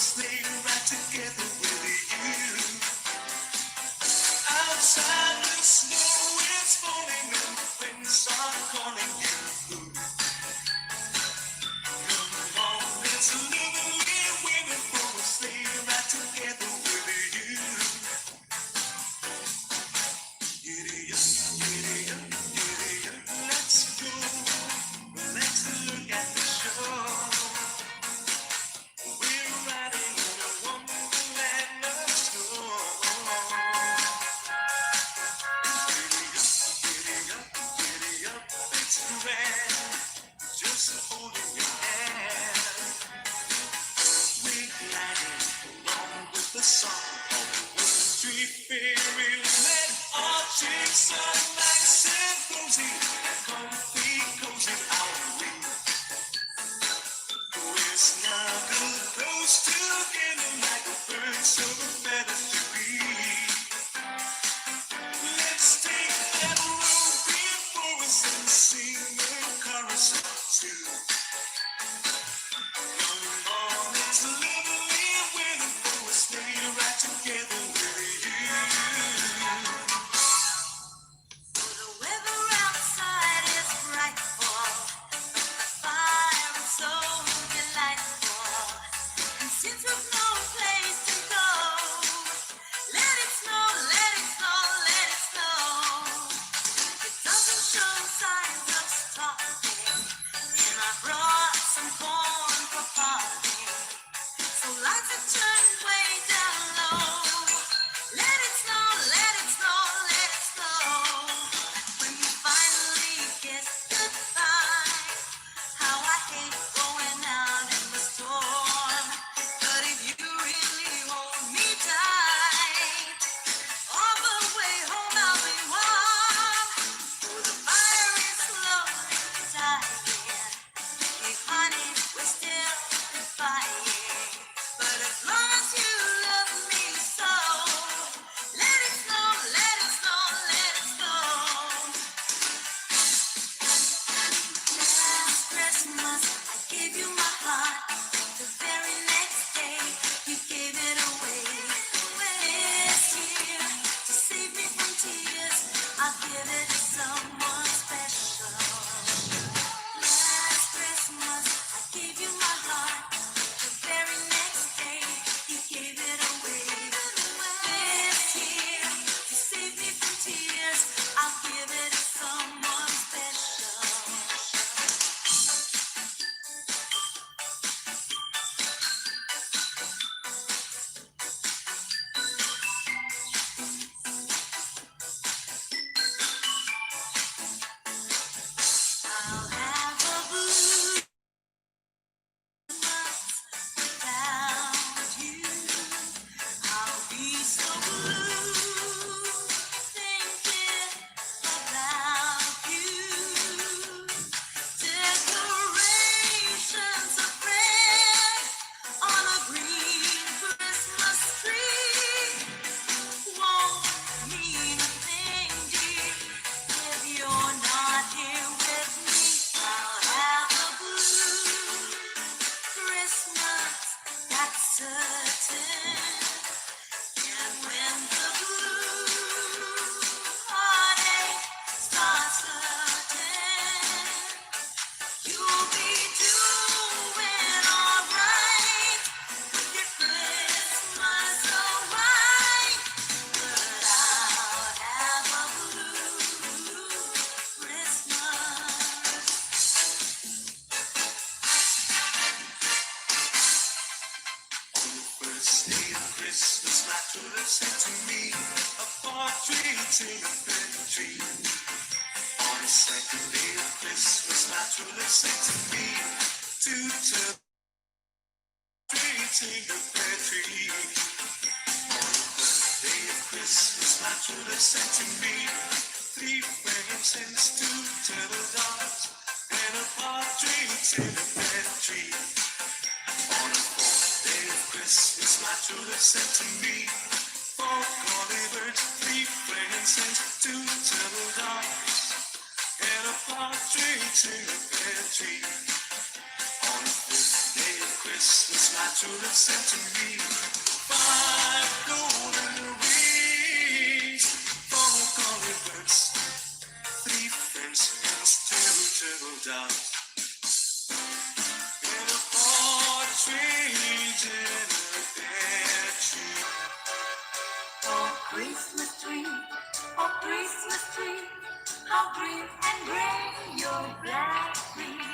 Stay right together with you. Outside the snow is falling and the winds are calling you. Come on, it's a lovely weather for us. Stay right together with you. Giddy up, giddy up, giddy up, let's go. Let's look at the show. We're riding in a wonderland of snow. Giddy up, giddy up, giddy up, it's grand. Just holding your hand. We're gliding along with the song of the wintry fairies. Let our dreams are nice and rosy, comfy, cozy are we. We're snuggled close together like birds of a feather to be. Let's take that road before us and sing a chorus or two. Come on, it's lovely weather for us. Stay right together with you. Though the weather outside is frightful, but the fire is so delightful. And since we've no place to go, let it snow, let it snow, let it snow. It doesn't show signs of stopping, and I brought some corn for popping. So lights are turned way down low. Let it snow, let it snow, let it snow. When we finally kiss goodbye, how I hate going out in the storm. But if you really hold me tight, all the way home I'll be warm. Oh, the fire is slowly dying. Hey, honey, we're still fighting. But as long as you love me so, let it snow, let it snow, let it snow. Last Christmas, I gave you my heart. The very next day, you gave it away. This year, to save me from tears, I'll give it to someone special. Last Christmas, I gave you my heart. The very next day, you gave it away. This year, to save me from tears, I'll give it to someone special. I'll have a blue Christmas without you. I'll be so blue thinking about you. Decorations of red on a green Christmas tree won't mean a thing, dear, if you're not here with me. I'll have a blue Christmas, that's certain. And when the blue heartache starts hurting, you'll be doing all right with your Christmas so white. But I'll have a blue Christmas. On the first day of Christmas, my true love sent to me a partridge in a pear tree. On the second day of Christmas, my true love sent to me two turtle partridge in a pear tree. On the third day of Christmas, my true love sent to me three frankincense, two turtle doves, and a partridge in a pear tree. On the fourth day of Christmas, my true love sent to me four colly birds, three frankincense, two turtle doves, and a partridge in a pear tree. On the fifth day of Christmas, Christmas, my true love sent to me five golden rings, four gold birds, three French hens, two turtle doves, and a partridge in a pear tree. Oh, Christmas tree, oh, Christmas tree, how green and gray your black tree.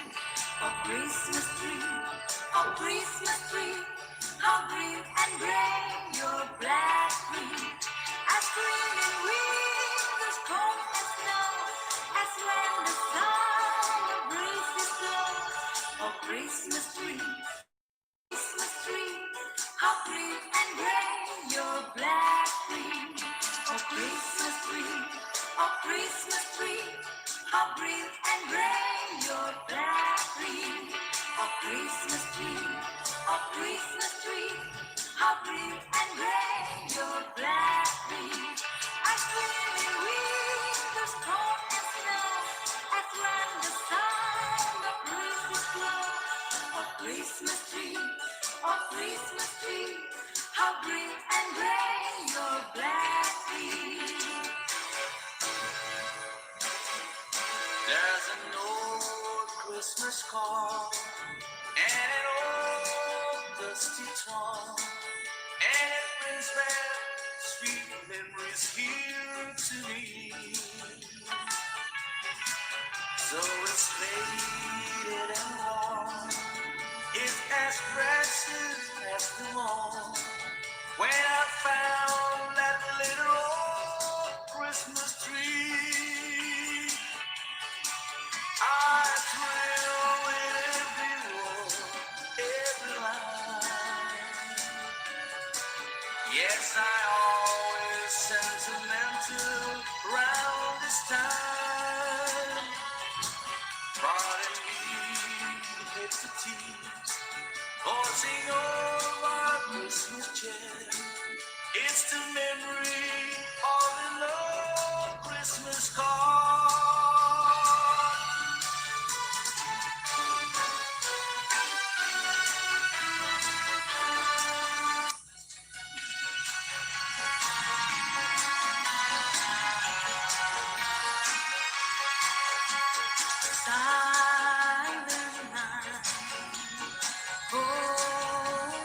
Oh, Christmas tree, oh, Christmas tree, how green and gray your black tree. As green in winter's cold and snow, as when the summer breezes blow. Oh, Christmas tree, Christmas tree, how green and gray your black tree. Oh, Christmas tree, oh, Christmas tree, how green and gray your black tree. Oh, Christmas tree, oh, Christmas tree, how green and gray your black tree. As green in winter's cold and snow, as when the summer breezes blow. Oh, Christmas tree, oh, Christmas tree, how green and gray your black tree. There's an old Christmas card and an old dusty tongue, and it brings back sweet memories here to me. So it's faded and worn, it's as precious as the morn. When I found that little old Christmas tree, I thrill with every word, every line. Yes, I always sentimental round this time. Pardon me, hesitate, causing all my Christmas cheer. It's the memory of an old Christmas card. Silent night, cold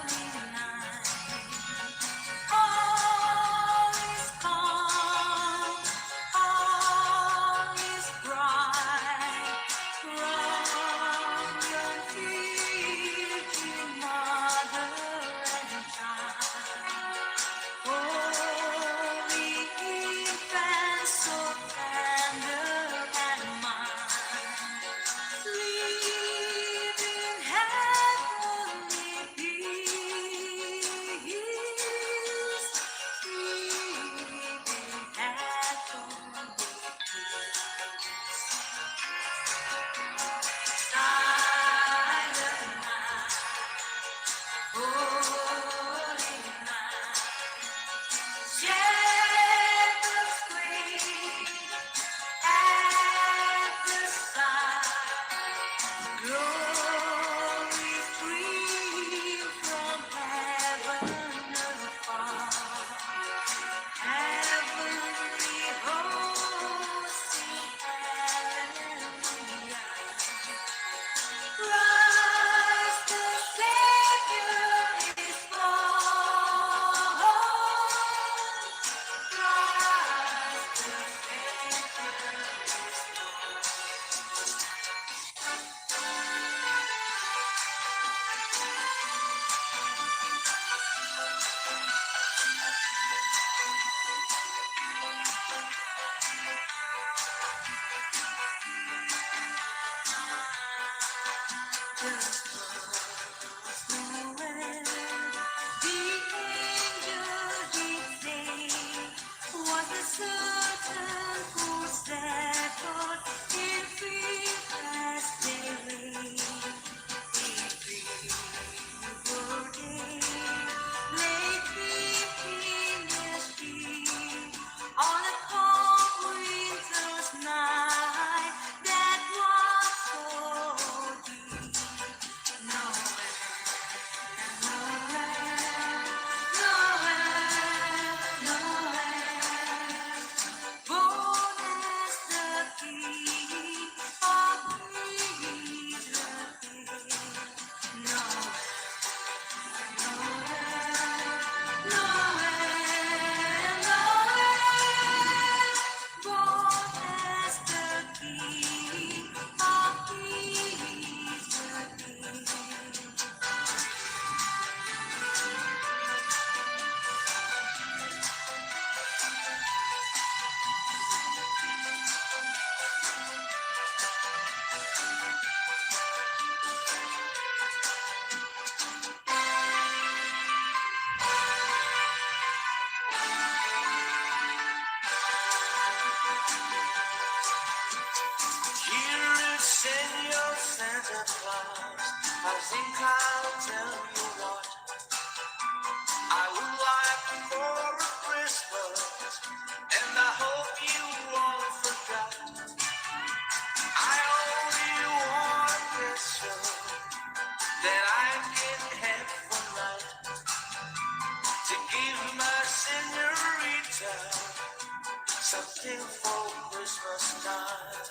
Something for Christmas time.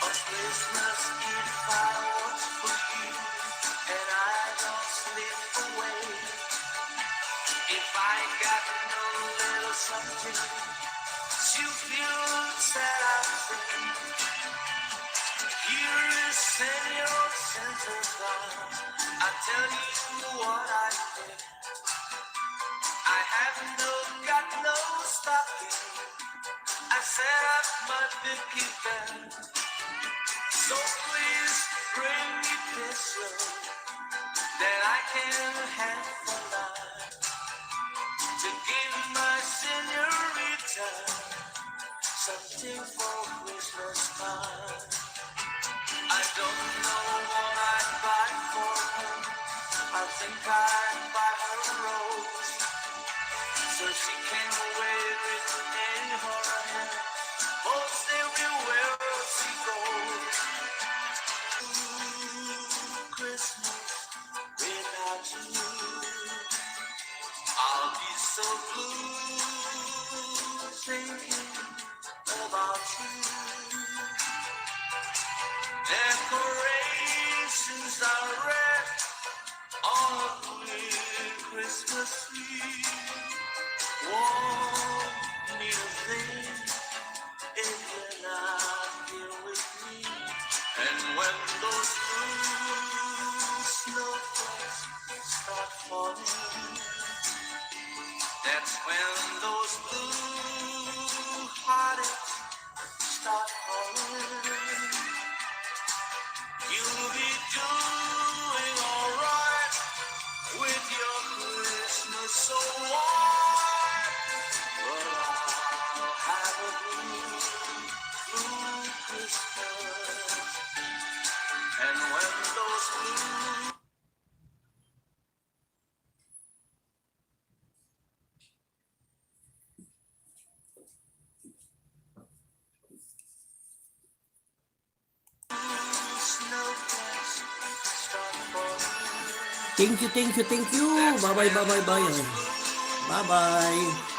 On Christmas Eve I watch for you, and I don't sleep away. If I got no little something, you feel sad I say. Here is Senor Santa Claus. I tell you what I think. I have no, got no stocking. I set up my big event. So please bring me this love that I can have for life. To give my senorita something for Christmas time. I don't know what I'd buy for her. I think I'd buy her a rose, so she can wear it in her hair most everywhere she goes. Ooh, Christmas without you, I'll be so blue thinking about you. Decorations are red on a clear Christmas tree. Won't mean a thing if you're not here with me. And when those blue snowflakes start falling, that's when those blue heartaches start falling. You'll be doing alright with your Christmas so warm, but I'll have a blue, blue Christmas. And when those blue Thank you, thank you, thank you. Bye-bye, bye-bye, bye. Bye-bye.